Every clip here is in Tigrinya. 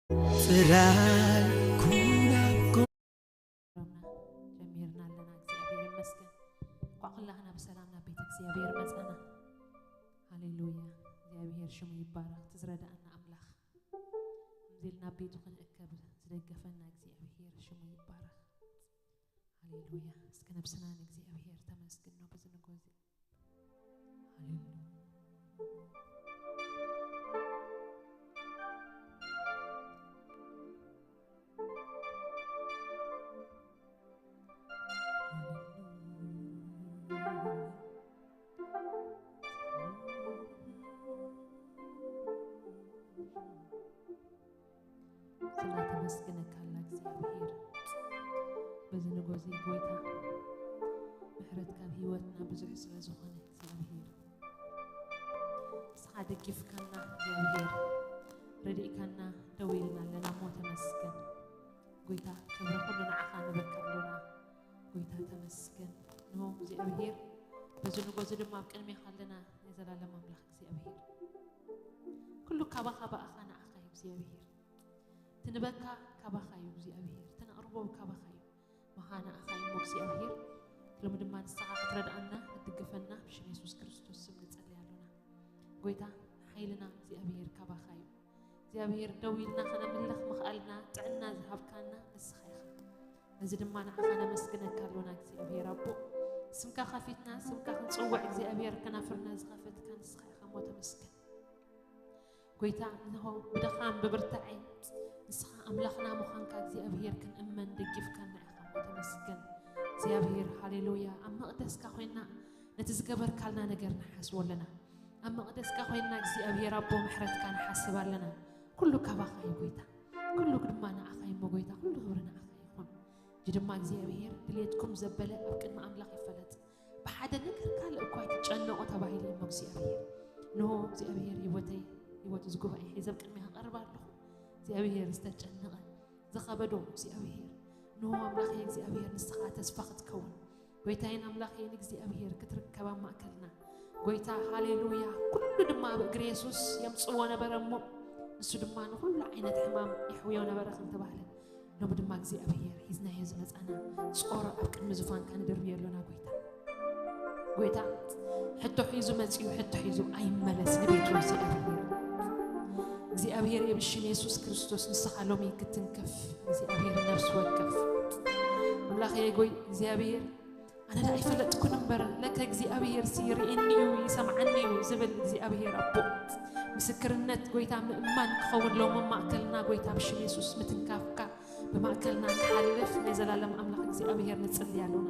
ጥራይ ኩን ኣብ ጎ- ጀሚርና ኣለና። እግዚኣብሔር ይመስገን። እንኳዕ ኩላህና ብሰላም ናብ ቤተ እግዚኣብሔር መጻና። ሃሌሉያ። እግዚኣብሔር ሽሙ ይባረክ። እቲ ዝረዳእና ኣምላኽ፣ ከምዚ ኢልና ኣብ ቤቱ ክንእከብ ዝደገፈና እግዚኣብሔር ሽሙ ይባረክ። ሃሌሉያ። እስከ ነብስና ንእግዚኣብሔር ተመስግኖ በዚ ንጎ እዚ። ሃሌሉያ። ስለ ተመስግነካ ኣላ እግዚኣብሔር። በዚ ንጎ እዚ ጎይታ፣ ምሕረትካ ኣብ ህይወትና ብዙሕ ስለ ዝኾነ እግዚኣብሔር፣ ንስኻ ደጊፍካና እግዚኣብሔር፣ ረዲእካና ደው ኢልና ኣለና እሞ ተመስገን። ጎይታ፣ ክብሪ ኩሉ ንዓኻ ንበካ ኣሎና። ጎይታ ተመስገን። ንሆ እግዚኣብሔር፣ በዚ ንጎ እዚ ድማ ኣብ ቅድሜኻ ኣለና። ናይ ዘላለም ኣምላኽ እግዚኣብሔር፣ ኩሉ ካባኻ፣ ብኣኻ፣ ንዓኻ እዩ እግዚኣብሔር። ትንበካ ካባኻ እዩ እግዚኣብሔር። ትነቕርቦ ካባኻ እዩ። መሃ ንኣኻ እዩ እሞ እግዚኣብሔር። ሎሚ ድማ ንስኻ ክትረድኣና፣ ክትድግፈና ብሽም የሱስ ክርስቶስ ስም ንጸሊ ኣሎና። ጎይታ፣ ሓይልና እግዚኣብሔር ካባኻ እዩ። እግዚኣብሔር፣ ደው ኢልና ከነምልኽ ምኽኣልና፣ ጥዕና ዝሃብካና ንስኻ ኢኻ። ነዚ ድማ ንዓኻ ነመስግነካ ኣሎና እግዚኣብሔር ኣቦ። ስምካ ከፊትና፣ ስምካ ክንጽውዕ እግዚኣብሔር፣ ከናፍርና ዝኸፈትካ ንስኻ ኢኻ እሞ ተመስገን። ጎይታ፣ እንሆ ብድኻም ብብርታዐ ንስኻ ኣምላኽና ምዃንካ እግዚኣብሔር ክንእመን ደጊፍካና ኢኻ እሞ ተመስገን። እግዚኣብሔር፣ ሃሌሉያ። ኣብ መቕደስካ ኮይንና ነቲ ዝገበርካልና ነገር ንሓስቦ ኣለና። ኣብ መቕደስካ ኮይንና እግዚኣብሔር ኣቦ ምሕረትካ ንሓስብ ኣለና። ኩሉ ካባኻ እዩ ጎይታ፣ ኩሉ ድማ ንዓኻ እዩ እሞ ጎይታ፣ ኩሉ ክብሪ ንዓኻ ይኹን። እዚ ድማ እግዚኣብሔር ድሌትኩም ዘበለ ኣብ ቅድሚ ኣምላኽ ይፈለጥ። ብሓደ ነገር ካልእ እኳ ኣይትጨነቑ ተባሂሉ እሞ እግዚኣብሔር። እንሆ እግዚኣብሔር ህይወተይ፣ ህይወት እዚ ጉባኤ ሒዘ ኣብ ቅድሚኻ እቐርብ ኣለኹ። እግዚኣብሔር ዝተጨነቐ፣ ዝኸበዶ እግዚኣብሔር፣ እንሆ ኣምላኸይ እግዚኣብሔር ንስኻ ተስፋ ክትከውን፣ ጎይታዬን ኣምላኸይን እግዚኣብሔር ክትርከብ ኣብ ማእከልና። ጎይታ ሃሌሉያ፣ ኩሉ ድማ ኣብ እግሪ የሱስ የምጽዎ ነበረ እሞ ንሱ ድማ ንኹሉ ዓይነት ሕማም የሕውዮ ነበረ ከም ተባህለ፣ ሎሚ ድማ እግዚኣብሔር ሒዝናዮ ዝመጻና ጾር ኣብ ቅድሚ ዙፋንካ ንድርብዮ ኣሎና። ጎይታ፣ ጎይታ ሕቶ ሒዙ መጺኡ፣ ሕቶ ሒዙ ኣይመለስ ንቤቱ እግዚኣብሔር። እግዚኣብሔር ብሽም የሱስ ክርስቶስ ንስኻ ሎሚ ክትንከፍ እግዚኣብሔር ነፍሲ ወከፍ ኣምላኸይ ጎይ እግዚኣብሔር ኣነ ደኣ ኣይፈለጥኩን እምበር ለከ እግዚኣብሔር ሲ ይርእየኒ እዩ ይሰምዓኒ እዩ ዝብል እግዚኣብሔር ኣቦ ምስክርነት ጎይታ ምእማን ክኸውን ሎሚ ማእከልና ጎይታ ብሽም የሱስ ምትንካፍካ ብማእከልና ክሓልፍ ናይ ዘላለም ኣምላኽ እግዚኣብሔር ንጽሊ ኣሎና።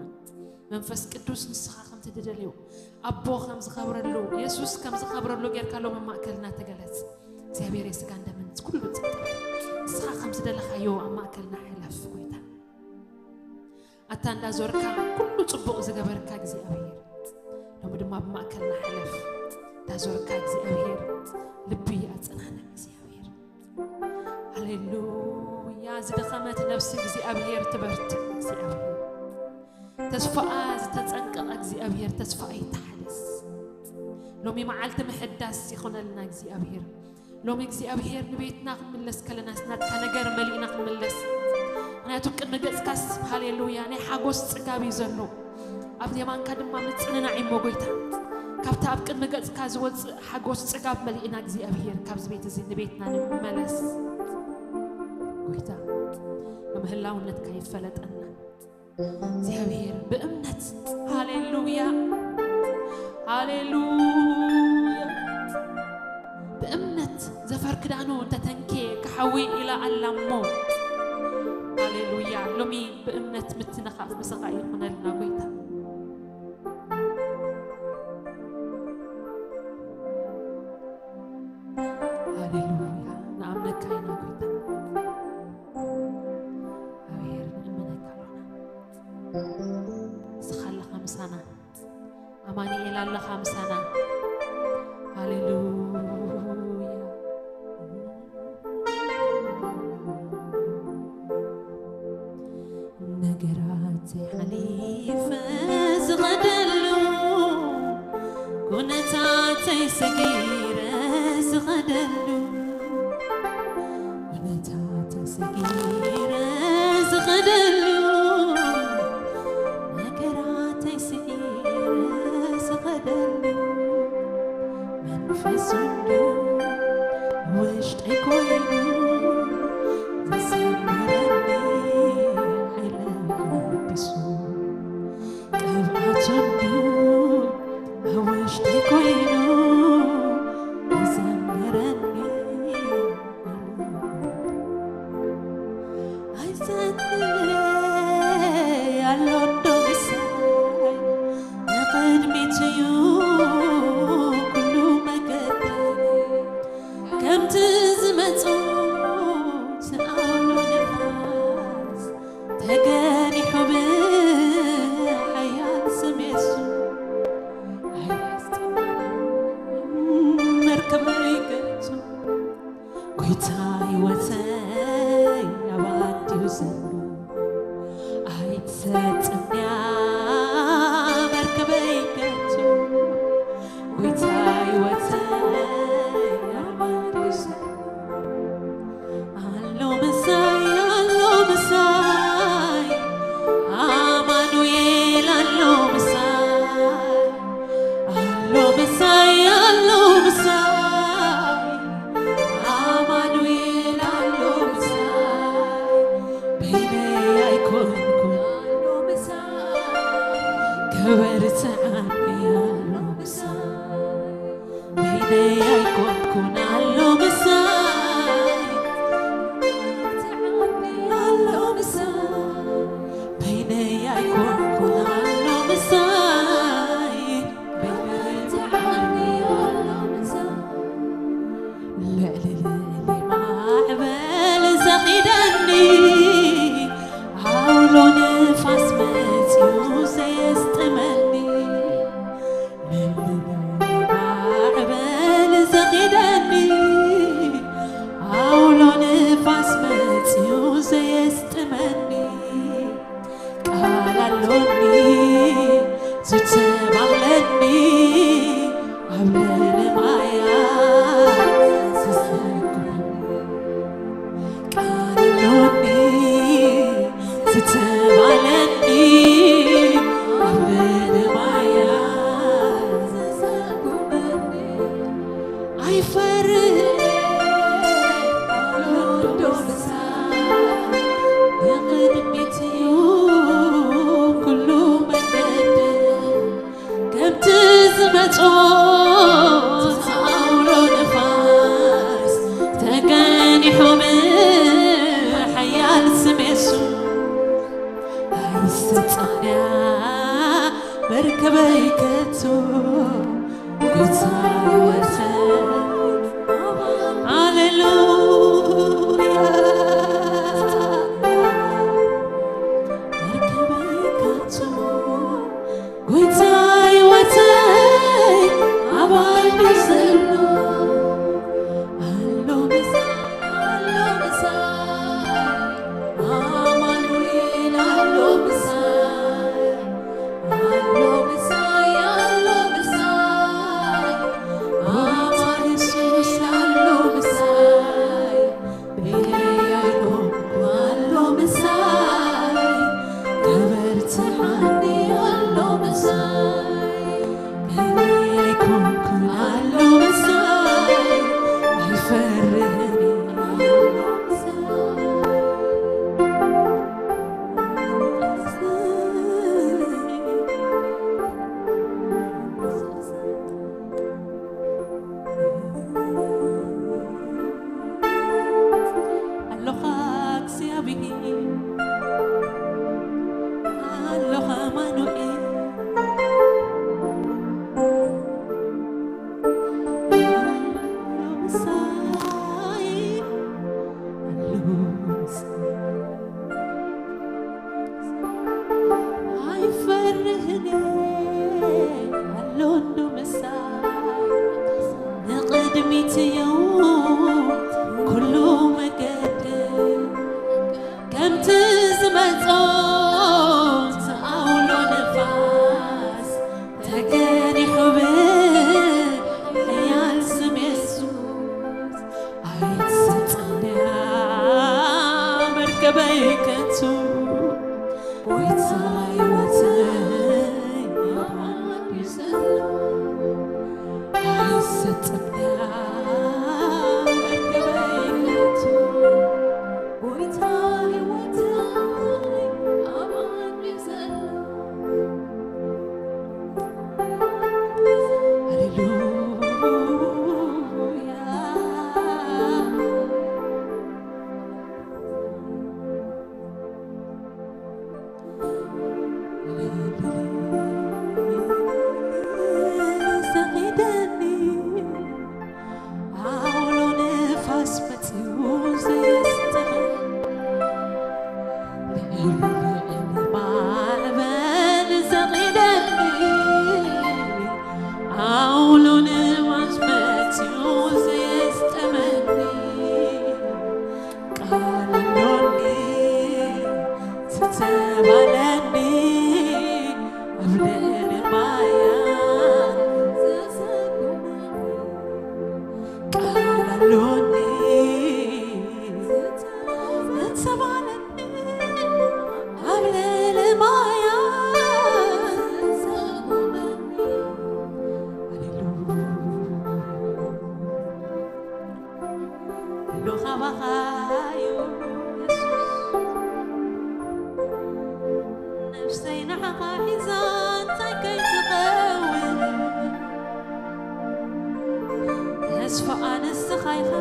መንፈስ ቅዱስ ንስኻ ከምቲ ትደልዮ ኣቦ ከም ዝኸብረሉ የሱስ ከም ዝኸብረሉ ጌርካ ሎም ኣብ ማእከልና ተገለጽ። እግዚኣብሔር የስጋን ደምን ኩሉ ጽድቅ ንስኻ ከም ዝደለኻዮ ኣብ ማእከልና ሕለፍ ጎይታ። ኣታ እንዳዞርካ ኩሉ ጽቡቕ ዝገበርካ እግዚኣብሔር ሎሚ ድማ ኣብ ማእከልና ሕለፍ። እንዳዞርካ እግዚኣብሔር ልቢ ኣጸናንዕ እግዚኣብሔር። ሃሌሉያ። ዝደኸመት ነብሲ እግዚኣብሔር ትበርትዕ እግዚኣብሔር። ተስፋኣ ዝተጸንቀቐ እግዚኣብሔር ተስፋ ኣይተሓደስ። ሎሚ መዓልቲ ምሕዳስ ይኹነልና እግዚኣብሔር። ሎሚ እግዚኣብሔር ንቤትና ክንምለስ ከለና ናትካ ነገር መሊእና ክንምለስ። ምክንያቱ ቅድሚ ገጽካስ ሃሌሉያ ናይ ሓጎስ ጽጋብ እዩ ዘሎ። ኣብ የማንካ ድማ ምጽንናዕ እሞ ጎይታ ካብቲ ኣብ ቅድሚ ገጽካ ዝወጽእ ሓጎስ ጽጋብ መሊእና እግዚኣብሔር ካብዚ ቤት እዚ ንቤትና ንመለስ። ጎይታ ንምህላውነትካ ይፈለጠና እግዚኣብሔር ብእምነት ሃሌሉያ ሃሌሉያ ብእምነት ዘፈር ክዳኑ እንተተንኬ ክሓዊ ኢላ ኣላ እሞ ሃሌሉያ ሎሚ ብእምነት ምትንኻፍ ምሳኻ ይኹነልና ጎይታ። ሃሌሉያ ንኣምነካ ኢና ጎይታ። እግዚኣብሔር ንእመነካ ኣሎና። ንስኻ ኣለኻ ምሳና። ኣማኑኤል ኣለኻ ምሳና። ሃሌሉያ። ነገራተይ ሓሊፈ ዝኸደሉ ኩነታተይ ሰጊረ ዝኸደሉ ኩነታ መከራተይ ስዒረ ዝኸደሉ መንፈስ እንድዩ ውሽጠይ ኮይኑ ዘዘመረኒ ሓይለ ሓዲሱ ቅብኣቱ እንድዩ ኣብ ውሽጠይ ኮይኑ ዘዘመረኒ ኣይጸንዕ ኣሎ ዶ ምሳይ ንቕድሚት እዩ ኩሉ መገደይ ከምቲ ዝመጹ ዝኣውሎ ንፋስ ተገኒሑ ብሓያል ስም የሱ ኣያስጥም መርከበይ ገጹ ጎይታ ህይወተይ ኣብ ኣዲኡ ዘሎ ኣይትሰጥምያ መርከበይ ገጹ ጎይታ ህይወተይ ኣብ ኣዲኡ ዘሎ ኣሎ ምሳይ ኣሎ ምሳይ ኣማኑኤል ኣሎ ምሳይ ኣሎ ምሳይ ኣሎ ምሳይ ኣማኑኤል ኣሎ ምሳይ በይነይ ኣይኮንኩን ኣሎ ምሳይ ከበርትዓኒ ኣሎ ምሳይ በይነይ ኣይኮንኩን ኣሎ ምሳይ ኣሎ ምሳይ በይነይ ኣይኮንኩን ኣሎ ምሳይ በይነይ ተዓኒ ኣሎ ምሳይ ልዕሊ ልዕሊ ማዕበል ዘኺደኒ ዓውሎ ንፋስ መጺኡ ዘየስጥመኒ ልዕሊ ልዕሊ ማዕበል ዘኺደኒ ዓውሎ ንፋስ መጺኡ ዘየስጥመኒ ቃል ኣሎኒ ዝተባቕለኒ ኣብ ልዕሊ ማያ ዘሰጉመኒ ቃል ኣሎኒ ዝተባለኒ ኣብ ልዕሊ ማያ ዘሰጉመኒ ኣይፈርህ ኣሎ ዶ ምሳይ ንቕድሚት እዩ ኩሉ መገደይ ከምቲ ዝመጾ ኣውሎ ንፋስ ተገኒሑ ብሓያል ስም የሱስ ኣይሰጸንያ መርከበይ ከቶ ጎይታ ህይወተይ ሃሌሉያ መርከበይ ከቶ ጎይታ ህይወተይ ኣብ ኣልቢ ዘሎ ኣሎ ምሳይ ኣሎ ምሳይ ኣማኑኤል ኣሎ ምሳይ ኣሎ ምሳይ ኣሎ ምሳይ ኣማኑኤል ኣሎ ምሳይ በይነይ ኣይኮንኩ ኣሎ ምሳይ ከበርትዓኒ ኣሎ ምሳይ በይነይ ኣይኮንኩ ኣሎ ምሳይ ኣይፈርህን ኣሎ ምሳይ ኣሎኻ እግዚኣብሔር ኣሎኻ ኣማኑኤል ኣሎ ምሳይ ኣሎ ምሳይ ኣይፈርህን ኣሎ እንዶ ምሳይ ንቕድሚት እዩ ኩሉ መገዲ ከምቲ ዝመጾ ኣውሎ ንፋስ ተገኒሑ ብሕያል ስም የሱስ ኣይትሰጸንያ መርከበይ ከንቱ ጽድያ መርከበይ የቱ፣ ጎይታ ህይወተይ ኣብ ኣንዲ ዘሎ። ሃሌሉያ። ሰቒደኒ ኣውሎ ንፋስ መጺኡ ዘየስጥመኒ፣ ልዕሊ ማዕበል ሰቒደኒ ኣውሎ ንፋስ መጺኡ ዘየስጥመኒ፣ ቃል ኣሎኒ ዝተባለኒ ኣብ ልዕሊ ማያት ዘሰጉመኒ፣ ቃል ኣሎኒ ዝተባለኒ ኣብ ልዕሊ ማያት ዘሰጉመኒ። ሃሌሉያ። ኩሉ ካባኻ እዩ የሱስ። ነፍሰይ ንዓኻ ሒዛ እንታይ ከይትኸውን፣ ተስፋኣ ንስኻ ኢኻ።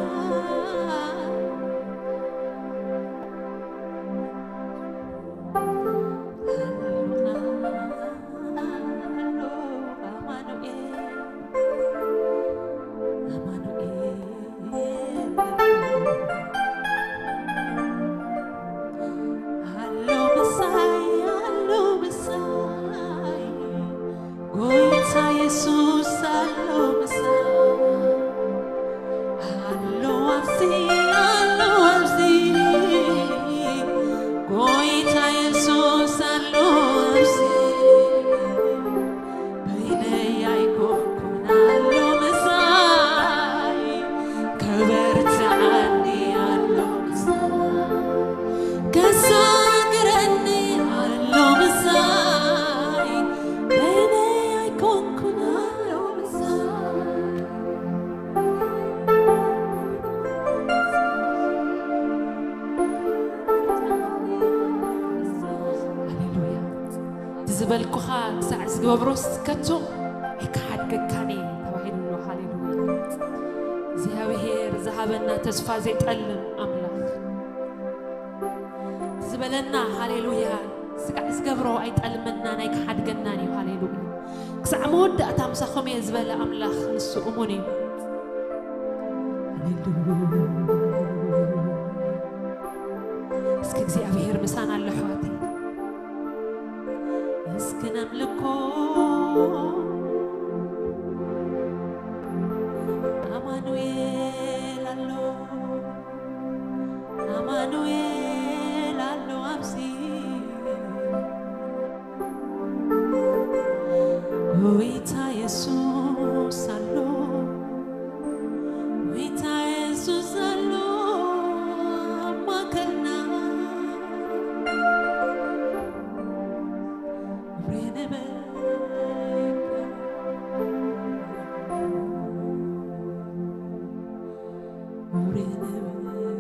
ኣማኑኤል፣ ኣማኑኤል፣ ኣሎ ምሳይ፣ ኣሎ ምሳይ፣ ጎይታ የሱስ ኣሎ ምሳይ። ኣሎ ኣብዚ፣ ኣሎ ኣብዚ፣ ጎይታ የሱስ ኣሎ ኣብዚ። በይነይ ኣይኮንኩን ኣሎ ምሳይ፣ ከበርትዓኒ ኣሎ ምሳይ፣ ከሳግረኒ ኣሎ ምሳይ፣ በይነይ ኣይኮንኩን ኣሎ ምሳይ። ሃሌሉያ። እቲ ዝበልኩኻ ክሳዕ ዝገብሮስ ከቶ ኣይከሓድገካን እየ ተባሂሉ ኣሎ። ሃሌሉያ። እግዚኣብሔር ዝሃበና ተስፋ ዘይጠልም ኣምላኽ፣ ዝበለና፣ ሃሌሉያ፣ ስጋዕ ዝገብሮ ኣይጠልመናን ኣይከሓድገናን እዩ። ሃሌሉያ። ክሳዕ መወዳእታ ምሳኹም እየ ዝበለ ኣምላኽ ንሱ እሙን እዩ። ሃሌሉያ። እስኪ እግዚኣብሔር ምሳና ኣሎ ኣሕዋተይ። እስኪ ነምልኮ። ኣማኑኤል ኣሎ፣ ኣማኑኤል ኣሎ ኣብዚ። ጎይታ የሱስ ኣሎ፣ ጎይታ የሱስ ኣሎ ኣብ ማእከልና። ክብሪ ንበካ፣ ክብሪ ንበካ ኣሎና፣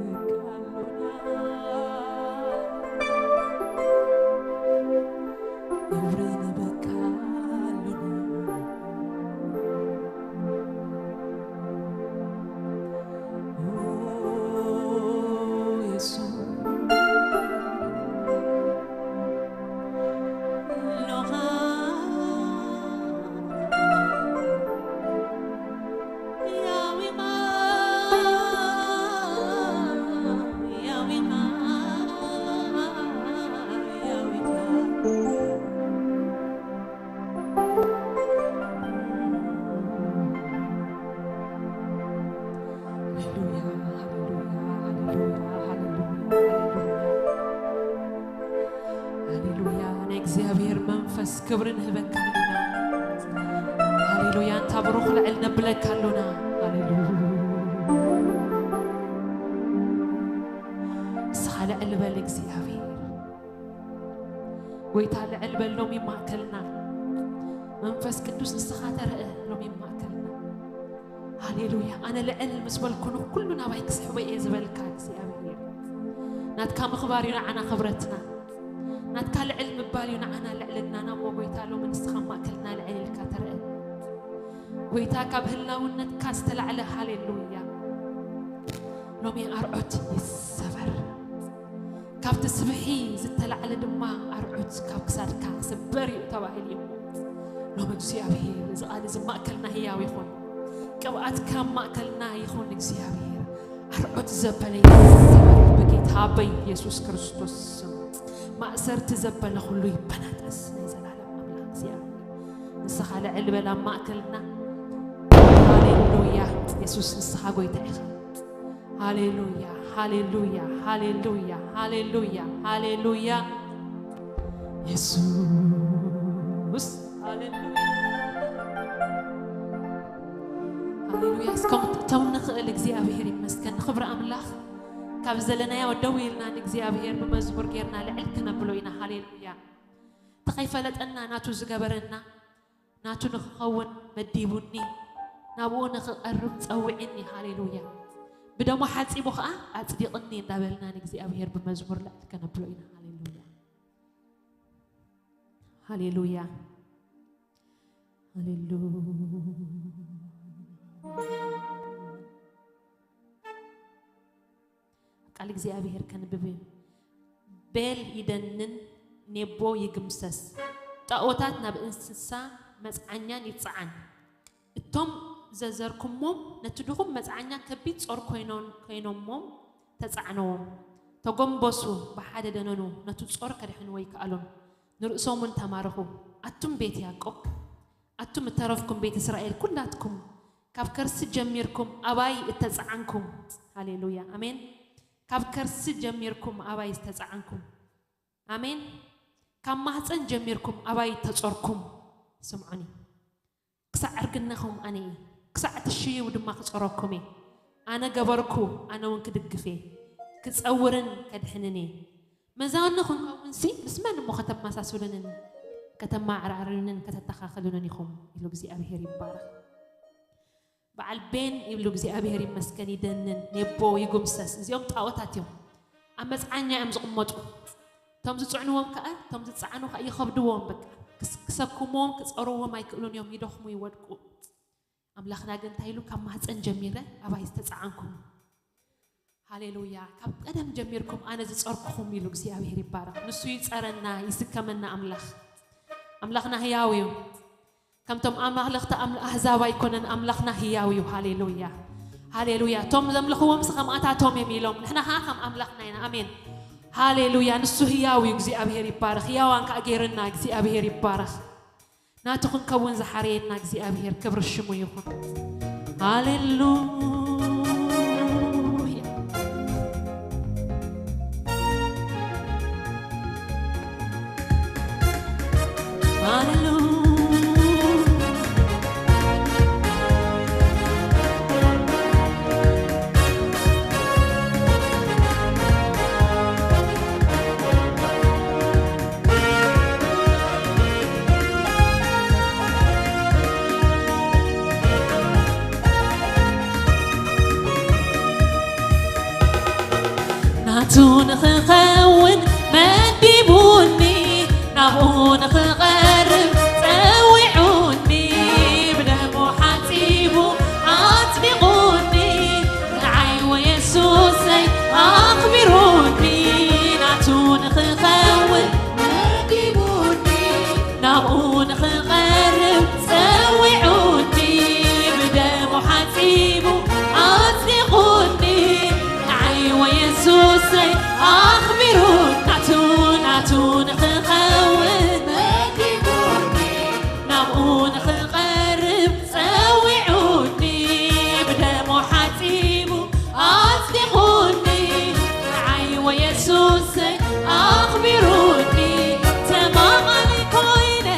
ክብሪ ንበካ ኣሎና። ሃሌሉያ፣ ሃሌሉያ፣ ሃሌሉያ፣ ሃሌሉያ፣ ሃሌሉያ። ሃሌሉያ። ናይ እግዚኣብሔር መንፈስ ክብሪ ንህበካ ኣሎና። ሃሌሉያ። እንታ ብሩኽ ልዕል ነብለካ ኣሎና። ሃሌሉያ። ንስኻ ልዕል በል እግዚኣብሔር። ጎይታ ልዕል በል ሎሚ ማእከልና። መንፈስ ቅዱስ ንስኻ ተረእ ሎሚ ማእከልና። ሃሌሉያ። ኣነ ልዕል ምስ በልኩ ንኩሉ ናባይ ክስሕቦ እየ ዝበልካ እግዚኣብሔር። ናትካ ምኽባር እዩ ንዓና ክብረትና። ናትካ ልዕል ምባል እዩ ንዓና ልዕልናና። እሞ ጎይታ ሎሚ ንስኻ ማእከልና ልዕል ኢልካ ተረአ። ጎይታ ካብ ህላውነትካ ዝተላዕለ ሃሌሉያ። ሎሚ ኣርዑት ይሰበር። ካብቲ ስብሒ ዝተላዕለ ድማ ኣርዑት ካብ ክሳድካ ክስበር እዩ ተባሂሉ እዩ። ሎሚ እግዚኣብሔር እዚ ቃል እዚ ማእከልና ህያው ይኹን። ቅብኣትካ ማእከልና ይኹን እግዚኣብሔር። ኣርዑት ዘበለ ይሰበር ብጌታ በኢየሱስ ክርስቶስ ስም። ማእሰርቲ ዘበለ ኩሉ ይበናጠስ ናይ ዘላለም ኣምላኽ እግዚኣብሔር። ንስኻ ልዕል በል ኣብ ማእከልና። ሃሌሉያ። የሱስ ንስኻ ጎይታ ኢኻ። ሃሌሉያ፣ ሃሌሉያ፣ ሃሌሉያ፣ ሃሌሉያ፣ ሃሌሉያ። የሱስ፣ ሃሌሉያ። ሃሌሉያ። እስከ እቶም ንኽእል እግዚኣብሔር ይመስገን። ንኽብሪ ኣምላኽ ካብ ዘለናዮ ደው ኢልና ንእግዚኣብሔር ብመዝሙር ጌርና ልዕል ክነብሎ ኢና። ሃሌሉያ። እቲ ከይፈለጠና ናቱ ዝገበረና፣ ናቱ ንኽኸውን መዲቡኒ፣ ናብኡ ንኽቐርብ ጸዊዕኒ። ሃሌሉያ። ብደሙ ሓጺቡ ኸኣ ኣጽዲቕኒ እንዳበልና ንእግዚኣብሔር ብመዝሙር ልዕል ከነብሎ ኢና። ሃሌሉያ። ሃሌሉያ። ሃሌሉያ። ቃል እግዚኣብሔር ከንብብ እዩ። ቤል ይደንን፣ ኔቦ ይግምሰስ፣ ጣዖታት ናብ እንስሳ መጽዓኛን ይጽዓን። እቶም ዘዘርኩሞም ነቲ ድኹም መጽዓኛ ከቢድ ጾር ኮይኖን-፣ ኮይኖሞም ተጻዕነዎም። ተጎንበሱ፣ ብሓደ ደነኑ፣ ነቲ ጾር ከድሕንዎ ኣይከኣሉን። ንርእሶም እውን ተማረኹ። ኣቱም ቤት ያዕቆብ፣ ኣቱም እተረፍኩም ቤት እስራኤል ኩላትኩም፣ ካብ ከርሲ ጀሚርኩም ኣባይ እተጻዓንኩም። ሃሌሉያ፣ ኣሜን። ካብ ከርሲ ጀሚርኩም ኣባይ ዝተጻዓንኩም። ኣሜን። ካብ ማህፀን ጀሚርኩም ኣባይ እተጾርኩም። ስምዑኒ። ክሳዕ ዕርግነኹም ኣነ እየ፣ ክሳዕ ትሽይው ድማ ክጾረኩም እየ። ኣነ ገበርኩ፣ ኣነ እውን ክድግፍ እየ፣ ክጸውርን ከድሕንን እየ። መዛኑ ክንከውንሲ ምስ መን እሞ ከተመሳስሉንን ከተማዕራርዩንን ከተተኻኽሉንን ኢኹም? ኢሉ እግዚኣብሔር ይባረኽ። በዓል ቤን ይብሉ፣ እግዚኣብሔር ይመስገን፣ ይደንን፣ ኔቦ ይጉምሰስ። እዚኦም ጣዖታት እዮም። ኣብ መጽዓኛ እዮም ዝቕመጡ። እቶም ዝጽዕንዎም ከኣ፣ እቶም ዝጸዓኑ ከኣ ይኸብድዎም። በቃ ክስ-፣ ክሰክምዎም፣ ክጸርዎም ኣይክእሉን እዮም። ይደኽሙ፣ ይወድቁ። ኣምላኽና ግን እንታይ ኢሉ? ካብ ማህፀን ጀሚረ ኣባይ ዝተጸዓንኩም። ሃሌሉያ። ካብ ቀደም ጀሚርኩም ኣነ ዝጸርኩኹም ኢሉ እግዚኣብሔር ይባረኽ። ንሱ ይጸረና፣ ይስከመና ኣምላኽ። ኣምላኽና ህያው እዩ። ከምቶም ኣማልኽቲ ኣም-፣ ኣህዛብ ኣይኮነን፣ ኣምላኽና ህያው እዩ። ሃሌሉያ። ሃሌሉያ። እቶም ዘምልኽዎም ስ-፣ ከምኣታቶም እዮም ኢሎም። ንሕና ኸዓ ከም ኣምላኽና ኢና። ኣሜን። ሃሌሉያ። ንሱ ህያው እዩ። እግዚኣብሔር ይባረኽ። ህያዋን ከኣ ገይርና። እግዚኣብሔር ይባረኽ። ናቱ ክንከውን ዝሓረየና እግዚኣብሔር ክብሪ ሽሙ ይኹን። ሃሌሉያ። ሃሌሉያ። ናቱ ንኽኸውን መዲቡኒ፣ ናብኡ ንኽቐርብ ጸዊዑኒ፣ ብደሙ ሓጺቡ ኣጽዲቑኒ፣ ንዓይ ወየሱሰይ ኣኽቢሩኒ። ናቱ ንኽኸውን መዲቡኒ፣ ናብኡ ንኽቐርብ ጸዊዑኒ፣ ብደሙ ሓጺቡ ኣጽዲቑኒ፣ ንዓይ ወየሱሰይ ኣኽቢሩ። ናቱ፣ ናቱ ንኽኸውን መዲቡኒ፣ ናብኡ ንኽቐርብ ጸዊዑኒ፣ ብደሙ ሓጺቡ ኣጽዲቑኒ፣ ንዓይ ወየሱሰይ ኣኽቢሩኒ። ተማቓሊ ኮይነ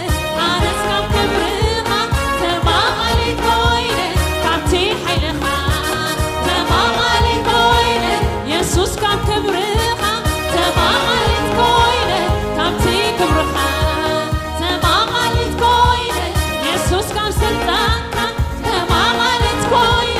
ኣነስ ካብ ክብርኻ፣ ተማቓሊ ኮይነ ካብቲ ሓይልኻ፣ ተማቓሊ ኮይነ የሱስ ካብ ክብርኻ፣ ተማቓሊት ኮይነ ካብቲ ክብርኻ፣ ተማቓሊት ኮይነ የሱስ ካብ ስልጣንካ፣ ተማቓሊት ኮይነ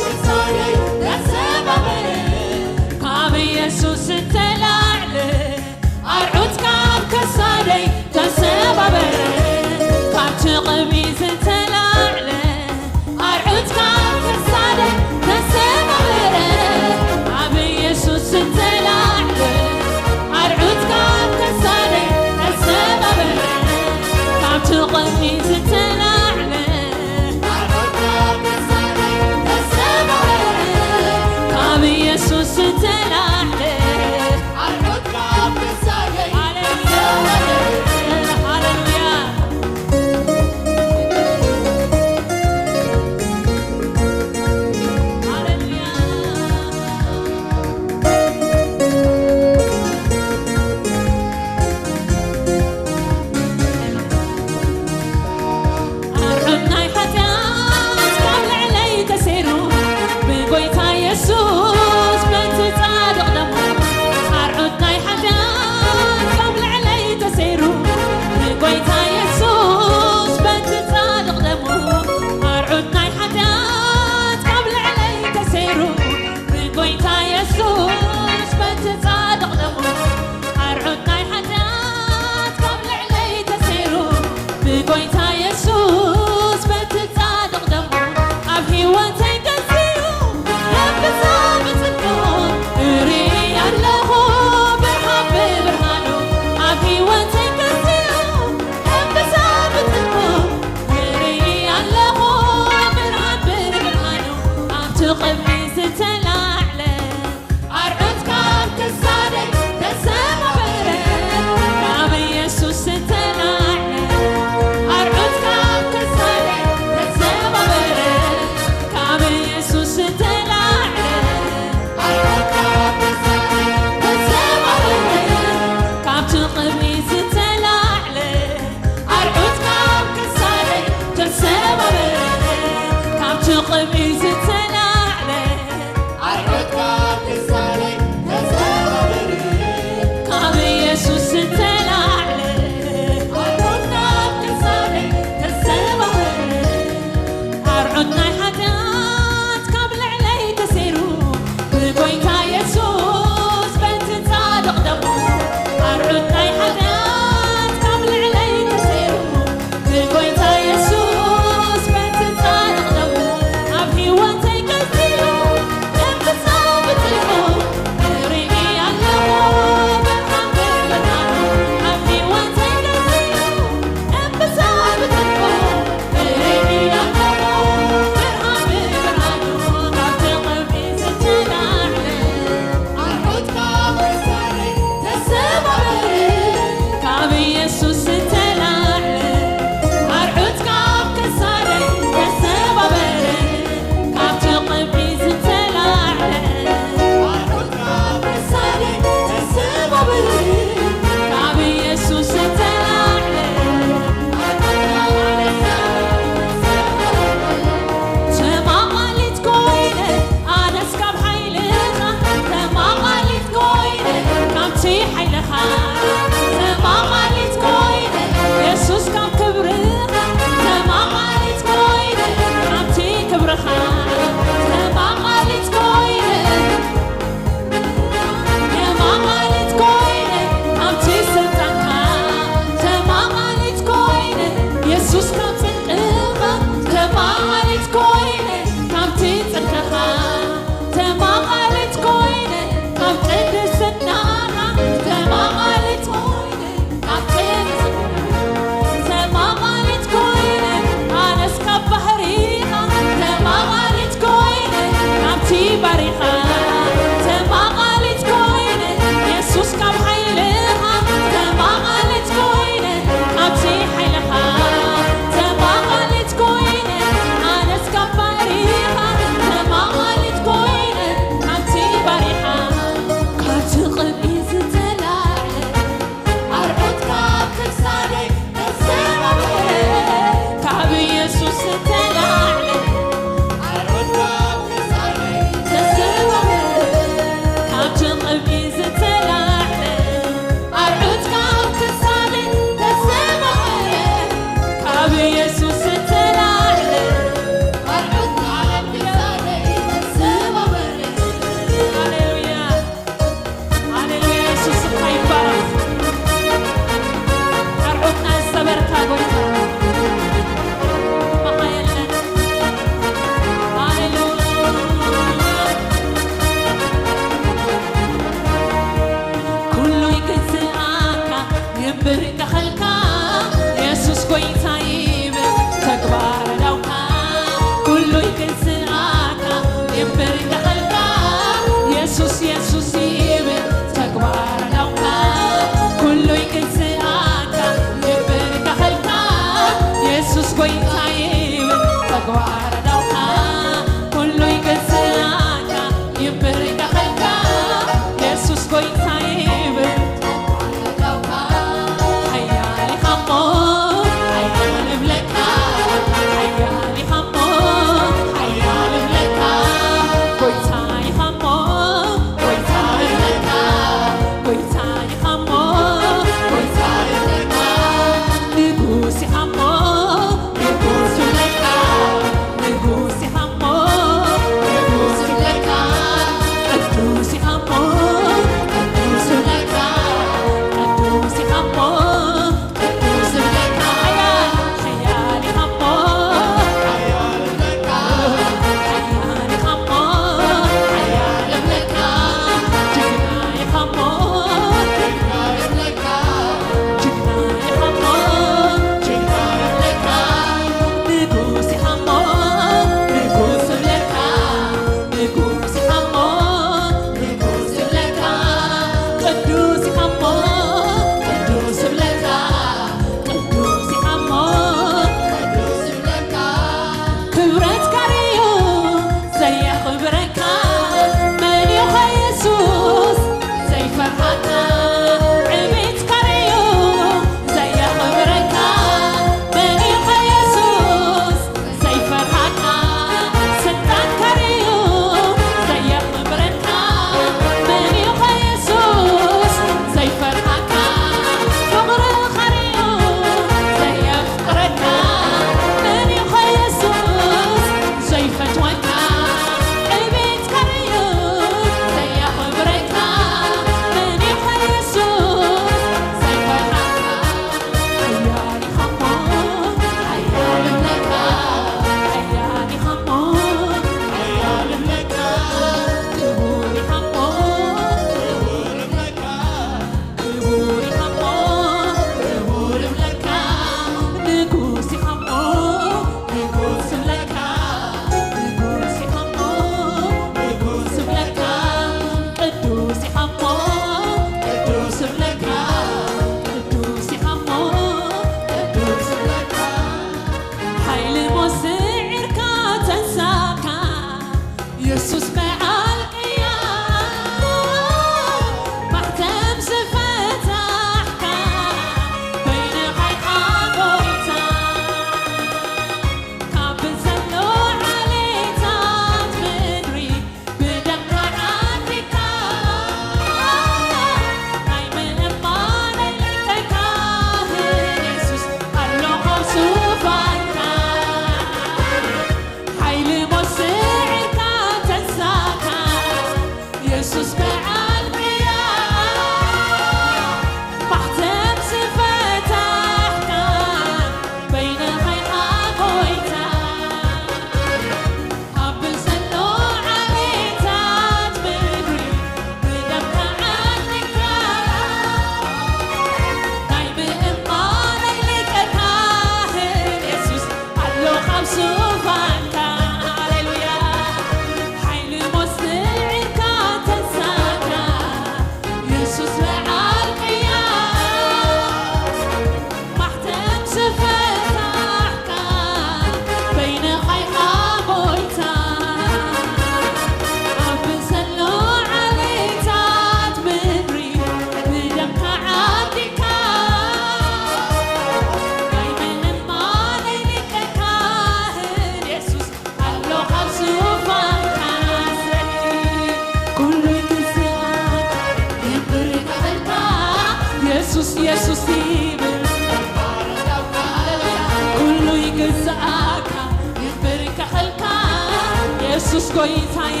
የሱስ ጎይታዬ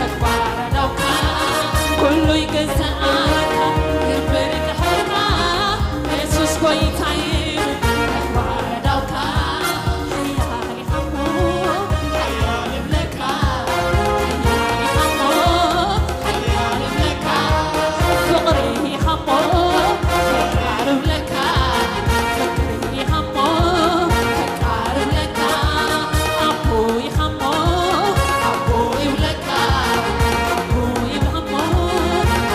ተግባር ኣዳውካ ኩሉ ይገዝኣካ የንበርክሐካ የሱስ ጎይታዬ ተግባር ኣዳውካ ሓያል ኢኻ እሞ ሓያል እብለካ ሓያል ኢኻ እሞ ሓያል እብለካ ፍቕሪ ኢኻ እሞ ተግባር እብለካ ፍቕሪ ኢኻ እሞ ተግባር እብለካ ኣቦ ኢኻ እሞ ኣቦ ይብለካ ኣቦ ይብለካ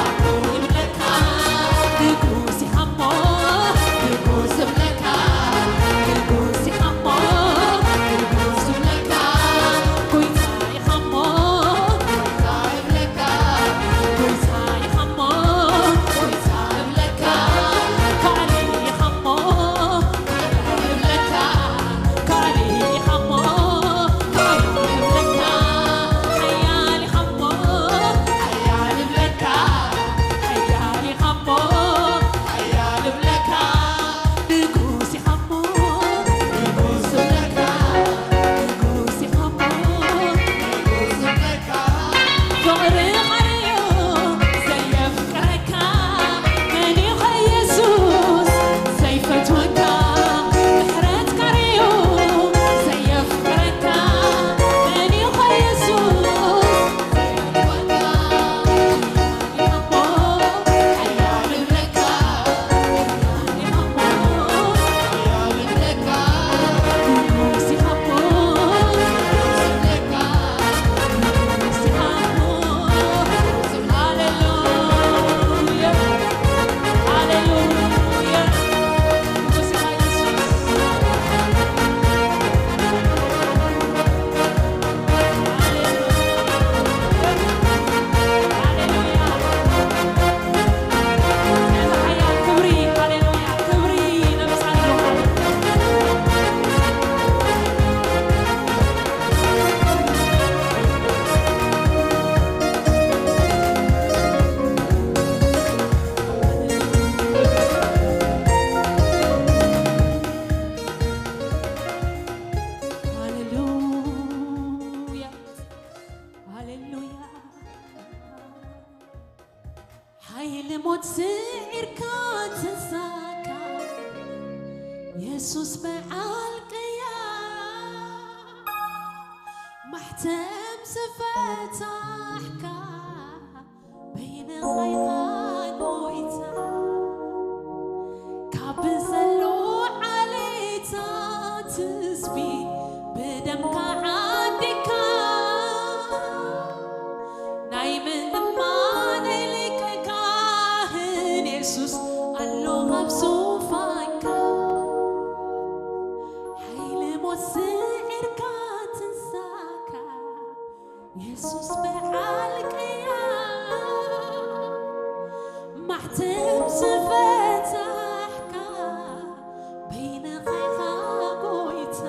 ኣቦ ይብለካ ንጉስ ኢኻ እሞ ንጉስ እብለካ ንጉስ ኢኻ እሞ ንጉስ እብለካ ጎይታ ኢኻ እሞ ጎይታ እብለካ ጎይታ ኢኻ እሞ ጎይታ እብለካ ካሊ ኢኻ እሞ ፍቕርኻ እዩ ዘየፍቅረካ መን እዩ ኸ ኢየሱስ ዘይፈትወካ ምሕረትካ ርእዩ ዘየፍቅረካ መን እዩ ኸ ኢየሱስ ሃሌሉያ ሃይሊ ሞት ስዒርካ ተንሳካ የሱስ በዓል ቅያ ማሕተም ዝፈታሕካ በይንኻ ኢኻ ጎይታ ካብ ዘሎ ዓሌታት ህዝቢ ብደምካ ዓዲካ ናይ ምእማነይ ሊቀ ካህን የሱስ ኣሎ ኣብ ዙፋንካ ሓይሊ ሞት ስዒርካ ትንሳካ የሱስ በዓል ቅያ ማሕተም ዝፈታሕካ በይንኻ ኢኻ ጎይታ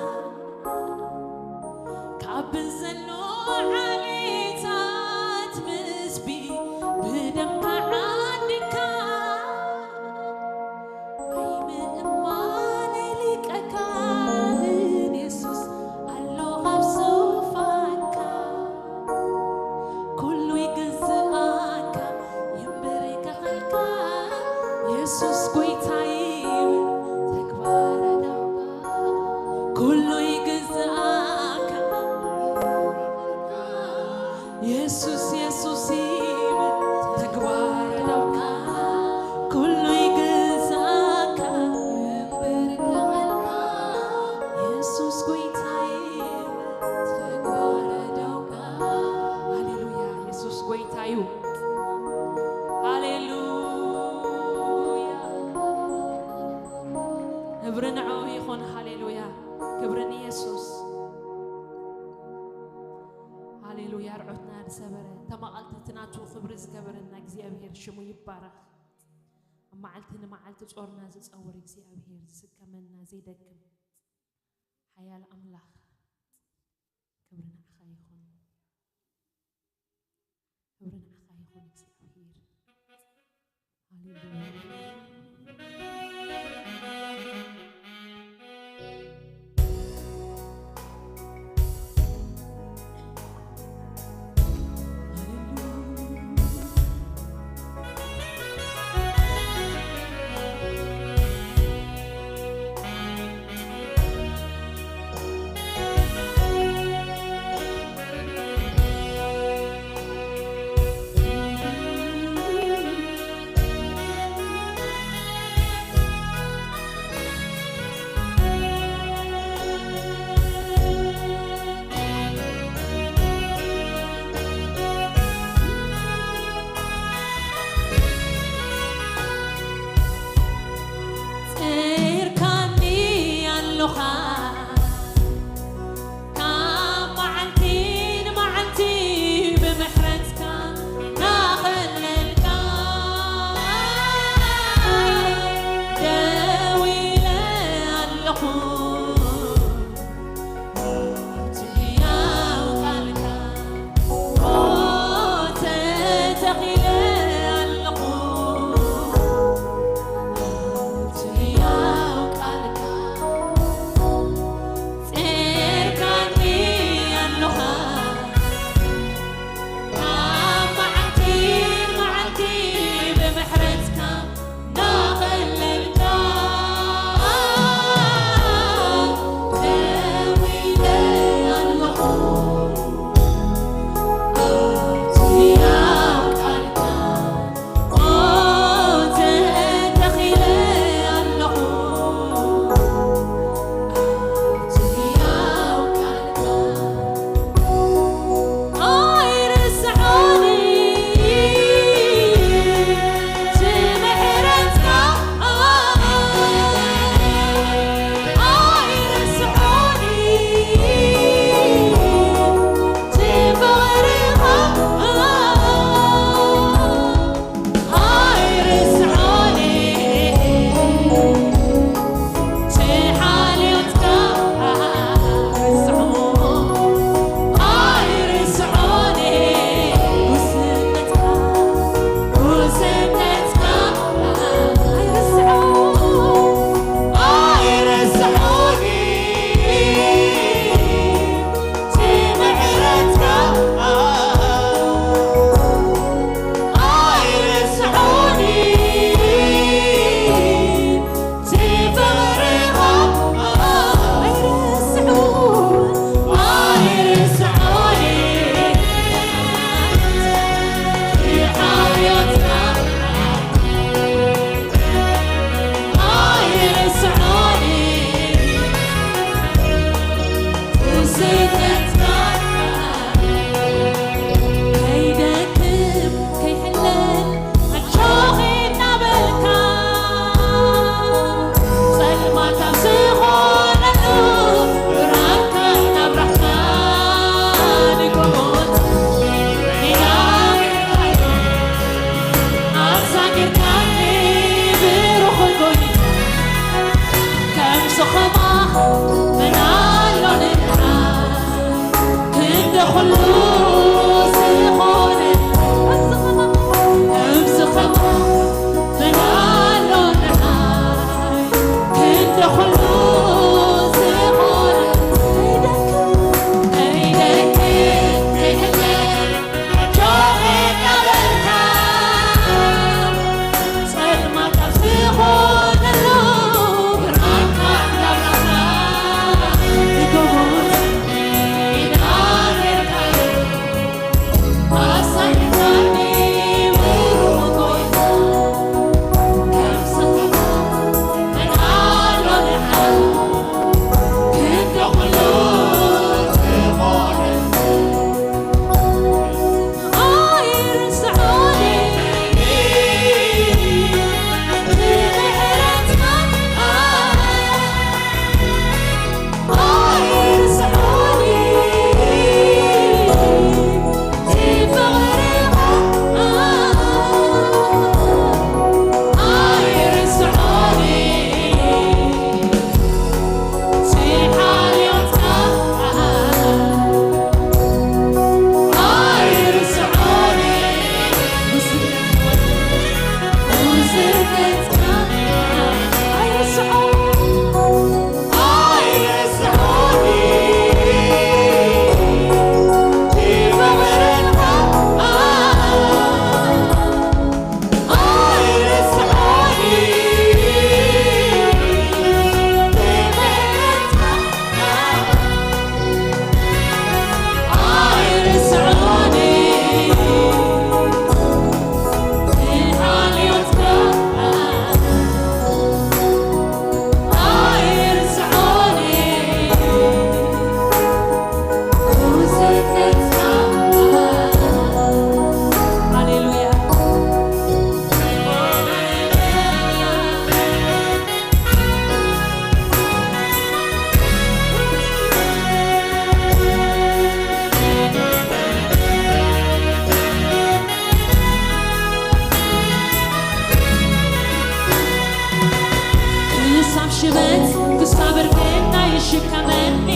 ካብ ዘሎ ዓሌታት ህዝቢ ብደምካ ዓዲካ ናይ ምእማነይ ሊቀ ካህን የሱስ ኣሎ ኣብ ዙፋንካ ኩሉ ይግዝኣካ ይንበርከኸልካ የሱስ ጎይታይ ተግባረ ኩሉ ይግዝኣካ የሱስ የሱስ ይብል ተግባረ ኩሉ ይግዝኣካ የሱስ ጎይታይ ተግባረ ሃሌሉያ የሱስ ጎይታ እዩ ሃሌሉያ ክብሪ ንዕኡ ይኹን ሃሌሉያ ክብሪ ንየሱስ ሃሌሉያ ርዖትና ዝሰበረ ተማቐልቲ እቲ ናቱ ክብሪ ዝገበረና እግዚኣብሔር ሽሙ ይባረኽ ኣብ መዓልቲ ንመዓልቲ ጾርና ዝጸውር እግዚኣብሔር ዝስከመና ዘይደክም ሓያል ኣምላኽ ክብሪ ንዓኻ ይኹን ክብሪ ንዓኻ ይኹን እግዚኣብሔር ሃሌሉያ ሽበት ክሳብ እርግና ይሽከመኒ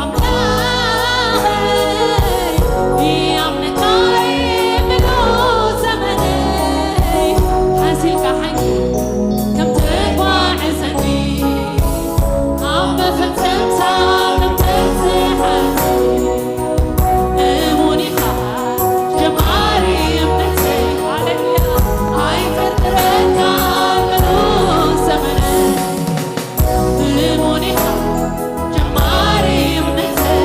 ኣምላኸይ፣ ይኣምነካ ምሉእ ዘመነይ። ሓሲልካ ሓይሊ ከም ተጓዕዘኒ፣ ኣብ መፈጸምታ ከም ተብጽሓኒ። እሙን ኢኻ ጀማሪ እምነተይ፣ ሃሌሉያ፣ ኣይጥርጥረካ ምሉእ ዘመነይ። እሙን ኢኻ ጀማሪ እምነተይ፣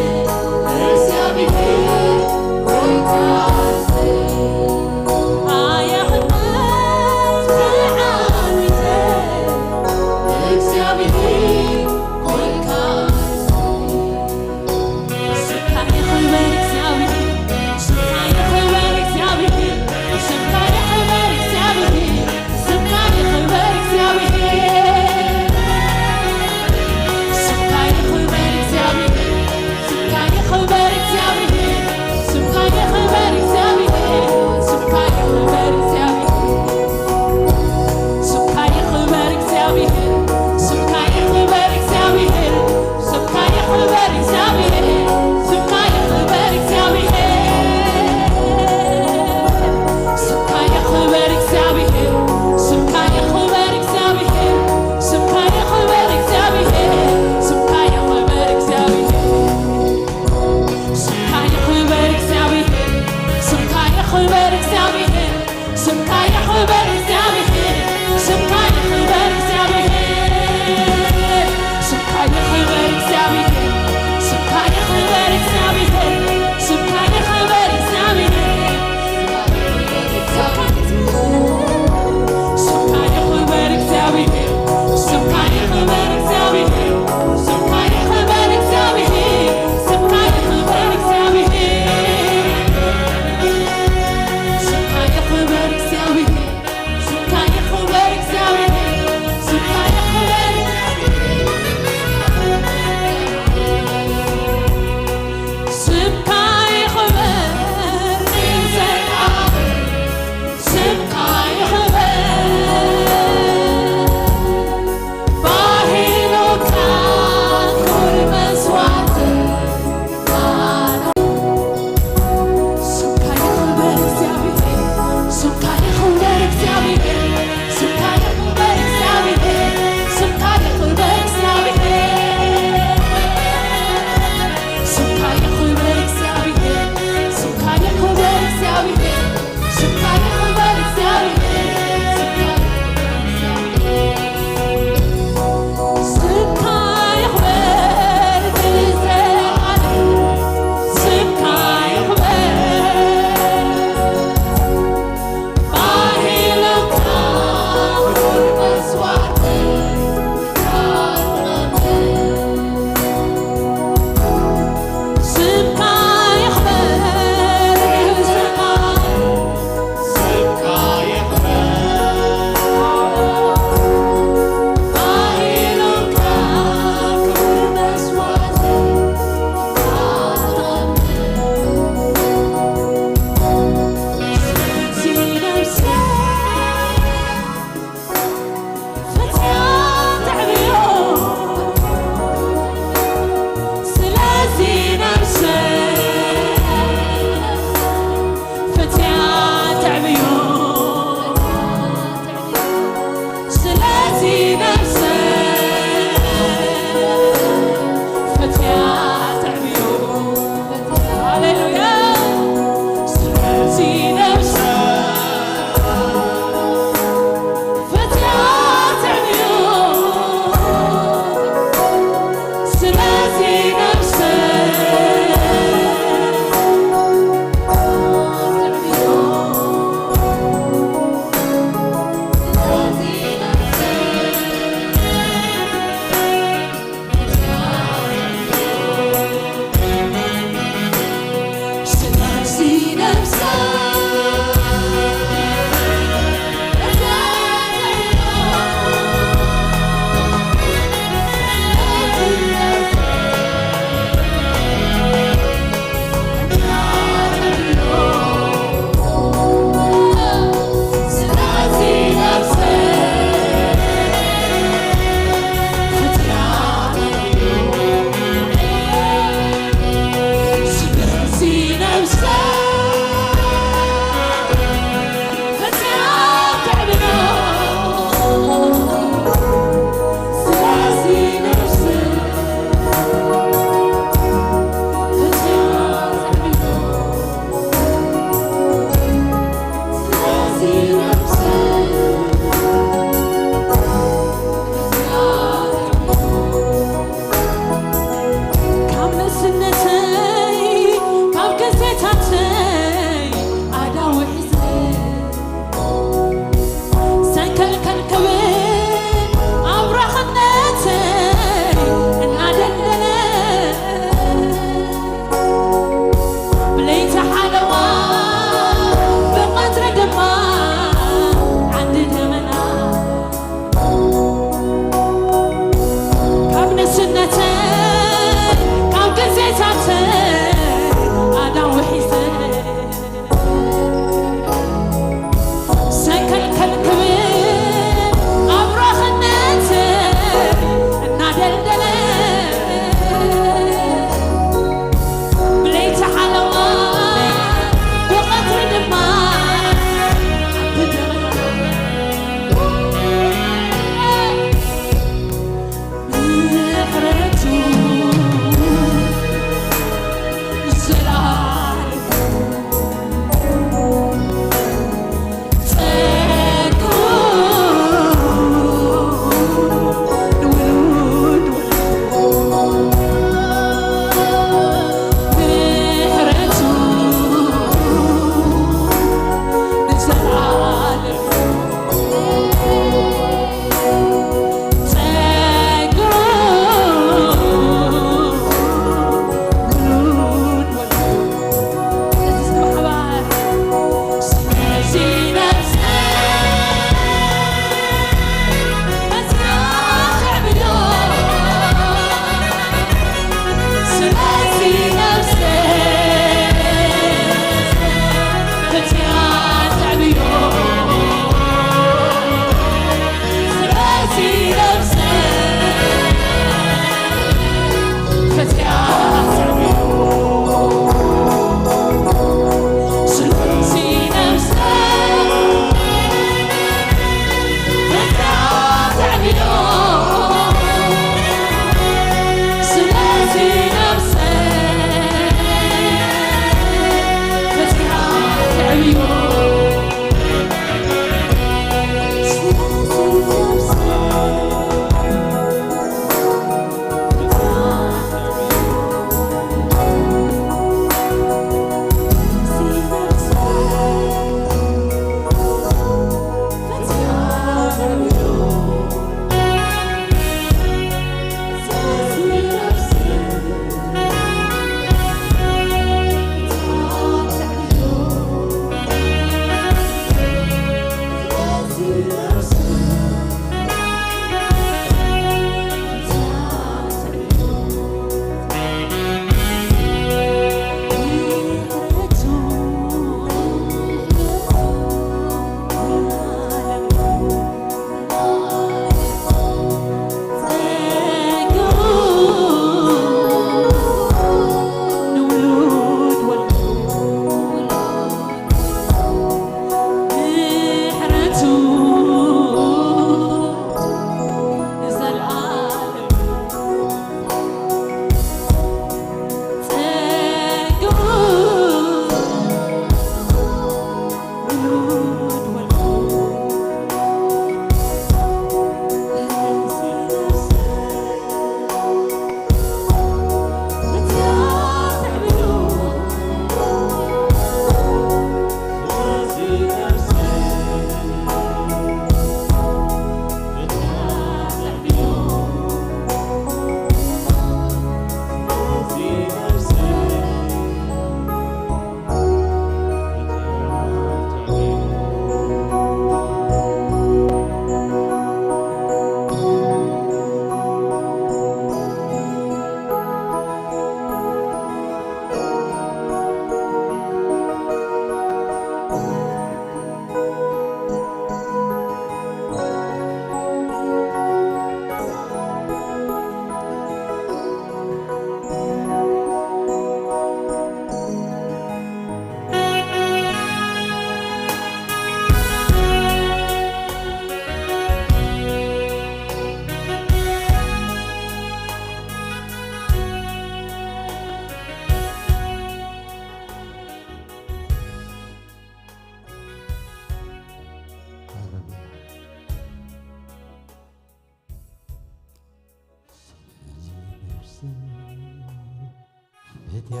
ፈትያ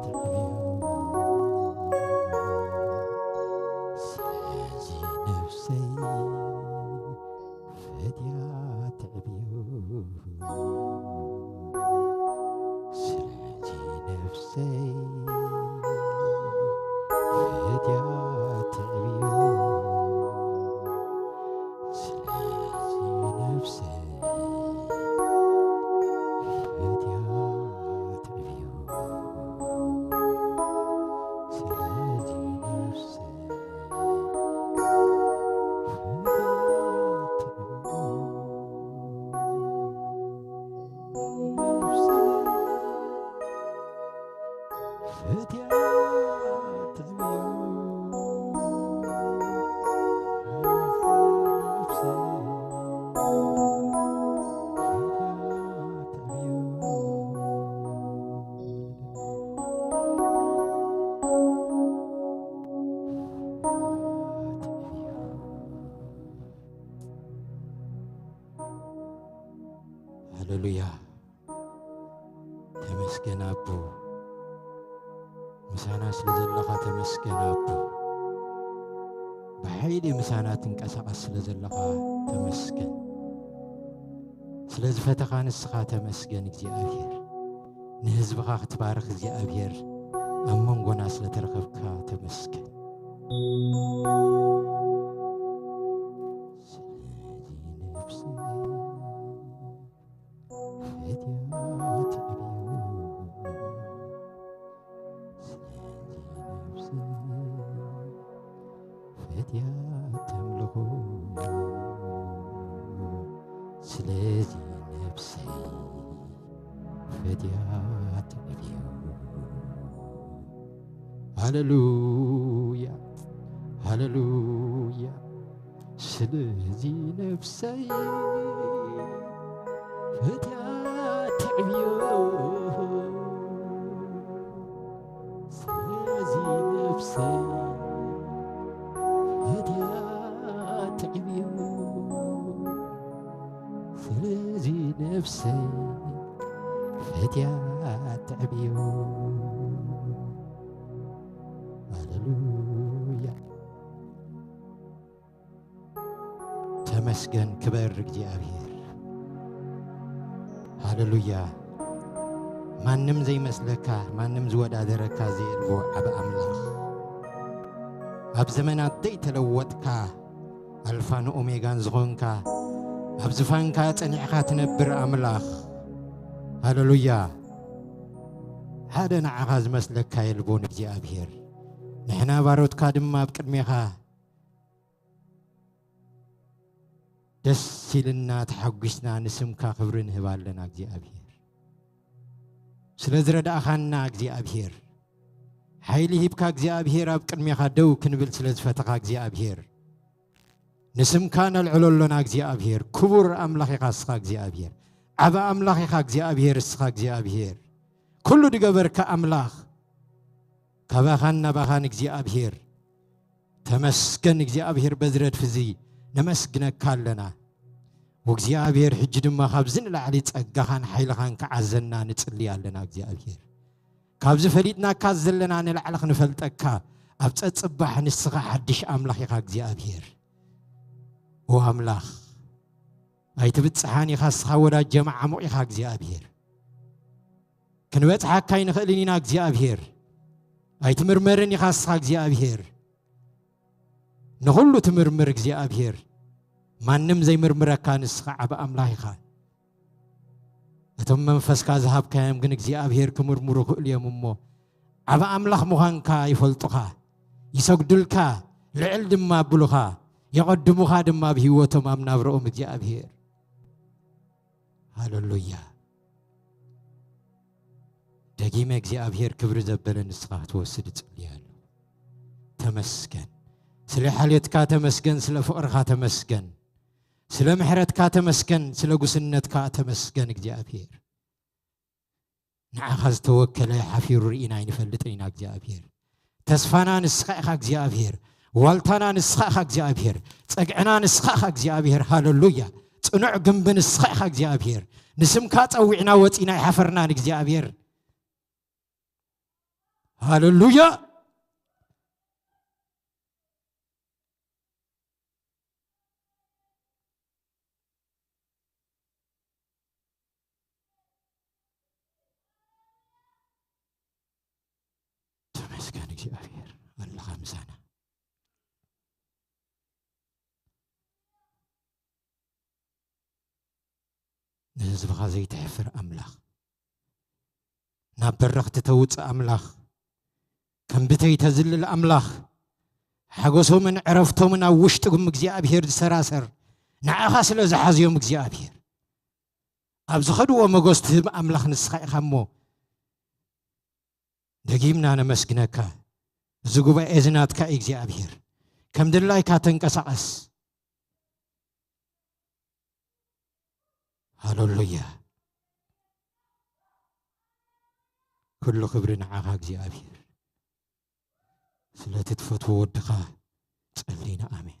ትዕብዮ። ስለዚ ነፍሰይ ፈትያ ትዕብዮ። ስለዚ ነፍሰይ ፈትያ ትዕብዮ። ስለዚ ነፍሰይ ፈትያ ትዕብዮ። ስለዚ ነፍሰይ ፈትያ ትዕብዮ። ነፍሰይ ፈትያ ትዕብዮ። ሃሌሉያ። ተመስገን ኣቦ፣ ምሳና ስለ ዘለኻ ተመስገን ኣቦ። ብሓይሊ ምሳና ትንቀሳቐስ ስለ ዘለኻ ተመስገን። ስለ ዝፈተኻ ንስኻ ተመስገን እግዚኣብሔር። ንህዝብኻ ክትባርኽ እግዚኣብሔር ኣብ መንጎና ስለ ተረኸብካ ተመስገን። ስለዚ ነፍሰይ ፈትያ ትዕብዮ። ስለዚ ነፍሰይ ፈትያ ተምልኾ። ስለዚ ነፍሰይ ፈትያ ትዕብዮ። ሃሌሉያ፣ ሃሌሉያ። ስለዚ ነፍሰይ ፈትያ ትዕብዮ። ስለዚ ነፍሰይ ፈትያ ትዕብዮ። ስለዚ ነፍሰይ ፈትያ ትዕብዮ። ሃሌሉያ። ተመስገን፣ ክበር እግዚኣብሔር። ሃሌሉያ። ማንም ዘይመስለካ፣ ማንም ዝወዳደረካ ዘየልቦ ዓቢ ኣምላኽ፣ ኣብ ዘመናት ዘይተለወጥካ፣ ኣልፋን ኦሜጋን ዝኾንካ፣ ኣብ ዝፋንካ ጸኒዕኻ ትነብር ኣምላኽ። ሃሌሉያ። ሓደ ንዓኻ ዝመስለካ የልቦን እግዚኣብሔር። ንሕና ባሮትካ ድማ ኣብ ቅድሜኻ ደስ ኢልና ተሓጒስና ንስምካ ክብሪ ንህብ ኣለና እግዚኣብሔር። ስለ ዝረዳእኻና እግዚኣብሔር፣ ሓይሊ ሂብካ እግዚኣብሔር ኣብ ቅድሜኻ ደው ክንብል ስለ ዝፈተኻ እግዚኣብሔር፣ ንስምካ ነልዕሎ ኣሎና እግዚኣብሔር። ክቡር ኣምላኽ ኢኻ እስኻ እግዚኣብሔር። ዓቢ ኣምላኽ ኢኻ እግዚኣብሔር እስኻ እግዚኣብሔር። ኩሉ ድገበርካ ኣምላኽ፣ ካባኻን ናባኻን እግዚኣብሔር። ተመስገን እግዚኣብሔር፣ በዚ ረድፊ እዚ ነመስግነካ ኣለና። ወእግዚኣብሔር፣ ሕጂ ድማ ካብዚ ንላዕሊ ጸጋኻን ሓይልኻን ክዓዘና ንጽሊ ኣለና እግዚኣብሔር። ካብዚ ፈሊጥናካ ዘለና ንላዕሊ ክንፈልጠካ፣ ኣብ ጸጽባሕ ንስኻ ሓድሽ ኣምላኽ ኢኻ እግዚኣብሔር። ኦ ኣምላኽ፣ ኣይትብጽሓን ኢኻ እስኻ፣ ወዳጀ መዓሙቕ ኢኻ እግዚኣብሔር። ክንበጽሓካ ኣይንኽእልን ኢና እግዚኣብሔር። ኣይትምርመርን ኢኻ እስኻ እግዚኣብሔር። ንኹሉ ትምርምር እግዚኣብሔር። ማንም ዘይምርምረካ ንስኻ ዓቢ ኣምላኽ ኢኻ። እቶም መንፈስካ ዝሃብካዮም ግን እግዚኣብሔር ክምርምሩ ክእሉ እዮም እሞ፣ ዓቢ ኣምላኽ ምዃንካ ይፈልጡኻ፣ ይሰግዱልካ፣ ልዕል ድማ ኣብሉኻ፣ የቐድሙኻ ድማ ኣብ ህይወቶም፣ ኣብ ናብረኦም እግዚኣብሔር። ሃሌሉያ። ደጊመ እግዚኣብሔር ክብሪ ዘበለ ንስኻ ክትወስድ እጽልይ ኣለኹ። ተመስገን። ስለ ሓልዮትካ ተመስገን፣ ስለ ፍቕርኻ ተመስገን፣ ስለ ምሕረትካ ተመስገን፣ ስለ ጉስነትካ ተመስገን እግዚኣብሔር። ንዓኻ ዝተወከለ ሓፊሩ ርኢና ኣይንፈልጥን ኢና እግዚኣብሔር። ተስፋና ንስኻ ኢኻ እግዚኣብሔር። ዋልታና ንስኻ ኢኻ እግዚኣብሔር። ጸግዕና ንስኻ ኢኻ እግዚኣብሔር። ሃሌሉያ። ጽኑዕ ግንቢ ንስኻ ኢኻ እግዚኣብሔር። ንስምካ ጸዊዕና ወጺና ኣይሓፈርናን እግዚኣብሔር። ሃሌሉያ። ተመስገን እግዚኣብሔር፣ ኣለኻ ምሳና። ንህዝብኻ ዘይትሕፍር ኣምላኽ፣ ናብ በረኽቲ ተውፅእ ኣምላኽ፣ ከም ብተይ ተዝልል ኣምላኽ፣ ሓጎሶምን ዕረፍቶምን ኣብ ውሽጥኩም እግዚኣብሔር ዝሰራሰር፣ ንዓኻ ስለ ዝሓዝዮም እግዚኣብሔር፣ ኣብ ዝኸድዎ መጎስ ትህብ ኣምላኽ ንስኻ ኢኻ እሞ፣ ደጊምና ነመስግነካ። እዚ ጉባኤ እዚ ናትካ እዩ እግዚኣብሔር፣ ከም ድላይካ ተንቀሳቐስ። ሃሌሉያ። ኩሉ ክብሪ ንዓኻ እግዚኣብሔር። ስለቲ ትፈትዎ ወድኻ ጸሊና። ኣሜን።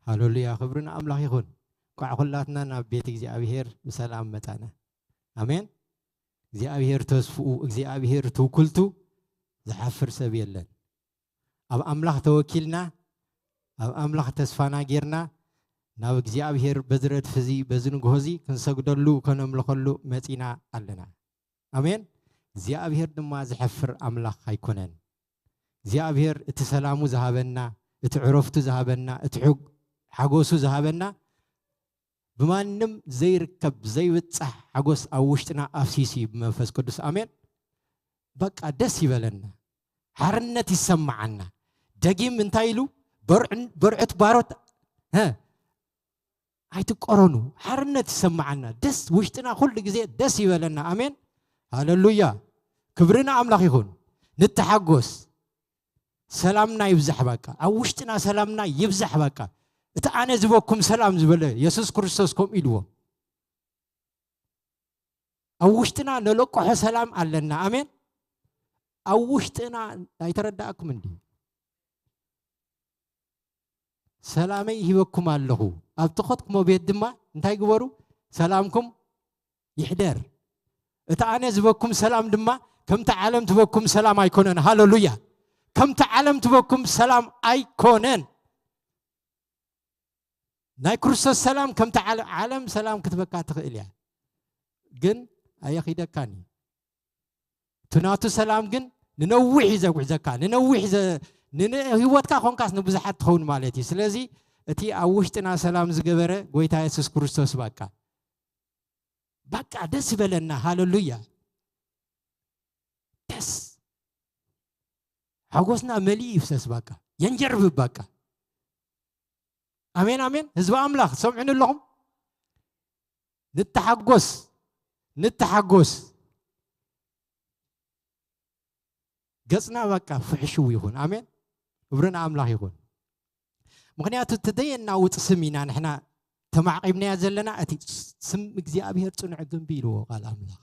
ሃሌሉያ፣ ክብሪ ንኣምላኽ ይኹን። እንኳዕ ኩላትና ናብ ቤት እግዚኣብሔር ብሰላም መጻና። ኣሜን። እግዚኣብሔር ተስፍኡ፣ እግዚኣብሔር ትውክልቱ ዝሓፍር ሰብ የለን። ኣብ ኣምላኽ ተወኪልና፣ ኣብ ኣምላኽ ተስፋና ጌርና፣ ናብ እግዚኣብሔር በዚ ረድፊ እዚ፣ በዚ ንግሆ እዚ ክንሰግደሉ፣ ከነምልኸሉ መጺና ኣለና። ኣሜን። እግዚኣብሔር ድማ ዝሐፍር ኣምላኽ ኣይኮነን። እግዚኣብሔር እቲ ሰላሙ ዝሃበና፣ እቲ ዕረፍቱ ዝሃበና፣ እቲ ሕግ-፣ ሓጎሱ ዝሃበና፣ ብማንም ዘይርከብ ዘይብጻሕ ሓጎስ ኣብ ውሽጥና ኣፍሲሱ እዩ ብመንፈስ ቅዱስ። ኣሜን። በቃ ደስ ይበለና፣ ሓርነት ይሰማዓና። ደጊም እንታይ ኢሉ? በርዑን-፣ በርዑት ባሮት፣ ሀ፣ ኣይትቆረኑ፣ ሓርነት ይሰማዓና። ደስ ውሽጥና ኩሉ ግዜ ደስ ይበለና። ኣሜን። ሃሌሉያ። ክብሪ ንኣምላኽ ይኹን። ንተሓጎስ። ሰላምና ይብዛሕ በቃ። ኣብ ውሽጥና ሰላምና ይብዛሕ በቃ። እቲ ኣነ ዝበኩም ሰላም ዝበለ የሱስ ክርስቶስ ከምኡ ኢልዎ። ኣብ ውሽጥና ነለቅሖ ሰላም ኣለና። ኣሜን። ኣብ ውሽጥና ኣይተረዳእኩም እንዲ ሰላመይ ሂበኩም ኣለኹ። ኣብ ትኸድኩሞ ቤት ድማ እንታይ ግበሩ? ሰላምኩም ይሕደር። እቲ ኣነ ዝበኩም ሰላም ድማ ከምቲ ዓለም ትበኩም ሰላም ኣይኮነን። ሃሌሉያ። ከምቲ ዓለም ትበኩም ሰላም ኣይኮነን። ናይ ክርስቶስ ሰላም ከምቲ ዓለ-፣ ዓለም ሰላም ክትበካ ትኽእል እያ፣ ግን ኣየኺደካን እዩ። እቲ ናቱ ሰላም ግን ንነዊሕ እዩ ዘጉዕዘካ፣ ንነዊሕ ዘ-፣ ን-፣ ንህይወትካ ኾንካስ ንብዙሓት ትኸውን ማለት እዩ። ስለዚ እቲ ኣብ ውሽጥና ሰላም ዝገበረ ጎይታ የሱስ ክርስቶስ በቃ፣ በቃ ደስ ይበለና። ሃሌሉያ። ደስ ሓጎስና መሊኡ ይፍሰስ በቃ፣ የንጀርብብ በቃ። ኣሜን፣ ኣሜን። ህዝቢ ኣምላኽ ሰምዑኒ ኣለኹም? ንተሓጎስ፣ ንተሓጎስ። ገጽና በቃ ፍሕሽው ይኹን። ኣሜን። ክብሪ ንኣምላኽ ይኹን። ምኽንያቱ እቲ ዘየናውጽ ስም ኢና ንሕና ተማዕቂብናዮ ዘለና። እቲ ስም እግዚኣብሔር ጽኑዕ ግንቢ ኢልዎ ቃል ኣምላኽ።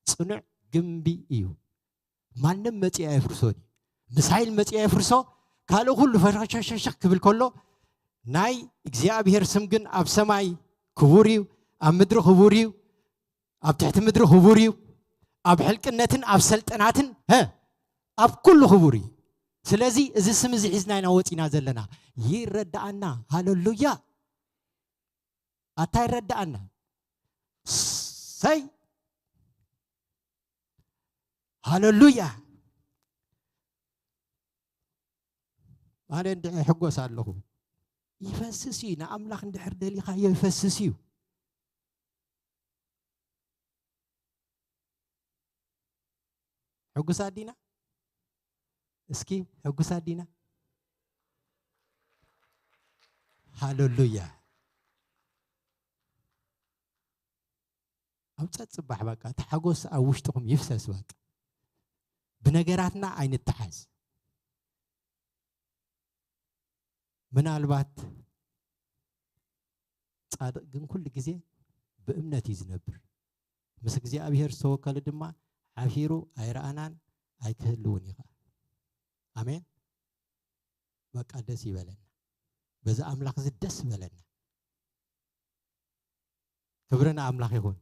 ጽኑዕ ግንቢ እዩ። ማንም መጺኡ ኣይፍርሶን እዩ። ሚሳይል መጺኡ ኣይፍርሶ፣ ካልእ ኩሉ ፈሸኽሸኽ ክብል ከሎ፣ ናይ እግዚኣብሔር ስም ግን ኣብ ሰማይ ክቡር እዩ፣ ኣብ ምድሪ ክቡር እዩ፣ ኣብ ትሕቲ ምድሪ ክቡር እዩ፣ ኣብ ሕልቅነትን ኣብ ሰልጠናትን፣ ሀ፣ ኣብ ኩሉ ክቡር እዩ። ስለዚ እዚ ስም እዚ ሒዝና ኢና ወጺና ዘለና። ይረዳኣና። ሃሌሉያ። ኣታ ይረዳኣና። ሰይ፣ ሃሌሉያ። ኣነ እንድዒ ሕጎስ ኣለኹ። ይፈስስ እዩ። ንኣምላኽ እንድሕር ደሊኻዮ ይፈስስ እዩ። ሕጉሳት ዲና? እስኪ ሕጉሳት ዲና? ሃሌሉያ። ኣብ ጸጽባሕ በቃ፣ እቲ ሓጎስ ኣብ ውሽጥኹም ይፍሰስ በቃ። ብነገራትና ኣይንተሓዝ። ምናልባት ጻድቕ ግን ኩሉ ግዜ ብእምነት እዩ ዝነብር። ምስ እግዚኣብሔር ዝተወከለ ድማ ዓፊሩ ኣይረኣናን ኣይክህልውን እዩ ኸኣ። ኣሜን። በቃ ደስ ይበለና። በዚ ኣምላኽ እዚ ደስ ይበለና። ክብሪ ንኣምላኽ ይኹን።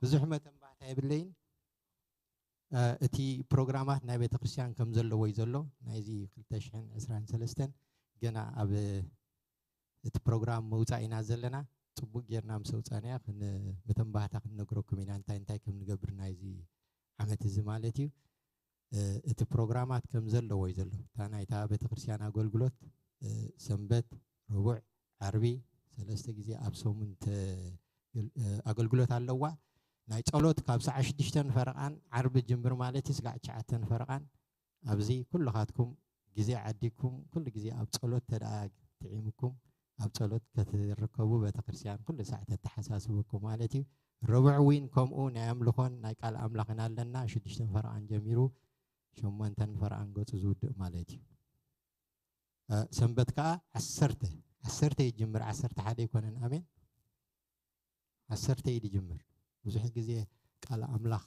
ብዙሕ መተንባህታ የብለይን። እቲ ፕሮግራማት ናይ ቤተ ክርስቲያን ከም ዘለዎ እዩ ዘሎ። ናይዚ ክልተ ሽሕን ዕስራን ሰለስተን ገና ኣብ እቲ ፕሮግራም ምውፃእ ኢና ዘለና። ፅቡቅ ጌርና ምስ ኣውፃእናዮ ክን-፣ መተንባህታ ክንነግረኩም ኢና፣ እንታይ እንታይ ከም ንገብር ናይዚ ዓመት እዚ ማለት እዩ። እቲ ፕሮግራማት ከም ዘለዎ እዩ ዘሎ። እታ ናይታ ቤተክርስትያን ኣገልግሎት ሰንበት፣ ረቡዕ፣ ዓርቢ ሰለስተ ግዜ ኣብ ሰሙን ኣገልግሎት ኣለዋ። ናይ ጸሎት ካብ ሰዓት ሽዱሽተ ፈረቓን ዓርቢ ጅምር ማለት እዩ ስጋዕ ትሽዓተ ፈረቓን ኣብዚ ኩልኻትኩም ግዜ ዓዲኩም ኩሉ ግዜ ኣብ ጸሎት ተደኣ ትዒምኩም ኣብ ጸሎት ክትርከቡ ቤተክርስትያን ኩሉ ሳዕ ተተሓሳስበኩም ማለት እዩ። ረቡዕ እውን ከምኡ ናይ ኣምልኾን ናይ ቃል ኣምላኽን ኣለና። ሽዱሽተ ፈረቓን ጀሚሩ ሸሞንተ ፈረቓን ገጹ ዝውድእ ማለት እዩ። ሰንበት ከዓ ዓሰርተ፣ ዓሰርተ ይጅምር፣ ዓሰርተ ሓደ ኣይኮነን። ኣሜን። ዓሰርተ እዩ ዝጅምር። ብዙሕ ግዜ ቃል ኣምላኽ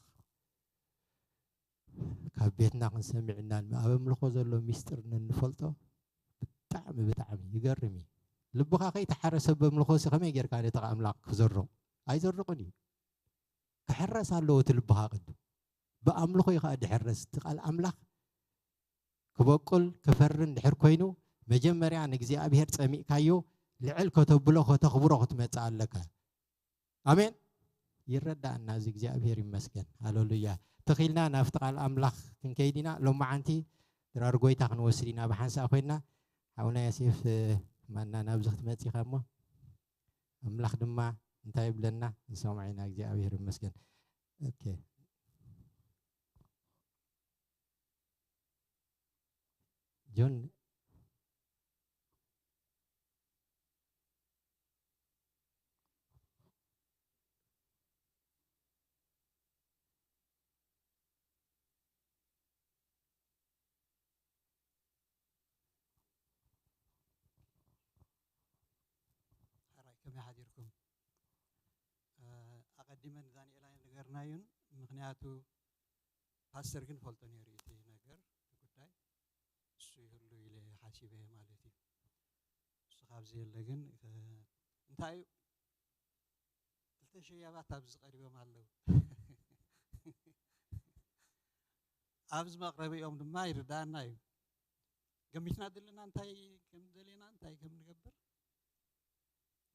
ካብ ቤትና ክንሰምዕ እና ኣብ ኣምልኾ ዘሎ ሚስጥር እንፈልጦ ብጣዕሚ ብጣዕሚ ይገርም እዩ። ልብኻ ከይተሓረሰ በምልኾ ሲ ከመይ ጌርካ ነቲ ኣምላኽ ክዘርቕ? ኣይዘርቕን እዩ። ክሕረስ ኣለዎ እቲ ልብኻ ቅድም። ብኣምልኾ እዩ ከዓ ድሕረስ። እቲ ቃል ኣምላኽ ክበቁል ክፈርን ድሕር ኮይኑ መጀመርያ ንእግዚኣብሔር ጸሚእካዮ ልዕል ከተብሎ ከተኽብሮ ክትመጽእ ኣለካ። ኣሜን። ይረዳእና እዚ እግዚኣብሔር ይመስገን። ሃሌሉያ። ተኺልና ናብቲ ቃል ኣምላኽ ክንከይድ ኢና። ሎማዓንቲ ድራር ጎይታ ክንወስድ ኢና ብሓንሳእ ኮይና። ሓውና ያሴፍ ማና ናብዚ ክትመጽእ ኢኻ እሞ ኣምላኽ ድማ እንታይ ይብለና ንሰምዖ ኢና። እግዚኣብሔር ይመስገን። ኦኬ። ጆን ሕራይ ከመይ ሓዲርኩም? ኣቐዲመ ንዳንኤል ኣይነገርናዩን፣ ምኽንያቱ ፓስተር ግን ፈልጦ ነይሩ እቲ ነገር እቲ ጉዳይ እሱ ይህሉ ኢለ ሓሲበ ማለት እዩ። እሱ ካብዚ የለ ግን እንታይ እዩ ክልተ ሸያባት ኣብዚ ቀሪቦም ኣለዉ። ኣብዚ መቕረቢኦም ድማ ይርዳእና እዩ። ገሚትና ዘለና እንታይ ከም ደለና እንታይ ከም ንገብር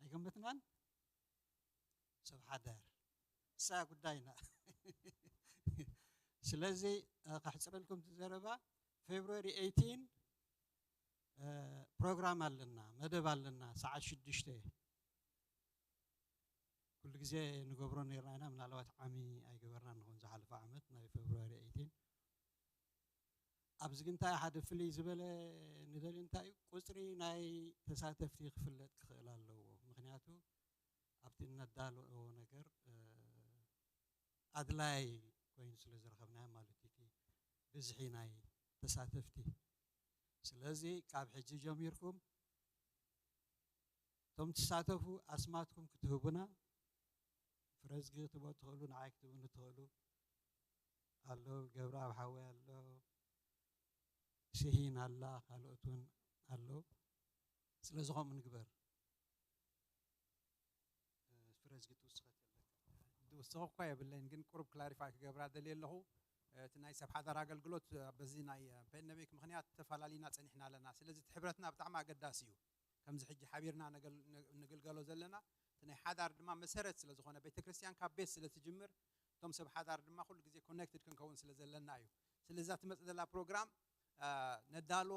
ኣይገመትናን። ሰብ ሓዳር እሳ ጉዳይና። ስለዚ ከሕፅረልኩም እቲ ዘረባ ፌብሩዋሪ ኤይቲን ፕሮግራም ኣለና፣ መደብ ኣለና ሰዓት ሽዱሽተ ኩሉ ግዜ ንገብሮ ነርና ኢና። ምናልባት ዓሚ ኣይገበርና ንኸውን ዝሓለፈ ዓመት ናይ ፌብሩዋሪ ኤይቲን ኣብዚ ግንታይ ሓደ ፍልይ ዝበለ ንደሊ እንታይ እዩ ቁፅሪ ናይ ተሳተፍቲ ክፍለጥ ክኽእል ኣለዎ። ምክንያቱ ኣብቲ እነዳልዎ ነገር ኣድላይ ኮይኑ ስለ ዝረኸብናዮ ማለት እዩ እቲ ብዝሒ ናይ ተሳተፍቲ። ስለዚ ካብ ሕጂ ጀሚርኩም እቶም ትሳተፉ ኣስማትኩም ክትህቡና ፍረዝጊ ክትህቦ ትኽእሉ ንዓይ ክትህቡኒ ትኽእሉ ኣሎ ገብረኣብ ሓወይ ኣሎ ስሂን ኣላ ካልኦት እውን ኣለዉ ስለዚ ከምኡ ንግበር ፍረዝጊ ትውስኸት የለን ዝውስኸ እኳ የብለይን ግን ቁሩብ ክላሪፋይ ክገብራ ደልየ ኣለኹ እቲ ናይ ሰብ ሓዳር ኣገልግሎት በዚ ናይ ፓንደሚክ ምክንያት ተፈላለዩና ፀኒሕና ኣለና ስለዚ እቲ ሕብረትና ብጣዕሚ ኣገዳሲ እዩ ከምዚ ሕጂ ሓቢርና ንግልገሎ ዘለና እቲ ናይ ሓዳር ድማ መሰረት ስለ ዝኾነ ቤተክርስትያን ካብ ቤት ስለ ትጅምር እቶም ሰብ ሓዳር ድማ ኩሉ ግዜ ኮኔክትድ ክንከውን ስለ ዘለና እዩ ስለዛ ትመፅእ ዘላ ፕሮግራም ነዳሎ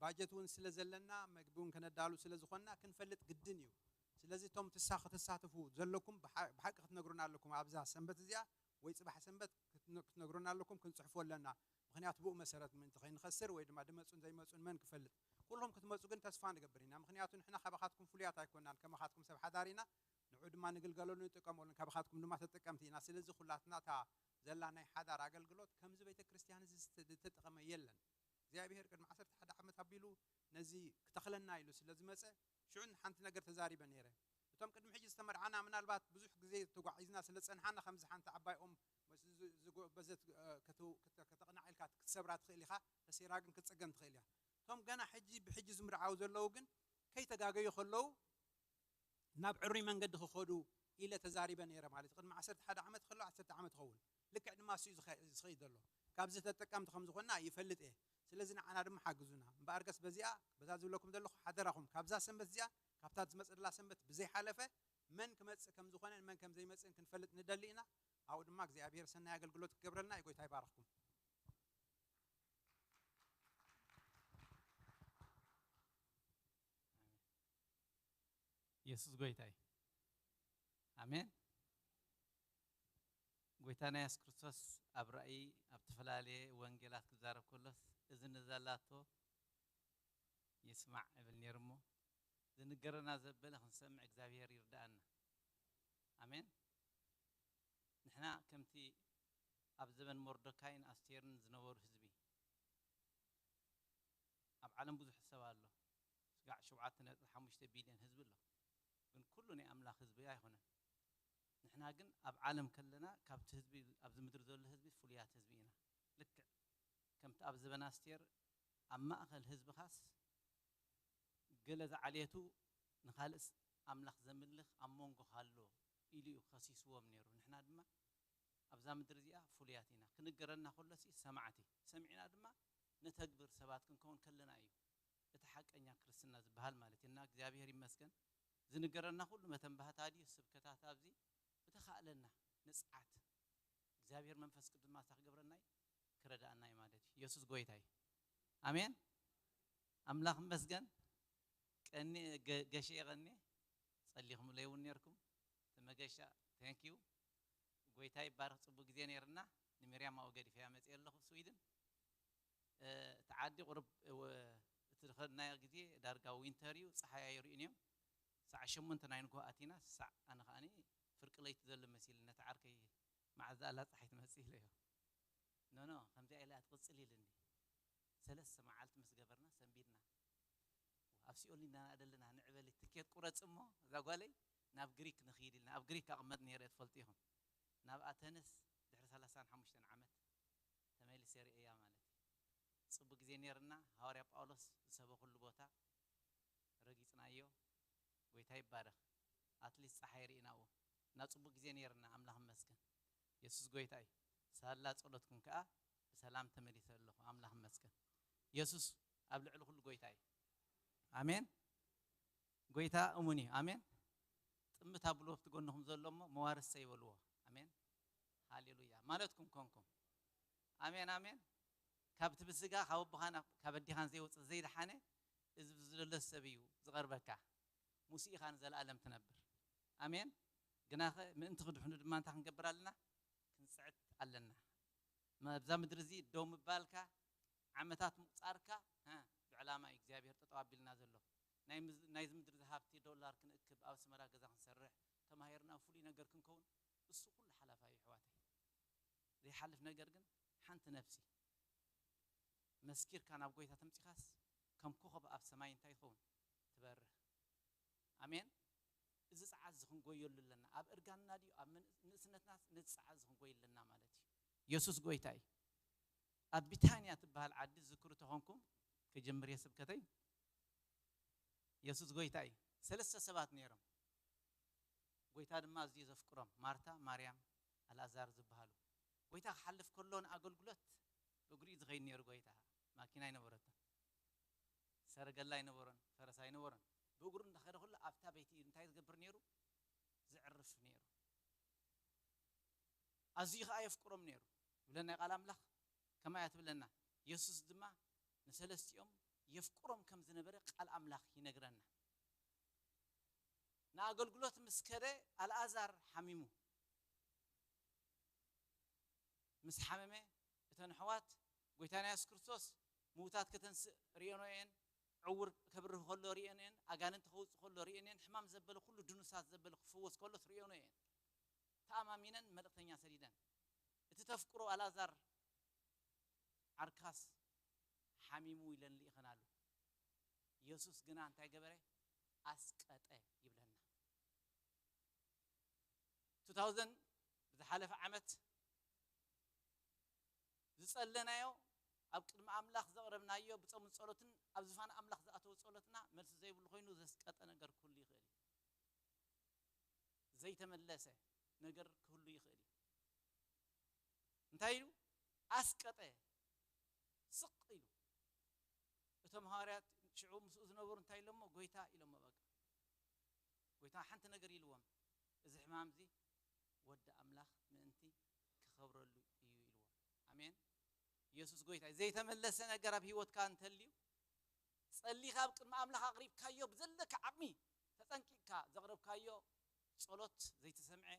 ባጀት እውን ስለ ዘለና መግቢ እውን ከነዳሉ ስለ ዝኾንና ክንፈልጥ ግድን እዩ ስለዚ እቶም ትሳ ክትሳትፉ ዘለኩም ብሓቂ ክትነግሩና ኣለኩም ኣብዛ ሰንበት እዚኣ ወይ ፅባሕ ሰንበት ክትነግሩና ኣለኩም ክንፅሕፎ ኣለና ምኽንያቱ ብኡ መሰረት ምእንቲ ከይንኸስር ወይ ድማ ድመፁን ዘይመፁን መን ክፈልጥ ኩልኹም ክትመፁ ግን ተስፋ ንገብር ኢና ምኽንያቱ ንሕና ካባኻትኩም ፍሉያት ኣይኮናን ከማኻትኩም ሰብ ሓዳር ኢና ንዑ ድማ ንግልገለሉ ንጥቀመሉን ካባኻትኩም ድማ ተጠቀምቲ ኢና ስለዚ ኩላትና እታ ዘላ ናይ ሓዳር ኣገልግሎት ከምዚ ቤተ ክርስቲያን እዚ ዝተጠቐመ የለን እግዚኣብሔር ቅድሚ ዓሰርተ ሓደ ዓመት ኣቢሉ ነዚ ክተኽለና ኢሉ ስለ ዝመፀ ሽዑ ሓንቲ ነገር ተዛሪበ ነይረ እቶም ቅድሚ ሕጂ ዝተመርዓና ምናልባት ብዙሕ ግዜ ተጓዒዝና ስለ ዝፀንሓና ከምዚ ሓንቲ ዓባይ ኦም በዘት ከተቕናዕ ኢልካ ክትሰብራ ትኽእል ኢኻ ተሰይራ ግን ክትፀገን ትኽእል እያ እቶም ገና ሕጂ ብሕጂ ዝምርዓው ዘለዉ ግን ከይተጋገዩ ከለዉ ናብ ዕሩይ መንገዲ ክኸዱ ኢለ ተዛሪበ ነይረ ማለት እዩ ቅድሚ ዓሰርተ ሓደ ዓመት ከሎ ዓሰርተ ዓመት ይኸውን ልክዕ ድማ እሱ እዩ ዝኸ- ዝኸይድ ዘሎ። ካብዚ ተጠቀምቲ ከም ዝኾንና ይፈልጥ እየ። ስለዚ ንዓና ድማ ሓግዙና። እምበኣርከስ በዚኣ በዛ ዝብለኩም ዘለኹ ሓደራኹም ካብዛ ሰንበት እዚኣ ካብታ ዝመጽእ ዘላ ሰንበት ብዘይሓለፈ መን ክመጽእ ከም ዝኾነን መን ከም ዘይመጽእን ክንፈልጥ ንደሊ ኢና። ኣብኡ ድማ እግዚኣብሔር ሰናይ ኣገልግሎት ክገብረልና እዩ። ጎይታ ይባርኽኩም። የሱስ ጎይታ እዩ። ኣሜን። ጎይታና የሱስ ክርስቶስ ኣብ ራእይ ኣብ ዝተፈላለየ ወንጌላት ክዛረብ ከሎስ እዚ ንዘላቶ ይስማዕ እብል ነይሩ እሞ ዝንገረና ዘበለ ክንሰምዕ እግዚኣብሔር ይርዳኣና። ኣሜን። ንሕና ከምቲ ኣብ ዘበን ሞርዶካይን ኣስቴርን ዝነበሩ ህዝቢ ኣብ ዓለም ብዙሕ ሰብ ኣሎ። ስጋዕ ሸውዓተ ነጥቢ ሓሙሽተ ቢልዮን ህዝቢ ኣሎ። ግን ኩሉ ናይ ኣምላኽ ህዝቢ ኣይኮነን። ንሕና ግን ኣብ ዓለም ከለና ካብቲ ህዝቢ ኣብዚ ምድሪ ዘሎ ህዝቢ ፍሉያት ህዝቢ ኢና። ልክዕ ከምቲ ኣብ ዘበን ኣስቴር ኣብ ማእኸል ህዝብኻስ ገለ ዝዓልየቱ ንኻልእስ ኣምላኽ ዘምልኽ ኣብ መንጎ ሃሎ ኢሉ እዩ ከሲስዎም ነይሩ። ንሕና ድማ ኣብዛ ምድሪ እዚኣ ፍሉያት ኢና። ክንገረና ከሎሲ ሰማዕቲ፣ ሰሚዕና ድማ ነተግብር ሰባት ክንከውን ከለና እዩ እቲ ሓቀኛ ክርስትና ዝበሃል ማለት እዩ። እና እግዚኣብሔር ይመስገን ዝንገረና ኩሉ መተን ባህታ ድዩ ስብከታት ኣብዚ ብተኻእለና ንጽዓት እግዚኣብሔር መንፈስ ቅዱስ ማስታ ክገብረና እዩ ክረዳእና እዩ ማለት እዩ። የሱስ ጎይታ እዩ። ኣሜን። ኣምላኽ ይመስገን። ቀኒ ገ- ገሼ ቀኒ ጸሊኹም ለይ እውን ነርኩም እቲ መገሻ thank you። ጎይታ ይባረኽ። ጽቡቅ ግዜ ነይርና። ንሚርያም ኣብኡ ገዲፈያ መጽየ ኣለኹ ስዊድን። እቲ ዓዲ ቁሩብ እቲ ዝኸድናዮ ግዜ ዳርጋ ዊንተር እዩ። ጸሓይ ኣይርእዩን እዮም። ሰዓ ሸሞንተ ናይ ንግሆ ኣቲና ሳዕ ኣነ ከዓኒ ፍርቂ ለይቲ ዘሎ መሲል ነቲ ዓርከይ መዓዛ ኣላ ጸሓይ ትመጽእ ኢለዮ። ኖኖ ከምዚኣ ኢላ ትቕጽል ኢልኒ። ሰለስተ መዓልቲ ምስ ገበርና ሰንቢድና። ኣብ ሲኦል ኢና ዘለና ንዕበሊ ትኬት ቁረጽ እሞ እዛ ጓለይ ናብ ግሪክ ንኽይድ ኢልና ኣብ ግሪክ ኣቕመጥ ነይረ ትፈልጡ ኢኹም። ናብ ኣተንስ ድሕሪ ሰላሳን ሓሙሽተን ዓመት ተመሊሰ ርእያ ማለት እዩ። ጽቡቅ ግዜ ነይርና። ሃዋርያ ጳውሎስ ዝሰበኹሉ ቦታ ረጊጽናዮ። ጎይታ ይባረኽ። ኣትሊስት ጸሓይ ርኢናዎ እና ጽቡቅ ግዜ ነይርና። ኣምላኽ ይመስገን። የሱስ ጎይታ እዩ። ሳላ ጸሎትኩም ከኣ ብሰላም ተመሊሰ ኣለኹ። ኣምላኽ ይመስገን። የሱስ ኣብ ልዕሊ ኩሉ ጎይታ እዩ። ኣሜን። ጎይታ እሙን እዩ። ኣሜን። ጥምት ኣብልዎ ኣብቲ ጎንኹም ዘሎ እሞ መዋርሰ ይበልዎ። ኣሜን። ሃሌሉያ። ማለትኩም ኮንኩም። ኣሜን ኣሜን። ካብቲ ብስጋ ካብ ኣቦኻን ካብ ኣዴኻን ዘይወፅእ ዘይደሓነ እዚ ብዝደሎ ሰብ እዩ ዝቐርበካ። ሙሴ ኢኻ ንዘለኣለም ትነብር። ኣሜን። ግናኸ ምእንቲ ክድሕኑ ድማ እንታይ ክንገብር ኣለና? ክንፅዕት ኣለና። ኣብዛ ምድሪ እዚ ደው ምባልካ ዓመታት ምቁፃርካ እ፣ ብዕላማ እዩ እግዚኣብሔር ጠጠው ኣቢልና ዘሎ። ናይ ምዝ- ናይዚ ምድሪ እዚ ሃብቲ ዶላር ክንእክብ ኣብ ኣስመራ ገዛ ክንሰርሕ ተማሂርና ፍሉይ ነገር ክንከውን እሱ ኩሉ ሓላፋ እዩ ኣሕዋተይ። ዘይሓልፍ ነገር ግን ሓንቲ ነፍሲ መስኪርካ ናብ ጎይታ ተምፂኻስ ከም ኮኸብ ኣብ ሰማይ እንታይ ይኸውን ትበርህ። ኣሜን። እዚ ጸዓት እዚ ክንጎየሉ ኣለና። ኣብ እርጋንና ድዩ ኣብ ምን- ንእስነትና ነዚ ጸዓት እዚ ክንጎይ ኣለና ማለት እዩ። የሱስ ጎይታ እዩ። ኣብ ቢታንያ ትበሃል ዓዲ ዝክሩ ተኾንኩም ክጅምር እየ ስብከተይ። የሱስ ጎይታ እዩ። ሰለስተ ሰባት ነይሮም። ጎይታ ድማ ኣዝዩ ዘፍቅሮም ማርታ፣ ማርያም፣ ኣልኣዛር ዝበሃሉ። ጎይታ ክሓልፍ ከሎ ንኣገልግሎት ብእግሩ እዩ ዝኸይድ ነይሩ። ጎይታ ማኪና ኣይነበረቶን፣ ሰረገላ ኣይነበሮን፣ ፈረስ ኣይነበሮን። ብእግሩ እንዳኸደ ከሎ ኣብታ ቤት እዩ እንታይ ዝገብር ነይሩ? ዘዕርፍ ነይሩ። ኣዝዩ ኸዓ የፍቅሮም ነይሩ ይብለና ቃል ኣምላኽ። ከማያ ትብለና። የሱስ ድማ ንሰለስቲኦም የፍቅሮም ከም ዝነበረ ቃል ኣምላኽ ይነግረና። ንኣገልግሎት ምስ ከደ ኣልኣዛር ሓሚሙ። ምስ ሓመመ እተን ኣሕዋት ጎይታና የሱስ ክርስቶስ ምዉታት ከተንስእ ርእየኖ እየን፣ ዕውር ከብርህ ከሎ ርእየን እየን፣ ኣጋንንቲ ከውፅእ ከሎ ርእየን እየን፣ ሕማም ዘበለ ኩሉ ድኑሳት ዘበለ ክፍወስ ከሎስ ርእየኖ እየን። ተኣማሚነን መልእክተኛ ሰዲደን። እቲ ተፍቅሮ ኣልኣዛር ዓርካስ ሓሚሙ ኢለን ልኢኸናሉ። የሱስ ግና እንታይ ገበረ? ኣስቀጠ ይብለና። two thousand ብዝሓለፈ ዓመት ዝጸለናዮ ኣብ ቅድሚ ኣምላኽ ዘቕረብናዮ ብጾምን ጸሎትን ኣብ ዝፋን ኣምላኽ ዝኣተወ ጸሎትና መልሲ ዘይብሉ ኮይኑ ዘስቀጠ ነገር ክህሉ ይኽእል እዩ። ዘይተመለሰ ነገር ክህሉ ይኽእል እዩ። እንታይ ኢሉ? ኣስቀጠ። ስቕ ኢሉ። እቶም ሃዋርያት ሽዑ ምስኡ ዝነበሩ እንታይ ኢሎሞ? ጎይታ ኢሎሞ። በቃ ጎይታ ሓንቲ ነገር ኢልዎም፣ እዚ ሕማም እዚ ወዲ ኣምላኽ ምእንቲ ክኸብረሉ እዩ ኢልዎም። ኣሜን። ኢየሱስ ጎይታ እዩ። ዘይተመለሰ ነገር ኣብ ህይወትካ እንተልዩ፣ ጸሊኻ ኣብ ቅድሚ ኣምላኽ ኣቕሪብካዮ፣ ብዘለካ ዓቕሚ ተጸንቂቕካ ዘቕረብካዮ ጸሎት ዘይተሰምዐ፣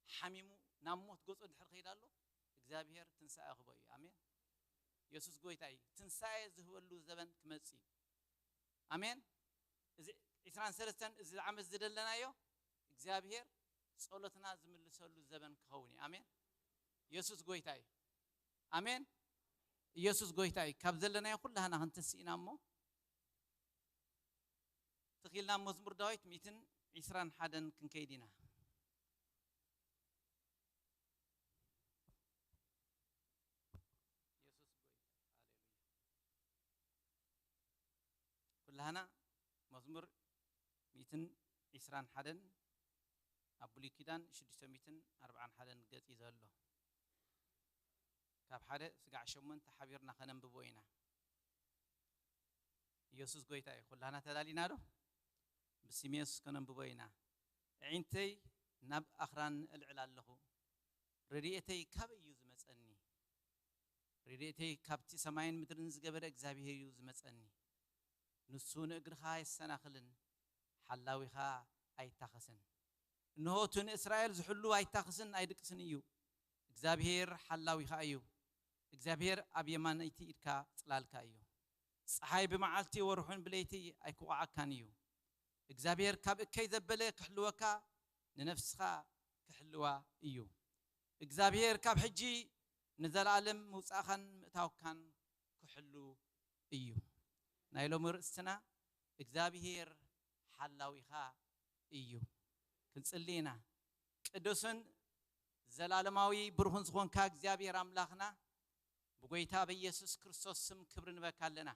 ሓሚሙ ናብ ሞት ገጹ እንድሕር ከይዳ ኣሎ፣ እግዚኣብሔር ትንሳኤ ክህቦ እዩ። ኣሜን። ኢየሱስ ጎይታ እዩ። ትንሳኤ ዝህበሉ ዘበን ክመጽእ እዩ። ኣሜን። እዚ ዕስራን ሰለስተን እዚ ዓመት ዝደለናዮ፣ እግዚኣብሔር ጸሎትና ዝምልሰሉ ዘበን ክኸውን እዩ። ኣሜን። ኢየሱስ ጎይታ እዩ። ኣሜን። ኢየሱስ ጎይታ እዩ። ካብ ዘለናዮ ኩላህና ክንትስእ ኢና እሞ፣ ትኺልና መዝሙር ዳዊት ሚእትን ዕስራን ሓደን ክንከይድ ኢና። ኢየሱስ ጎይታ። ሃሌሉያ። ኩላህና መዝሙር ሚእትን ዕስራን ሓደን ኣብ ብሉይ ኪዳን ሽዱሽተ ሚእትን ኣርብዓን ሓደን ገጽ እዩ ዘሎ። ካብ ሓደ ስጋዕ ሸሞንተ ሓቢርና ከነንብቦ ኢና። ኢየሱስ ጎይታ እዩ። ኩላህና ተዳሊና ዶ? ብስም ኢየሱስ ከነንብቦ ኢና። ኣዒንተይ ናብ ኣኽራን እልዕል ኣለኹ። ረድኤተይ ካበይ እዩ ዝመጸኒ? ረድኤተይ ካብቲ ሰማይን ምድርን ዝገበረ እግዚኣብሔር እዩ ዝመጸኒ። ንሱ ንእግርኻ ኣይሰናኽልን፣ ሓላዊኻ ኣይታኸስን። እንሆ እቲ ንእስራኤል ዝሕሉ ኣይታኽስን ኣይድቅስን እዩ። እግዚኣብሔር ሓላዊኻ እዩ። እግዚኣብሔር ኣብ የማነይቲ ኢድካ ጽላልካ እዩ። ጸሓይ ብመዓልቲ ወርሑን ብለይቲ ኣይክወዓካን እዩ። እግዚኣብሔር ካብ እከይ ዘበለ ክሕልወካ፣ ንነፍስኻ ክሕልዋ እዩ። እግዚኣብሔር ካብ ሕጂ ንዘለኣለም ምውጻእኻን ምእታውካን ክሕሉ እዩ። ናይ ሎሚ ርእስትና እግዚኣብሔር ሓላዊኻ እዩ። ክንጽሊ ኢና። ቅዱስን ዘላለማዊ ብሩኽን ዝኾንካ እግዚኣብሔር ኣምላኽና፣ ብጎይታ በኢየሱስ ክርስቶስ ስም ክብሪ ንበካ ኣለና።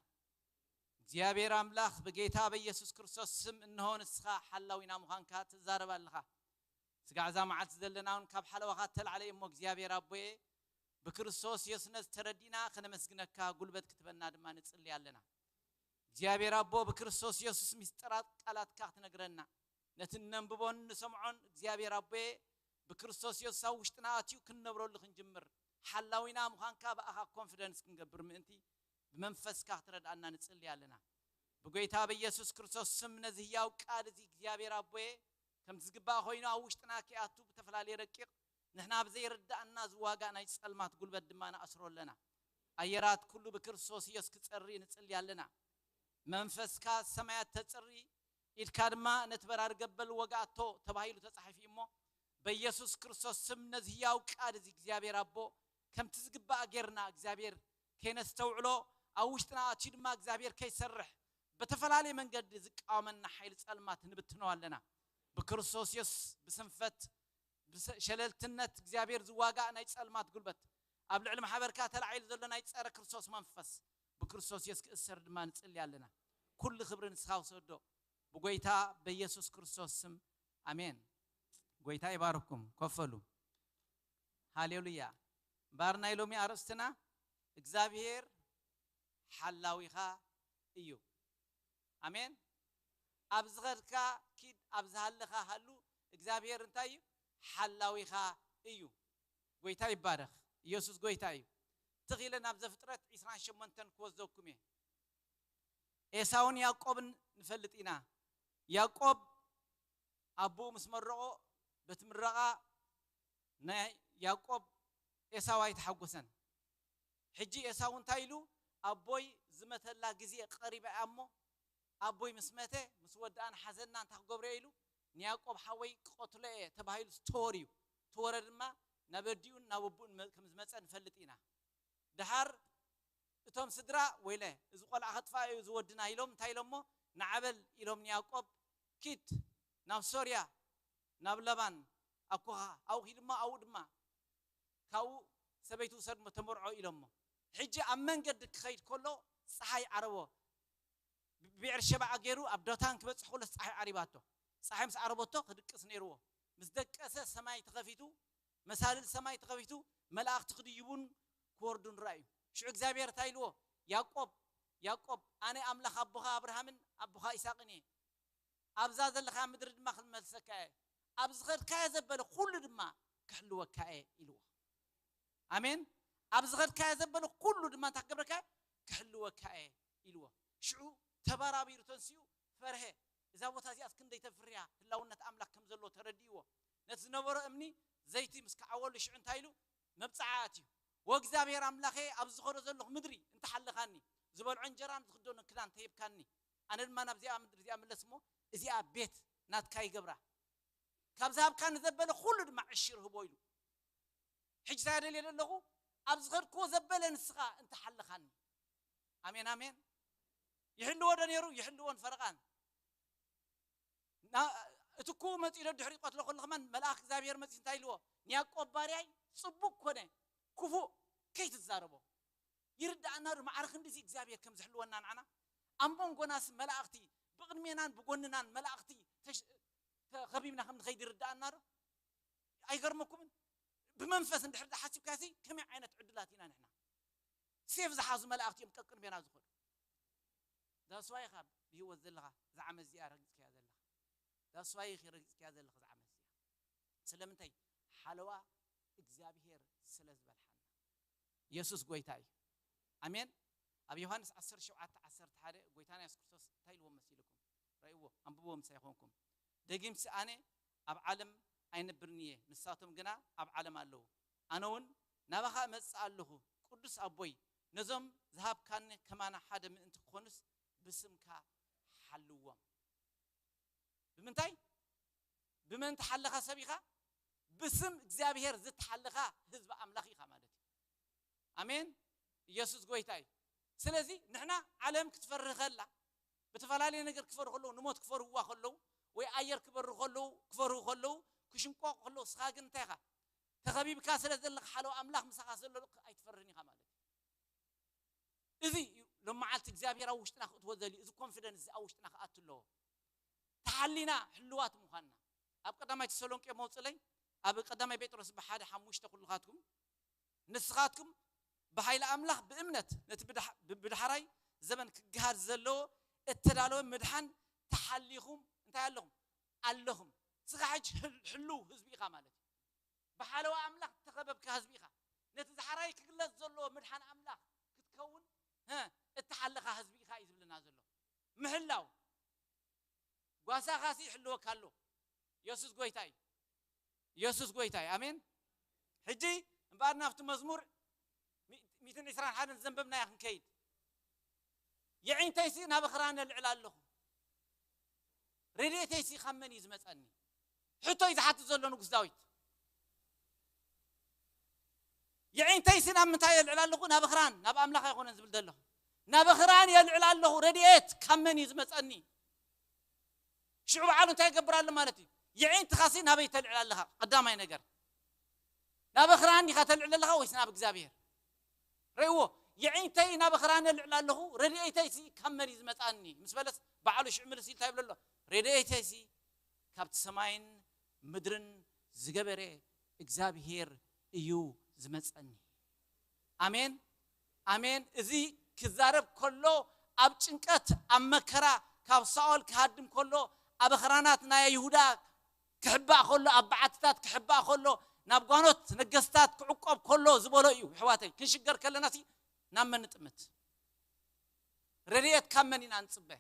እግዚኣብሔር ኣምላኽ፣ ብጌታ በኢየሱስ ክርስቶስ ስም እንሆ ንስኻ ሓላዊና ምዃንካ ትዛረብ ኣለኻ። ስጋዕ እዛ መዓልቲ ዘለና እውን ካብ ሓለዋኻ ተላዕለ እሞ እግዚኣብሔር ኣቦየ፣ ብክርስቶስ የሱስ ነዚ ተረዲና ከነመስግነካ ጉልበት ክትበና ድማ ንጽሊ ኣለና። እግዚኣብሔር ኣቦ፣ ብክርስቶስ የሱስ ምስጢራት ቃላትካ ክትነግረና፣ ነቲ እነንብቦን ንሰምዖን እግዚኣብሔር ኣቦየ፣ ብክርስቶስ የሱስ ኣብ ውሽጥና ኣትዩ ክንነብረሉ ክንጅምር፣ ሓላዊና ምዃንካ ብኣኻ ኮንፊደንስ ክንገብር ምእንቲ ብመንፈስካ ክትረድኣና ንጽሊ ኣለና። ብጎይታ በኢየሱስ ክርስቶስ ስም ነዚ ህያው ቃል እዚ እግዚኣብሔር ኣቦየ፣ ከምቲ ዝግባእ ኮይኑ ኣብ ውሽጥና ከይኣቱ ብተፈላለየ ረቂቕ ንሕና ብዘይርዳእና ዝዋጋእ ናይ ጸልማት ጉልበት ድማ ንኣስሮ ኣለና። ኣየራት ኩሉ ብክርስቶስ ኢየሱስ ክጸሪ ንጽሊ ኣለና። መንፈስካ ሰማያት ተጽሪ፣ ኢድካ ድማ ነቲ በራሪ ገበል ወጋእቶ ተባሂሉ ተጻሒፉ እዩ እሞ፣ በኢየሱስ ክርስቶስ ስም ነዚ ህያው ቃል እዚ እግዚኣብሔር ኣቦ ከምቲ ዝግባእ ጌርና እግዚኣብሔር ከይነስተውዕሎ፣ ኣብ ውሽጥና ኣትዩ ድማ እግዚኣብሔር ከይሰርሕ ብተፈላለየ መንገዲ ዝቃወመና ሓይሊ ጸልማት ንብትኖ ኣለና። ብክርስቶስ የሱስ ብስንፈት፣ ብሸለልትነት እግዚኣብሔር ዝዋጋእ ናይ ጸልማት ጉልበት፣ ኣብ ልዕሊ ማሕበርካ ተላዒሉ ዘሎ ናይ ጸረ ክርስቶስ መንፈስ ብክርስቶስ የሱስ ክእሰር ድማ ንጽሊ ኣለና። ኩሉ ክብሪ ንስኻ ውሰዶ ብጎይታ በኢየሱስ ክርስቶስ ስም፣ ኣሜን። ጎይታ ይባርኩም። ኮፈሉ። ሃሌሉያ። እምበኣር ናይ ሎሚ ኣርእስትና እግዚኣብሔር ሓላዊኻ እዩ። ኣሜን። ኣብ ዝኸድካ ኪድ፣ ኣብ ዝሃለኻ ሃሉ። እግዚኣብሔር እንታይ እዩ? ሓላዊኻ እዩ። ጎይታ ይባረኽ። ኢየሱስ ጎይታ እዩ። ትኽ ኢለ ናብ ዘፍጥረት ዕስራን ሸሞንተን ክወስደኩም እየ። ኤሳውን ያዕቆብን ንፈልጥ ኢና። ያዕቆብ ኣቦኡ ምስ መረቖ፣ በቲ ምረቓ ናይ ያዕቆብ ኤሳው ኣይተሓጎሰን። ሕጂ ኤሳው እንታይ ኢሉ? ኣቦይ ዝመተላ ግዜ ቀሪባ እያ እሞ፣ ኣቦይ ምስ መተ፣ ምስ ወድኣን ሓዘንና እንታይ ክገብሮ እየ ኢሉ ንያዕቆብ ሓወይ ክቐትሎ እየ ተባሂሉ ዝተወር እዩ። ተወረ ድማ ናብ ኣዲኡን ናብ ኣቦኡን መ-፣ ከም ዝመጸ ንፈልጥ ኢና። ደሓር እቶም ስድራ፣ "ወይለ፣ እዚ ቆልዓ ከጥፋእ እዩ እዚ ወድና" ኢሎም እንታይ ኢሎሞ? "ንዓበል" ኢሎም ንያዕቆብ፣ "ኪድ ናብ ሶርያ፣ ናብ ለባን ኣኮኻ፣ ኣብኡ ኪድ እሞ ኣብኡ ድማ ካብኡ ሰበይቲ ውሰድ እሞ ተመርዖ" ኢሎሞ። ሕጂ ኣብ መንገዲ ክኸይድ ከሎ ጸሓይ ዓረቦ። ብኤርሸባዓ ገይሩ ኣብ ዶታን ክበጽሕ ከሎስ ጸሓይ ዓሪባቶ። ጸሓይ ምስ ዓረበቶ ክድቅስ ነይርዎ። ምስ ደቀሰ ሰማይ ተኸፊቱ፣ መሳልል ሰማይ ተኸፊቱ፣ መላእኽቲ ክድይቡን ክወርዱን ረኣዩ። ሽዑ እግዚኣብሔር እንታይ ኢልዎ? ያዕቆብ፣ ያዕቆብ፣ ኣነ ኣምላኽ ኣቦኻ ኣብርሃምን ኣቦኻ ይስሐቅን እየ። ኣብዛ ዘለኻ ምድሪ ድማ ክመልሰካ እየ። ኣብ ዝኸድካዮ ዘበለ ኩሉ ድማ ክሕልወካ እየ ኢልዎ። ኣሜን። ኣብ ዝኸድካዮ ዘበለ ኩሉ ድማ እንታይ ክገብረካ እየ? ክሕልወካ እየ ኢልዎ። ሽዑ ተባራቢሩ ተንሲኡ ፈርሀ። እዛ ቦታ እዚኣስ ክንደይ ተፍርያ ህላውነት ኣምላኽ ከም ዘሎ ተረዲእዎ። ነቲ ዝነበሮ እምኒ ዘይቲ ምስ ከዓወሉ ሽዑ እንታይ ኢሉ? መብጽዓ ኣትዩ። "ወእግዚኣብሔር ኣምላኸ፣ ኣብ ዝኸዶ ዘለኹ ምድሪ እንተሓለኻኒ፣ ዝበልዖ እንጀራን ዝኽደኖ ክዳን እንተሂብካኒ፣ ኣነ ድማ ናብዚኣ ምድሪ እዚኣ ምለስ እሞ፣ እዚኣ ቤት ናትካ ይገብራ። ካብ ዝሃብካኒ ዘበለ ኩሉ ድማ ዕሽር ህቦ" ኢሉ። ሕጂ እንታይ ደልየ ዘለኹ? ኣብ ዝኸድክዎ ዘበለ ንስኻ እንተሓለኻኒ። ኣሜን፣ ኣሜን። ይሕልዎ ዶ ነይሩ? ይሕልዎን ፈረቓን። ና-፣ እቲ ክው መጺኡ ድሕሪ ይቀትሎ ከሎ ከማን መልኣኽ እግዚኣብሔር መጺኡ እንታይ ኢልዎ? "ንያዕቆብ ባርያይ ጽቡቕ ኮነ፣ ክፉእ ከይትዛረቦ።" ይርድኣና ዶ ማዕረ ክንዲዚ እግዚኣብሔር ከም ዝሕልወና ንዓና? ኣብ መንጎናስ መላእኽቲ፣ ብቕድሜናን ብጎንናን መላእኽቲ ተሽ-፣ ተኸቢብና ከም ንኸይድ ይርድኣና ዶ? ኣይገርመኩምን? ብመንፈስ እንድሕር ሓሲብካሲ ከመይ ዓይነት ዕዱላት ኢና ንሕና? ሴፍ ዝሓዙ መላእኽቲ እዮም ቀቅድሜና ዝኾኑ። ዳስዋይ ኢኻ ብህይወት ዘለኻ፣ እዛ ዓመት እዚኣ ረጊጽካያ ዘለኻ። ዳስዋይ ኢኺ ረጊጽካያ ዘለኻ እዛ ዓመት እዚኣ። ስለምንታይ? ሓለዋ እግዚኣብሔር ስለ ዝበልሓና። የሱስ ጎይታ እዩ። ኣሜን። ኣብ ዮሃንስ ዓሰርተ ሸውዓተ ዓሰርተ ሓደ ጎይታና የሱስ ክርስቶስ እንታይ ኢልዎም መሲልኩም? ረእይዎ፣ ኣንብብዎ ምሳይ ኾንኩም። ደጊምሲ ኣነ ኣብ ዓለም ኣይነብርን እየ፣ ንሳቶም ግና ኣብ ዓለም ኣለዉ። ኣነ እውን ናባኻ እመጽእ ኣለኹ። ቅዱስ ኣቦይ፣ ነዞም ዝሃብካኒ ከማና ሓደ ምእንቲ ክኾኑስ ብስምካ ሓልዎም። ብምንታይ? ብመን ተሓለኻ ሰብ ኢኻ? ብስም እግዚኣብሔር ዝተሓለኻ ህዝቢ ኣምላኽ ኢኻ ማለት እዩ። ኣሜን። ኢየሱስ ጎይታ እዩ። ስለዚ ንሕና ዓለም ክትፈርህ ከላ፣ ብተፈላለየ ነገር ክፈርሁ ከለዉ፣ ንሞት ክፈርህዋ ከለዉ፣ ወይ ኣየር ክበርሁ ከለዉ፣ ክፈርሁ ከለዉ፣ ክሽንቆቑ ከለዉ፣ ንስኻ ግን እንታይ ኢኻ? ተኸቢብካ ስለ ዘለኻ ሓለዋ ኣምላኽ ምሳኻ ዘሎ ኣይትፈርህን ኢኻ ማለት እዩ። እዚ እዩ ሎም መዓልቲ እግዚኣብሔር ኣብ ውሽጥና ክእትዎ ዘልዩ። እዚ ኮንፊደንስ እዚ ኣብ ውሽጥና ክኣቱ ኣለዎ። ተሓሊና ሕልዋት ምዃንና። ኣብ ቀዳማይ ተሰሎንቄ መውፅለይ፣ ኣብ ቀዳማይ ጴጥሮስ ብሓደ ሓሙሽተ ኩልኻትኩም፣ ንስኻትኩም ብሓይሊ ኣምላኽ ብእምነት ነቲ ብድሓ-፣ ብ-፣ ብድሓራይ ዘበን ክገሃድ ዘለዎ እተዳለወ ምድሓን ተሓሊኹም እንታይ ኣለኹም? ኣለኹም። ስኻ ሕጂ ህል-፣ ህልው ህዝቢ ኢኻ ማለት እዩ። ብሓለዋ ኣምላኽ እተኸበብካ ህዝቢ ኢኻ። ነቲ ዛሕራይ ክግለጽ ዘለዎ ምድሓን ኣምላኽ ክትከውን፣ እ፣ እተሓለኻ ህዝቢ ኢኻ እዩ ዝብለና ዘሎ። ምሕላው። ጓሳኻሲ ይሕልወካ ኣሎ። የሱስ ጎይታ እዩ። የሱስ ጎይታ እዩ። ኣሜን። ሕጂ እምበኣር ናብቲ መዝሙር ሚ-፣ ሚእትን ዕስራን ሓደን ዘንበብናያ ክንከይድ። "የዒንተይሲ ናብ ኣኽራን የልዕል ኣለኹ፣ ረድኤተይሲ ካብ መን እዩ ዝመጸኒ?" ሕቶ እዩ ዝሓትት ዘሎ ንጉስ ዳዊት። "የዒንተይሲ ናብ ምንታይ የልዕል ኣለኹ? ናብ ኣኽራን፣ ናብ ኣምላኽ ኣይኮነን ዝብል ዘለኹ። ናብ ኣኽራን የልዕል ኣለኹ፣ ረድኤት ካብ መን እዩ ዝመጸኒ?" ሽዑ በዓሉ እንታይ ይገብር ኣሎ ማለት እዩ? የዒንትኻሲ ናበይ ተልዕል ኣለኻ? ቀዳማይ ነገር፣ ናብ ኣኽራን ዲኻ ተልዕል ኣለኻ ወይስ ናብ እግዚኣብሔር? ረእዎ፣ "የዒንተይ ናብ ኣኽራን የልዕል ኣለኹ፣ ረድኤተይሲ ካብ መን እዩ ዝመጻኒ?" ምስ በለስ በዓሉ ሽዑ ምልስ ኢሉ እንታይ ይብል ኣሎ? "ረድኤተይሲ ካብቲ ሰማይን ምድርን ዝገበረ እግዚኣብሔር እዩ ዝመጸኒ።" ኣሜን፣ ኣሜን። እዚ ክዛረብ ከሎ ኣብ ጭንቀት፣ ኣብ መከራ፣ ካብ ሳኦል ክሃድም ከሎ፣ ኣብ ኣኽራናት ናይ ይሁዳ ክሕባእ ከሎ፣ ኣብ በዓትታት ክሕባእ ከሎ፣ ናብ ጓኖት ነገስታት ክዕቆብ ከሎ ዝበሎ እዩ። ኣሕዋተይ፣ ክንሽገር ከለና ሲ ናብ መን ንጥምት? ረድኤት ካብ መን ኢና ንጽበ?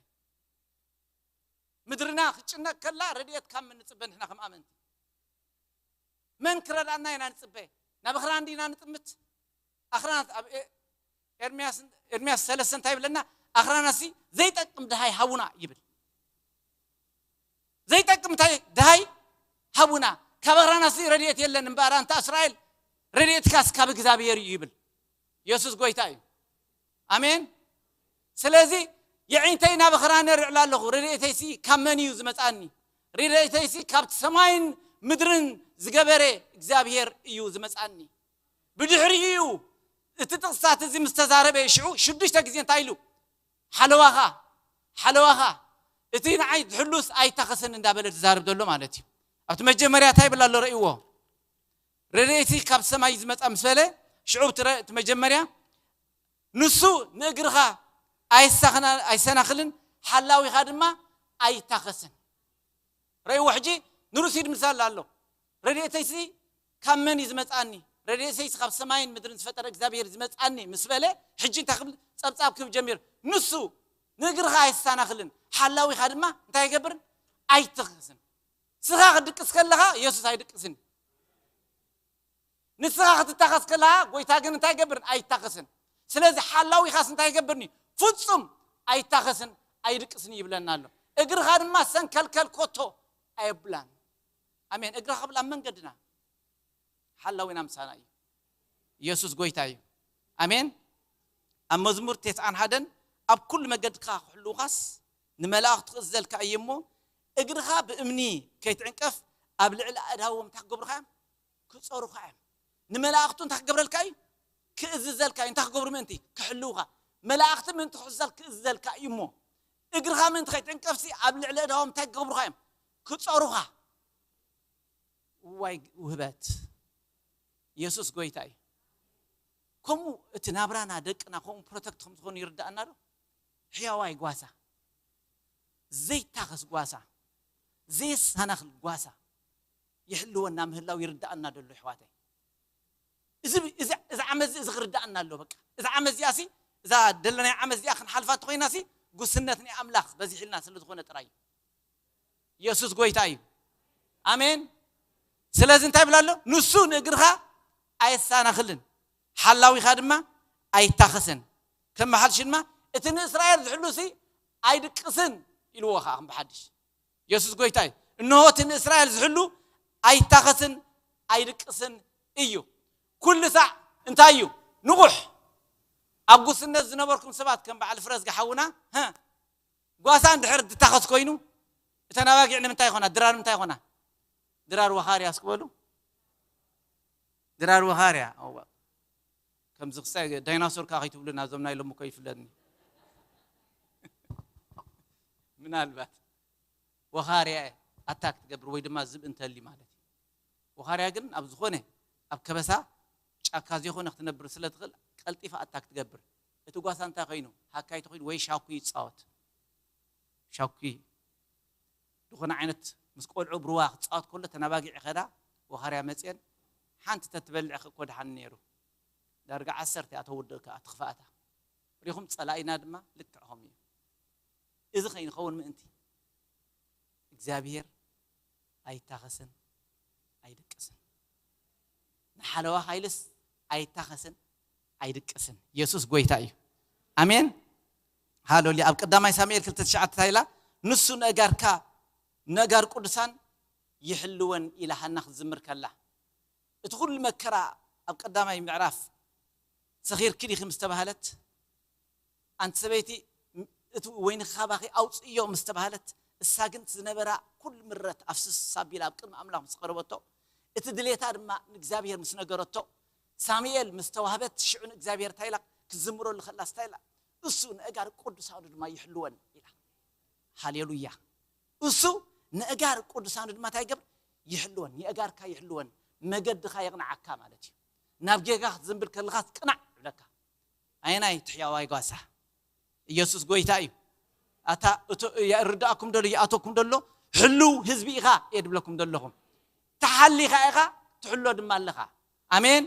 ምድርና ክትጭነቅ ከላ ረድኤት ካብ መን ንጽበ? ንሕና ከም ኣመንቲ መን ክረድኣና ኢና ንጽበ? ናብ ኣኽራን ዲና ንጥምት? ኣኽራናት ኣብ ኤ-፣ ኤርምያስ፣ ኤርምያስ ሰለስተ እንታይ ይብለና? "ኣኽራናሲ ዘይጠቅም ድሃይ ሃቡና" ይብል። ዘይጠቅም እንታይ? ድሃይ ሃቡና። "ካብ ኣኽራናሲ ረድኤት የለን እምበኣር ኣንታ እስራኤል፣ ረድኤትካስ ካብ እግዚኣብሔር እዩ" ይብል። የሱስ ጎይታ እዩ። ኣሜን። ስለዚ "የዒንተይ ናብ ኣኽራን የልዕል ኣለኹ፣ ረድኤተይሲ ካብ መን እዩ ዝመጻኒ? ረድኤተይሲ ካብቲ ሰማይን ምድርን ዝገበረ እግዚኣብሔር እዩ ዝመጻኒ።" ብድሕሪኡ እዩ እቲ ጥቕስታት እዚ ምስ ተዛረበ ሽዑ ሽዱሽተ ግዜ እንታይ ኢሉ? "ሓለዋኻ፣ ሓለዋኻ፣ እቲ ንዓይ ዝሕሉስ ኣይታኸሰኒ" እንዳበለ ዝዛረብ ዘሎ ማለት እዩ። ኣብቲ መጀመርያ እንታይ ይብል ኣሎ? ረእይዎ። ረድኤቲ ካብ ሰማይ ዝመጻ ምስ በለ፣ ሽዑ እቲ ረ-፣ እቲ መጀመርያ ንሱ ንእግርኻ ኣይሳኽና-፣ ኣይሰናኽልን፣ ሓላዊኻ ድማ ኣይታኸስን። ረእይዎ ሕጂ ንሩስ ይድምሳል ኣሎ። ረድኤተይሲ ካብ መን እዩ ዝመጻኒ? ረድኤተይሲ ካብ ሰማይን ምድርን ዝፈጠረ እግዚኣብሔር ዝመጻኒ ምስ በለ፣ ሕጂ እንታይ ክብል ጸብጻብ ክብ ጀሚር? ንሱ ንእግርኻ ኣይሳናኽልን፣ ሓላዊኻ ድማ እንታይ ይገብርን? ኣይትኽስን። ስኻ ክትድቅስ ከለኻ የሱስ ኣይድቅስን። ንስኻ ክትታኸስ ከለኻ ጎይታ ግን እንታይ ይገብርን? ኣይታኸስን። ስለዚ ሓላዊኻስ እንታይ ይገብርኒ? ፍጹም ኣይታኸስን ኣይድቅስን ይብለና ኣሎ። እግርኻ ድማ ሰንከልከል ኮቶ ኣየብላን። ኣሜን። እግርኻ ክብል ኣብ መንገድና ሓላዊና ምሳና እዩ። ኢየሱስ ጎይታ እዩ። ኣሜን። ኣብ መዝሙር ተስዓን ሓደን ኣብ ኩሉ መገድካ ክሕልውኻስ ንመላእኽቱ ክእዘልካ እዩ እሞ እግርኻ ብእምኒ ከይትዕንቀፍ ኣብ ልዕሊ ኣእዳዎም እንታይ ክገብሩኻ እዮም? ክጸሩኻ እዮም። ንመላእኽቱ እንታይ ክገብረልካ እዩ? ክእዝዘልካ እዩ። እንታይ ክገብሩ ምእንቲ? ክሕልውኻ። መላእኽቲ ምእንቲ ክሕዛል ክእዝዘልካ እዩ እሞ እግርኻ ምእንቲ ከይትዕንቀፍሲ ኣብ ልዕሊ ኣእዳዎም እንታይ ክገብሩኻ እዮም? ክጸሩኻ። ዋይ ውህበት። ኢየሱስ ጎይታ እዩ። ከምኡ እቲ ናብራና ደቅና ከምኡ ፕሮቴክት ከም ዝኾኑ ይርዳእና ዶ? ሕያዋይ ጓሳ፣ ዘይታኸስ ጓሳ፣ ዘየሰናኽል ጓሳ ይሕልወና ምህላው ይርዳእና ደሎ ኣሕዋተይ። እዚ፣ እዚ፣ እዚ ዓመት እዚ፣ እዚ ክርዳእና ኣሎ። በቃ እዛ ዓመት እዚኣ ሲ፣ እዛ ደለናይ ዓመት እዚኣ ክንሓልፋ እንተኾይና ሲ፣ ጉስነት ናይ ኣምላኽ በዚሕልና ስለ ዝኾነ ጥራይ እዩ። ኢየሱስ ጎይታ እዩ። ኣሜን። ስለዚ እንታይ ይብል ኣሎ? ንሱ ንእግርኻ ኣየሳናኽልን፣ ሓላዊኻ ድማ ኣይታኸስን። ከም ብሓድሽ ድማ እቲ ንእስራኤል ዝሕሉ ሲ ኣይድቅስን ኢልዎ ኸዓ ከም ብሓድሽ። ኢየሱስ ጎይታ እዩ። እንሆ እቲ ንእስራኤል ዝሕሉ ኣይታኸስን ኣይድቅስን እዩ። ኩሉ ሳዕ እንታይ እዩ? ንቑሕ። ኣብ ጉስነት ዝነበርኩም ሰባት ከም በዓል ፍረዝጊ ሓውና፣ ሀ፣ ጓሳ እንድሕር ዝታኸስ ኮይኑ፣ እተን ኣባጊዕ ንምንታይ ይኾና? ድራር ንምንታይ ይኾና? ድራር ወኻርያ እስኪ በሉ። ድራር ወኻርያ። እዋ። ከምዚ ክሳይ ዳይናሶር ከኣ ከይትብሉ ናዞም ናይ ሎሚ እኮ ይፍለጥኒ። ምናልባት ወኻርያ ኣታክ ትገብር ወይ ድማ ዝብኢ እንተሊ ማለት እዩ። ወኻርያ ግን ኣብ ዝኾነ ኣብ ከበሳ ጫካ ዘይኮነ ክትነብር ስለ ትኽእል ቀልጢፋ ኣታክ ትገብር። እቲ ጓሳ እንታይ ኮይኑ? ሃካይ ተኮይኑ ወይ ሻኩ ይጻወት። ሻኩ ዝኾነ ዓይነት ምስ ቆልዑ ብርዋ ክጻወት ከሎ ተናባጊዕ ከዳ ወኻርያ መጽየን ሓንቲ ተትበልዕ እኮ ደሓን ነይሩ። ዳርጋ ዓሰርተ እያ ተውድእ ከኣ ትኽፋእታ። ሪኹም ጸላኢና ድማ ልክዕ ከምኡ እዩ። እዚ ከይንኸውን ምእንቲ እግዚኣብሔር ኣይታኸስን ኣይድቅስን። ንሓለዋ ኻይልስ ኣይታኸስን ኣይድቅስን። ኢየሱስ ጎይታ እዩ። ኣሜን። ሃሌሉያ። ኣብ ቀዳማይ ሳሙኤል ክልተ ትሽዓተ እንታይ ኢላ? ንሱ ነጋርካ፣ ነጋር ቅዱሳን ይሕልወን ኢላ ሃና ክትዝምር ከላ፣ እቲ ኩሉ መከራ ኣብ ቀዳማይ ምዕራፍ ሰኺርኪ ዲኺ ምስ ተባህለት፣ ኣንቲ ሰበይቲ፣ እቲ ወይኒ ካባኺ ኣውፅእዮ ምስ ተባህለት፣ እሳ ግን ዝነበራ ኩሉ ምረት ኣፍስስ ኣቢላ ኣብ ቅድሚ ኣምላኽ ምስ ቀረበቶ፣ እቲ ድሌታ ድማ ንእግዚኣብሔር ምስ ነገረቶ፣ ሳሙኤል ምስ ተዋህበት፣ ሽዑ ንእግዚኣብሔር እንታይ ኢላ ክትዝምረሉ ከላስ እንታይ ኢላ? እሱ ነጋር ቅዱሳኑ ድማ ይሕልወን ኢላ። ሃሌሉያ። እሱ ነጋር ቅዱሳኑ ድማ እንታይ ይገብር? ይሕልወን። የእጋርካ ይሕልወን፣ መገድኻ የቕንዓካ ማለት እዩ። ናብ ጌጋ ክትዝንብል ከለኻስ ቅናዕ ይብለካ። ኣየናይ ትሕያዋይ ጓሳ? ኢየሱስ ጎይታ እዩ። ኣታ እቶ-፣ ይርዳእኩም ደሎ፣ ይኣተኩም ደሎ፣ ሕልው ህዝቢ ኢኻ እየ ድብለኩም ደለኹም። ተሓሊኻ ኢኻ፣ ትሕሎ ድማ ኣለኻ። ኣሜን።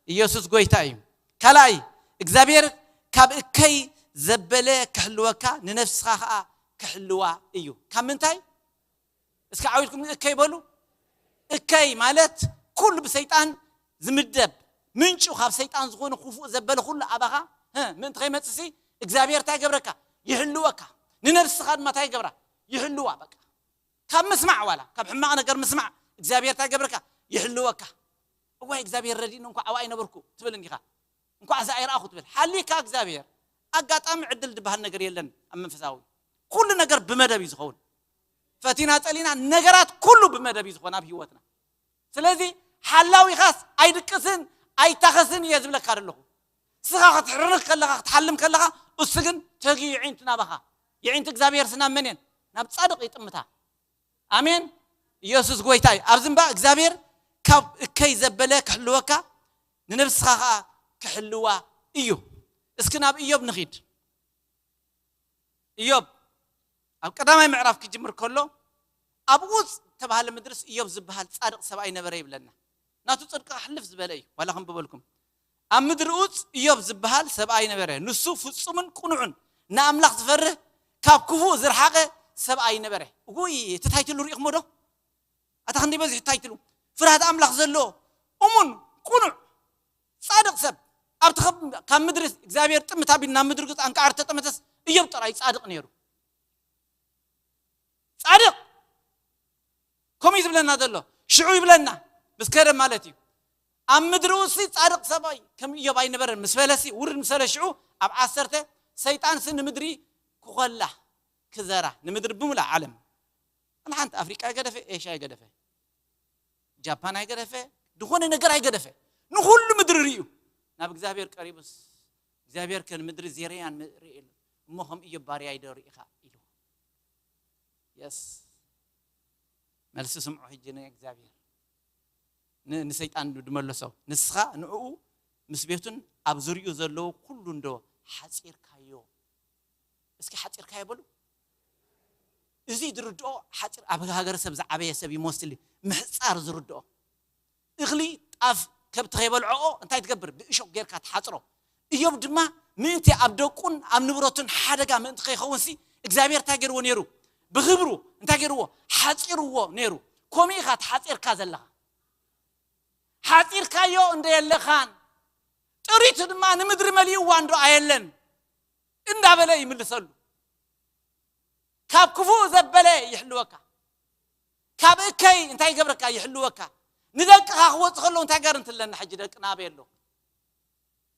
ኢየሱስ ጎይታ እዩ። ካልኣይ፣ እግዚኣብሔር ካብ እከይ ዘበለ ክሕልወካ፣ ንነፍስኻ ኸዓ ክሕልዋ እዩ። ካብ ምንታይ? እስኪ ዓው ኢልኩም እከይ በሉ። እከይ ማለት ኩሉ ብሰይጣን ዝምደብ፣ ምንጩ ካብ ሰይጣን ዝኾነ ክፉእ ዘበለ ኩሉ ኣባኻ፣ ህ፣ ምእንቲ ከይመጽእሲ እግዚኣብሔር እንታይ ይገብረካ? ይሕልወካ። ንነፍስኻ ድማ እንታይ ይገብራ? ይሕልዋ። በቃ ካብ ምስማዕ፣ ዋላ ካብ ሕማቕ ነገር ምስማዕ እግዚኣብሔር እንታይ ይገብረካ? ይሕልወካ። እዋይ እግዚኣብሔር ረዲእኒ እንኳ ኣብኣ ኣይነበርኩ ትብል እንዲኻ። እንኳዕ እዛ ኣይረኣኹ ትብል። ሓሊካ እግዚኣብሔር። ኣጋጣሚ ዕድል ዝበሃል ነገር የለን ኣብ መንፈሳዊ። ኩሉ ነገር ብመደብ እዩ ዝኸውን። ፈቲና ጸሊና ነገራት ኩሉ ብመደብ እዩ ዝኾን ኣብ ህይወትና። ስለዚ ሓላዊኻስ ኣይድቅስን ኣይታኸስን እየ ዝብለካ ዘለኹ። ስኻ ክትሕርንኽ ከለኻ፣ ክትሓልም ከለኻ፣ እሱ ግን ተጊዩ የዒንቱ ናባኻ። የዒንቱ እግዚኣብሔር ስናብ መን እየን? ናብ ጻድቕ ይጥምታ። ኣሜን። ኢየሱስ ጎይታ እዩ። ኣብዚ እምባ እግዚኣብሔር ካብ እከይ ዘበለ ክሕልወካ፣ ንነብስኻ ኸዓ ክሕልዋ እዩ። እስኪ ናብ ኢዮብ ንኺድ። ኢዮብ ኣብ ቀዳማይ ምዕራፍ ክጅምር ከሎ፣ ኣብ ኡጽ ተባሃለ ምድርስ ኢዮብ ዝበሃል ጻድቕ ሰብኣይ ነበረ ይብለና። ናቱ ጽድቂ ሕልፍ ዝበለ እዩ። ዋላ ከም በበልኩም፣ ኣብ ምድሪ ኡጽ ኢዮብ ዝበሃል ሰብኣይ ነበረ። ንሱ ፍጹምን ቅኑዕን፣ ንኣምላኽ ዝፈርህ፣ ካብ ክፉእ ዝረሓቐ ሰብኣይ ነበረ። እጉይ፣ እቲ ታይትሉ ርኢኹሞ ዶ? ኣታ ክንደይ በዚሑ ታይትሉ። ፍርሃት ኣምላኽ ዘለዎ፣ እሙን፣ ቅኑዕ፣ ጻድቕ ሰብ። ኣብቲ ካብ፣ ካብ ምድሪ እግዚኣብሔር ጥምት ኣቢሉ ናብ ምድሪ ግብጺ ኣንቃዕር ተጠመተስ፣ ኢዮብ ጥራይ ጻድቕ ነይሩ። ጻድቕ። ከምኡ እዩ ዝብለና ዘሎ። ሽዑ ይብለና፣ ምስ ከደ ማለት እዩ። ኣብ ምድሪ ኡጽ ጻድቕ ሰብኣይ ከም ኢዮብ ኣይነበረን። ምስ በለሲ፣ ውርድ ምስ በለ ሽዑ ኣብ ዓሰርተ፣ ሰይጣንሲ ንምድሪ ክኾላ፣ ክዘራ፣ ንምድሪ ብምሉእ ዓለም። ዋላ ሓንቲ ኣፍሪቃ ኣይገደፈ፣ ኤሽያ ኣይገደፈ፣ ጃፓን ኣይገደፈ፣ ዝኾነ ነገር ኣይገደፈ። ንኹሉ ምድሪ ርእዩ። ናብ እግዚኣብሔር ቀሪቡስ፣ እግዚኣብሔር ከ ንምድሪ ዜርያን ም-፣ ርእየሉ። እሞ ከም ኢዮብ ባርያይ ዶ ርኢኻ? ኢሉ። የስ። መልሲ ስምዑ ሕጂ ንእግዚኣብሔር። ን-፣ ንሰይጣን ድመለሶ። ንስኻ ንዕኡ ምስ ቤቱን ኣብ ዙርያኡ ዘለዉ ኩሉ እንዶ ሓጺርካዮ? እስኪ ሓጺርካዮ በሉ። እዚ ዝርድኦ ሓጺር፣ ኣብ ሃገረ ሰብ ዝዓበየ ሰብ ይመስል እዩ። ምሕጻር ዝርድኦ። እኽሊ ጣፍ ከብቲ ከይበልዖኦ እንታይ ትገብር? ብእሾክ ጌርካ ትሓጽሮ። ኢዮብ ድማ ምእንቲ ኣብ ደቁን ኣብ ንብረቱን ሓደጋ ምእንቲ ከይኸውንሲ እግዚኣብሔር እንታይ ገይርዎ ነይሩ? ብኽብሩ እንታይ ገይርዎ? ሓጺርዎ ነይሩ። ከምኡ ኢኻ ተሓጺርካ ዘለኻ። ሓጺርካዮ እንደ የለኻን፣ ጥሪቱ ድማ ንምድሪ መሊእዋ እንዶ ኣየለን እንዳበለ ይምልሰሉ። ካብ ክፉእ ዘበለ ይሕልወካ። ካብ እከይ እንታይ ይገብረካ? ይሕልወካ። ንደቅኻ ክወጽእ ከሎ እንታይ ገር እንትለና ሕጂ ደቅና ኣበይ ኣሎ?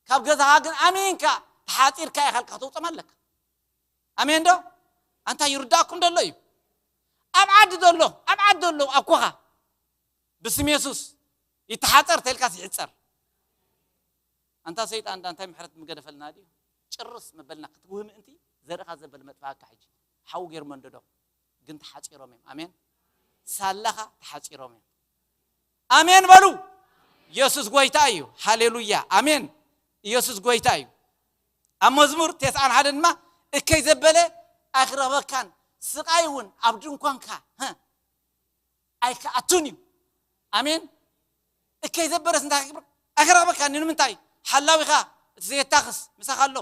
ካብ ገዛኻ ግን ኣሚንካ ተሓጺርካ ኢኻ ኢልካ ከተውጾም ኣለካ። ኣሜን ዶ? ኣንታ ይርዳእኩም ደሎ እዩ። ኣብ ዓዲ ደሎ፣ ኣብ ዓዲ ደሎ፣ ኣብ ኮኻ ብስም የሱስ ይተሓጸር ተልካስ ይሕጸር። ኣንታ ሰይጣን፣ ኣንታ እንታይ ምሕረት ምገደፈልና ድዩ? ጭርስ መበልና ክትውህ ምእንቲ ዘርእኻ ዘበል መጥፋእካ ሕጂ። ሓው ገይሩ መንደዶ ግን ተሓጺሮም እዮም። ኣሜን። ሳላኻ ተሓጺሮም እዮም። ኣሜን በሉ። ኢየሱስ ጎይታ እዩ። ሃሌሉያ። ኣሜን። ኢየሱስ ጎይታ እዩ። ኣብ መዝሙር ተስዓን ሓደን ድማ እከይ ዘበለ ኣይክረኽበካን፣ ስቓይ እውን ኣብ ድንኳንካ፣ ህ፣ ኣይክኣቱን እዩ። ኣሜን። እከይ ዘበለስ እንታይ ክብር ኣይክረኽበካን እዩ። ንምንታይ? ሓላዊኻ እቲ ዘየታኽስ ምሳኻ ኣሎ።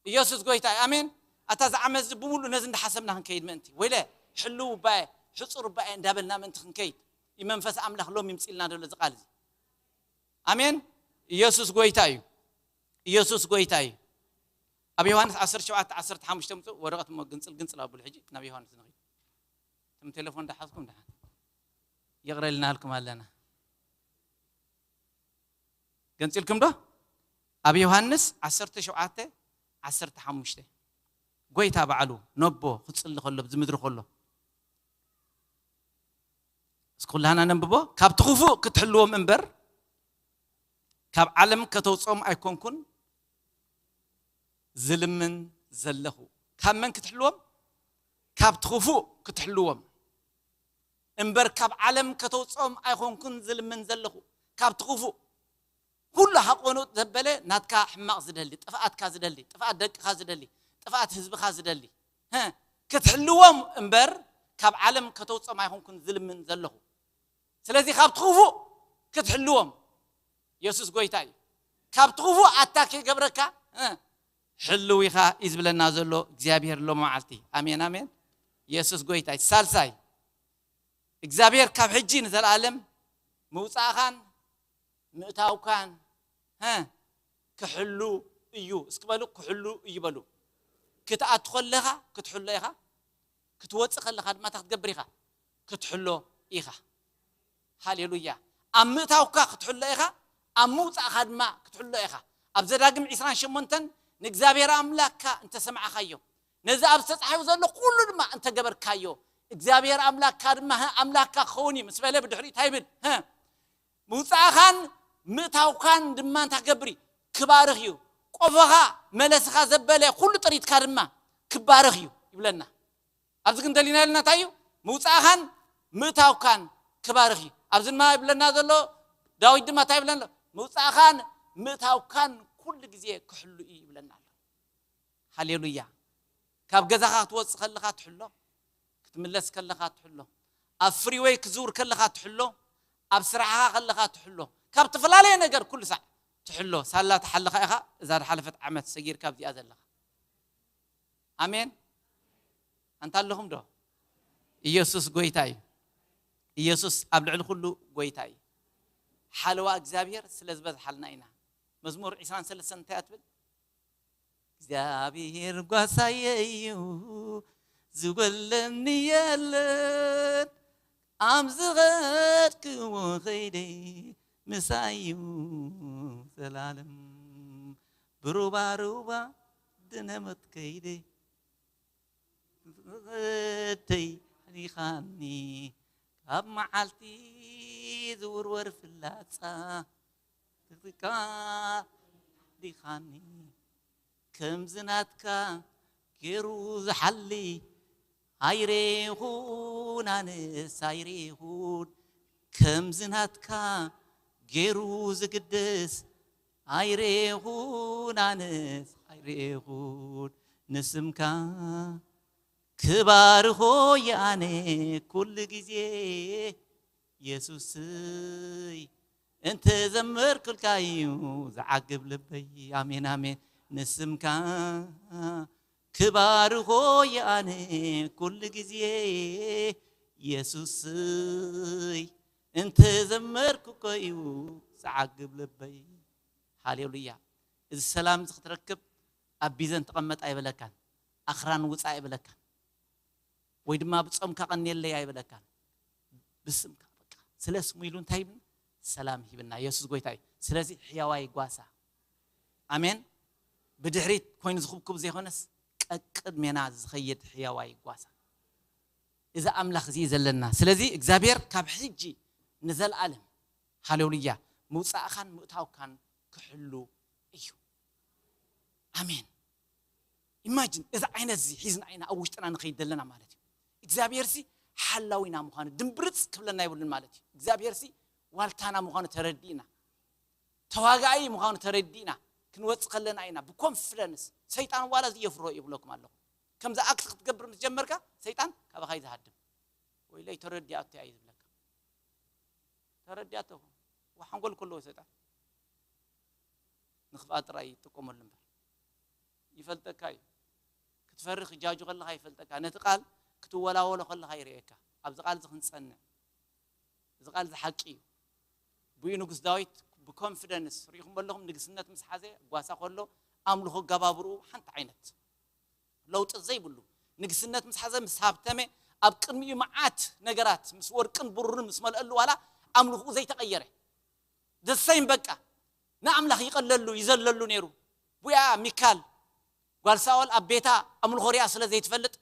ኢየሱስ ጎይታ እዩ። ኣሜን። ኣታ ዝዓመዚ ብምሉእ ነዚ እንዳሓሰብና ክንከይድ ምእንቲ፣ ወይለ ሕልው ባየ፣ ሕጹር ባየ እንዳበልና ምእንቲ ክንከይድ፣ ይመንፈስ ኣምላኽ ሎም ይምጽልና ደሎ እዚ ቃል እዚ። ኣሜን። ኢየሱስ ጎይታ እዩ። ኢየሱስ ጎይታ እዩ። ኣብ ዮሃንስ ዓሰርተ ሸውዓተ ዓሰርተ ሓሙሽተ ምጽኡ፣ ወረቐት እሞ ግንጽል ግንጽል ኣብሉ። ሕጂ ናብ ዮሃንስ ንኺድ። እቶም ቴሌፎን እንዳሓዝኩም ደሓን ይቕረ ኢልናልኩም ኣለና። ገንጺልኩም ዶ? ኣብ ዮሃንስ ዓሰርተ ሸውዓተ ዓሰርተ ሓሙሽተ፣ ጎይታ ባዕሉ ነቦ ክጽሊ ከሎ፣ ኣብዚ ምድሪ ከሎ፣ እስኪ ኩላህና ነንብቦ። "ካብቲ ክፉእ ክትሕልዎም እምበር፣ ካብ ዓለም ከተውጽኦም ኣይኮንኩን ዝልምን ዘለኹ." ካብ መን ክትሕልዎም? ካብቲ ክፉእ ክትሕልዎም እምበር፣ ካብ ዓለም ከተውጽኦም ኣይኮንኩን ዝልምን ዘለኹ። ካብቲ ክፉእ፣ ኩሉ ሃቆኖት ዘበለ ናትካ ሕማቕ ዝደሊ፣ ጥፍኣትካ ዝደሊ፣ ጥፍኣት ደቅኻ ዝደሊ፣ ጥፍኣት ህዝብኻ ዝደሊ፣ ህ፣ ክትሕልዎም እምበር፣ ካብ ዓለም ከተውጽኦም ኣይኮንኩን ዝልምን ዘለኹ። ስለዚ ካብቲ ክፉእ ክትሕልዎም፣ የሱስ ጎይታ እዩ። ካብቲ ክፉእ ኣታክ ይገብረካ፣ እ፣ ሕልው ኢኻ እዩ ዝብለና ዘሎ እግዚኣብሔር ሎሚ መዓልቲ። ኣሜን፣ ኣሜን። የሱስ ጎይታ እዩ። ሳልሳይ፣ እግዚኣብሔር ካብ ሕጂ ንዘለኣለም ምውጻእኻን ምእታውካን፣ እ፣ ክሕሉ እዩ። እስኪ በሉ፣ ክሕሉ እዩ በሉ። ክትኣቱ ከለኻ ክትሕሎ ኢኻ፣ ክትወጽእ ከለኻ ድማ እንታይ ክትገብር ኢኻ? ክትሕሎ ኢኻ። ሃሌሉያ። ኣብ ምእታውካ ክትሕሎ ኢኻ፣ ኣብ ምውጻእካ ድማ ክትሕሎ ኢኻ። ኣብ ዘዳግም ዒስራን ሸሞንተን፣ ንእግዚኣብሔር ኣምላክካ እንተሰማዕኻዮ፣ ነዚ ኣብ ዝተጻሕፈ ዘሎ ኩሉ ድማ እንተገበርካዮ፣ እግዚኣብሔር ኣምላክካ ድማ፣ ህ፣ ኣምላክካ ክኸውን እዩ ምስ በለ፣ ብድሕሪኡ እንታይ ይብል? ህ፣ ምውጻእኻን ምእታውካን ድማ እንታይ ክገብር እዩ? ክባርኽ እዩ። ቆፎኻ፣ መለስኻ ዘበለ ኩሉ ጥሪትካ ድማ ክባረኽ እዩ ይብለና። ኣብዚ ግን ደሊና ኢልና እንታይ እዩ? ምውጻእኻን ምእታውካን ክባርኽ እዩ። ኣብዚ ድማ ይብለና ዘሎ፣ ዳዊት ድማ እንታይ ይብለና ኣሎ? ምውፃእኻን ምእታውካን ኩሉ ግዜ ክሕሉ እዩ ይብለና ኣሎ። ሃሌሉያ። ካብ ገዛኻ ክትወፅእ ከለኻ ትሕሎ፣ ክትምለስ ከለኻ ትሕሎ፣ ኣብ ፍሪወይ ክዝውር ከለኻ ትሕሎ፣ ኣብ ስራሕኻ ከለኻ ትሕሎ፣ ካብ ዝተፈላለየ ነገር ኩሉ ሳዕ ትሕሎ። ሳላ ተሓለኻ ኢኻ እዛ ዝሓለፈት ዓመት ሰጊርካ ኣብዚኣ ዘለኻ። ኣሜን። ኣንታ ኣለኹም ዶ? ኢየሱስ ጎይታ እዩ። ኢየሱስ ኣብ ልዕሊ ኩሉ ጎይታ እዩ። ሓለዋ እግዚኣብሔር ስለ ዝበዝሓልና ኢና። መዝሙር ዕስራን ሰለስተን እንታይ እያ ትብል? እግዚኣብሔር ጓሳየ እዩ፣ ዝጎለኒ የለን። ኣብ ዝኸድክዎ ከይደ ምሳዩ ዘላለም። ብሩባሩባ ድነመት ከይደ ዝኸደይ ሪኻኒ፣ ካብ መዓልቲ ዝውርወር ፍላጻ ትጥቃ ዲኻኒ። ከምዚ ናትካ ገይሩ ዝሓሊ ኣይሬኹን፣ ኣነስ ኣይሬኹን። ከምዚ ናትካ ገይሩ ዝግደስ ኣይሬኹን፣ ኣነስ ኣይሬኹን። ንስምካ ክባርኾ የኣነ ኩሉ ግዜ የሱስይ፣ እንተ ዘመርኩልካ እዩ ዝዓግብ ልበይ። ኣሜን፣ ኣሜን። ንስምካ ክባርኾ የኣነ ኩሉ ግዜ የሱስይ፣ እንተ ዘመርኩ እኮ እዩ ዝዓግብ ልበይ። ሃሌሉያ። እዚ ሰላም እዚ ክትረክብ ኣብ ቢዘን ተቐመጥ ኣይበለካን፣ ኣኽራን ውፃእ ኣይበለካን፣ ወይ ድማ ብጾምካ ቀንየለይ ኣይበለካን። ብስምካ በቃ ስለ ስሙ ኢሉ እንታይ ይብን? ሰላም ሂብና። የሱስ ጎይታ እዩ። ስለዚ ሕያዋይ ጓሳ፣ ኣሜን፣ ብድሕሪት ኮይኑ ዝኽብክብ ዘይኮነስ ቀቅድሜና ዝኸይድ ሕያዋይ ጓሳ፣ እዚ ኣምላኽ እዚ እዩ ዘለና። ስለዚ እግዚኣብሔር ካብ ሕጂ ንዘለኣለም፣ ሃሌሉያ፣ ምውፃእኻን ምእታውካን ክሕሉ እዩ። ኣሜን። ኢማጂን፣ እዚ ዓይነት እዚ ሒዝና ኢና ኣብ ውሽጥና ንኸይድ ዘለና ማለት እዩ። እግዚኣብሔር ሲ ሓላዊና ምዃኑ ድምብርፅ ክብለና የብሉን ማለት እዩ። እግዚኣብሔር ሲ ዋልታና ምዃኑ ተረዲእና፣ ተዋጋኢ ምዃኑ ተረዲእና ክንወፅእ ከለና ኢና ብኮንፊደንስ። ሰይጣን ዋላ እዚ የፍርሆ ይብለኩም ኣለኹ። ከምዚ ኣክት ክትገብር ምስ ጀመርካ ሰይጣን ካባኻ እዩ ዝሃድም። ወይለይ ተረዲኣቶ እያ እዩ ዝብለካ። ተረዲኣቶ። ሓንጎል ከለዎ ሰይጣን ንኽፍኣ ጥራይ ይጥቀመሉ እምበር ይፈልጠካ እዩ። ክትፈርህ ክጃጁ ከለኻ ይፈልጠካ። ነቲ ቃል ክትወላወሎ ከለኻ ይርእየካ። ኣብዚ ቃል እዚ ክንጸንዕ፣ እዚ ቃል እዚ ሓቂ እዩ። ብኡ ንጉስ ዳዊት ብኮንፊደንስ ርኢኹም ኣለኹም። ንግስነት ምስ ሓዘ ጓሳ ከሎ ኣምልኾ ኣገባብርኡ ሓንቲ ዓይነት ለውጢ ዘይብሉ፣ ንግስነት ምስ ሓዘ ምስ ሃብተመ ኣብ ቅድሚኡ መዓት ነገራት ምስ ወርቅን ብሩርን ምስ መልአሉ ዋላ ኣምልኽኡ ዘይተቐየረ። ደሰይም በቃ ንኣምላኽ ይቐለሉ ይዘለሉ ነይሩ። ቡያ ሚካል ጓል ሳኦል ኣብ ቤታ ኣምልኾ ሪኣ ስለ ዘይትፈልጥ፣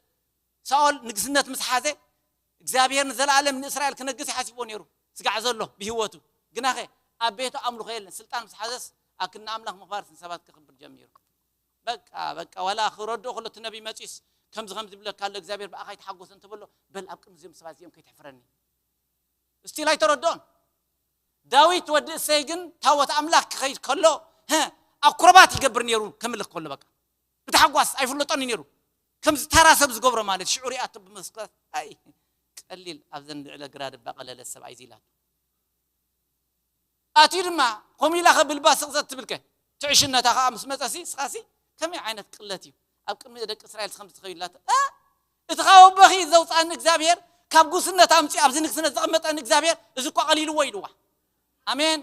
ሳኦል ንግስነት ምስ ሓዘ እግዚኣብሔር ንዘለኣለም ንእስራኤል ክነግስ ይሓሲብዎ ነይሩ። ስጋዕ ዘሎ ብህይወቱ ግናኸ ኣብ ቤቱ ኣምልኾ የለን። ስልጣን ምስ ሓዘስ ኣክና ኣምላኽ ምኽባር ስንሰባት ክኽብር ጀሚሩ። በቃ በቃ ዋላ ክረድኦ ከሎ እቲ ነቢይ መፂስ ከምዚ ከምዚ ይብለካ ኣሎ እግዚኣብሔር ብኣኻ ይተሓጎስ እንተበሎ፣ በል ኣብ ቅድሚ እዚኦም ሰባት እዚኦም ከይትሕፍረኒ። እስቲል ኣይተረድኦን። ዳዊት ወዲ እሰይ ግን ታቦት ኣምላኽ ክኸይድ ከሎ፣ ኣኩረባት ይገብር ነይሩ። ከምልኽ ከሎ በቃ ብታሕጓስ ኣይፍለጦን ነይሩ። ከምዚ ተራ ሰብ ዝገብሮ ማለት ሽዑ ሪኣቶ ብመስኮት ኣይ ቀሊል ኣብዘን ልዕለ ግራድ ባቀለለ ሰብኣይ ዚላቶ ኣትዩ ድማ ከምኡ ኢላ ከብልባ ስቕ ዘትብልከ ትዕሽነታ ከዓ ምስ መፀሲ ስኻሲ ከመይ ዓይነት ቅለት እዩ ኣብ ቅድሚ ደቂ እስራኤል ከምዚ ትኸይላቶ። እቲ ካብ ኣቦኺ ዘውፃኒ እግዚኣብሔር ካብ ጉስነት ኣምፂኡ ኣብዚ ንግስነት ዘቐመጠኒ እግዚኣብሔር እዚ እኳ ቀሊልዎ ኢልዋ። ኣሜን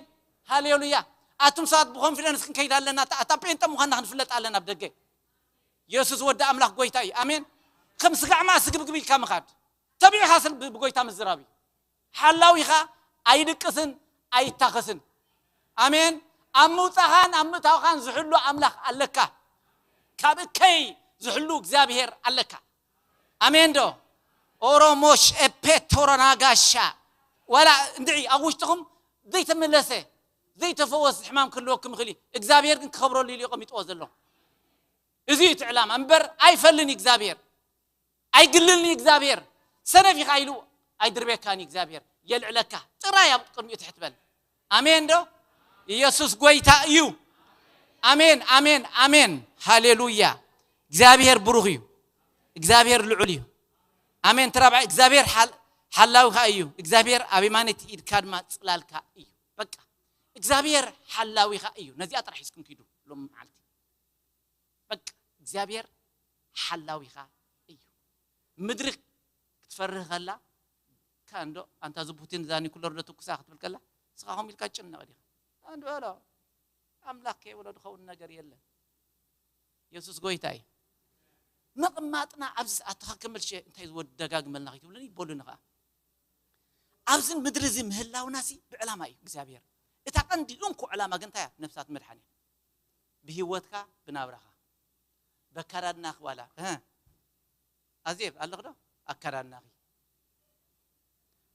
ሃሌሉያ። ኣቱም ሰባት ብኮንፊደንስ ክንከይድ ኣለና። ኣታ ጴንጠ ምዃንና ክንፍለጥ ኣለና ኣብ ደገ። የሱስ ወዲ ኣምላኽ ጎይታ እዩ። ኣሜን። ከም ስጋዕ ማእሲ ግብግብ ኢልካ ምኻድ ተቢዕኻ ስል ብጎይታ ምዝራብ እዩ። ሓላዊኻ ኣይድቅስን ኣይታኸስን። ኣሜን። ኣብ ምውፃኻን ኣብ ምእታውኻን ዝሕሉ ኣምላኽ ኣለካ። ካብ እከይ ዝሕሉ እግዚኣብሔር ኣለካ። ኣሜን ዶ? ኦሮሞሽ ኤፔቶሮናጋሻ ዋላ እንድዒ ኣብ ውሽጥኹም ዘይተመለሰ ዘይተፈወስ ሕማም ክህልወኩም ይኽእል እዩ። እግዚኣብሔር ግን ክኸብረሉ ኢሉ እዩ ቀሚጥዎ ዘሎ። እዚ እዩ እቲ ዕላማ እምበር ኣይፈልን እዩ እግዚኣብሔር። ኣይግልልን እዩ እግዚኣብሔር። ሰነፍ ኢኻ ኢሉ ኣይድርቤካን እዩ እግዚኣብሔር። የልዕለካ። ጥራይ ኣብ ቅድሚኡ ትሕት በል። ኣሜን ዶ? ኢየሱስ ጎይታ እዩ። ኣሜን፣ ኣሜን፣ ኣሜን። ሃሌሉያ። እግዚኣብሔር ብሩኽ እዩ። እግዚኣብሔር ልዑል እዩ። ኣሜን። እቲ ራብዓይ እግዚኣብሔር ሓል-፣ ሓላዊኻ እዩ። እግዚኣብሔር ኣብ የማነይቲ ኢድካ ድማ ጽላልካ እዩ። በቃ እግዚኣብሔር ሓላዊኻ እዩ። ነዚኣ ጥራሕ ሒዝኩም ኪዱ ሎም መዓልቲ። በቃ እግዚኣብሔር ሓላዊኻ እዩ። ምድሪ ክትፈርህ ከላ፣ ከ እንዶ ኣንታ እዚ ፑቲን እዛ ኒኩለር ዶ ትኩሳ ክትብል ከላ፣ ንስኻ ከምኡ ኢልካ ትጭነቕ ዲኻ? እንዶ በሎ፣ ኣምላኽ ከይበሎ ዝኸውን ነገር የለን። የሱስ ጎይታ እዩ። ምቕማጥና ኣብዚ ሰዓት ተኸከመልሸ እንታይ ዝወድ ደጋግመልና ከይትብሉኒ በሉኒ ኸዓ። ኣብዚ ምድሪ እዚ ምህላውናሲ ብዕላማ እዩ እግዚኣብሔር። እታ ቀንዲ እንኮ ዕላማ ግን እንታይ እያ? ነፍሳት ምድሓን እያ። ብህይወትካ፣ ብናብራኻ፣ በካዳድናኺ ዋላ፣ እ፣ ኣዜብ ኣለኺ ዶ? ኣካዳድናኺ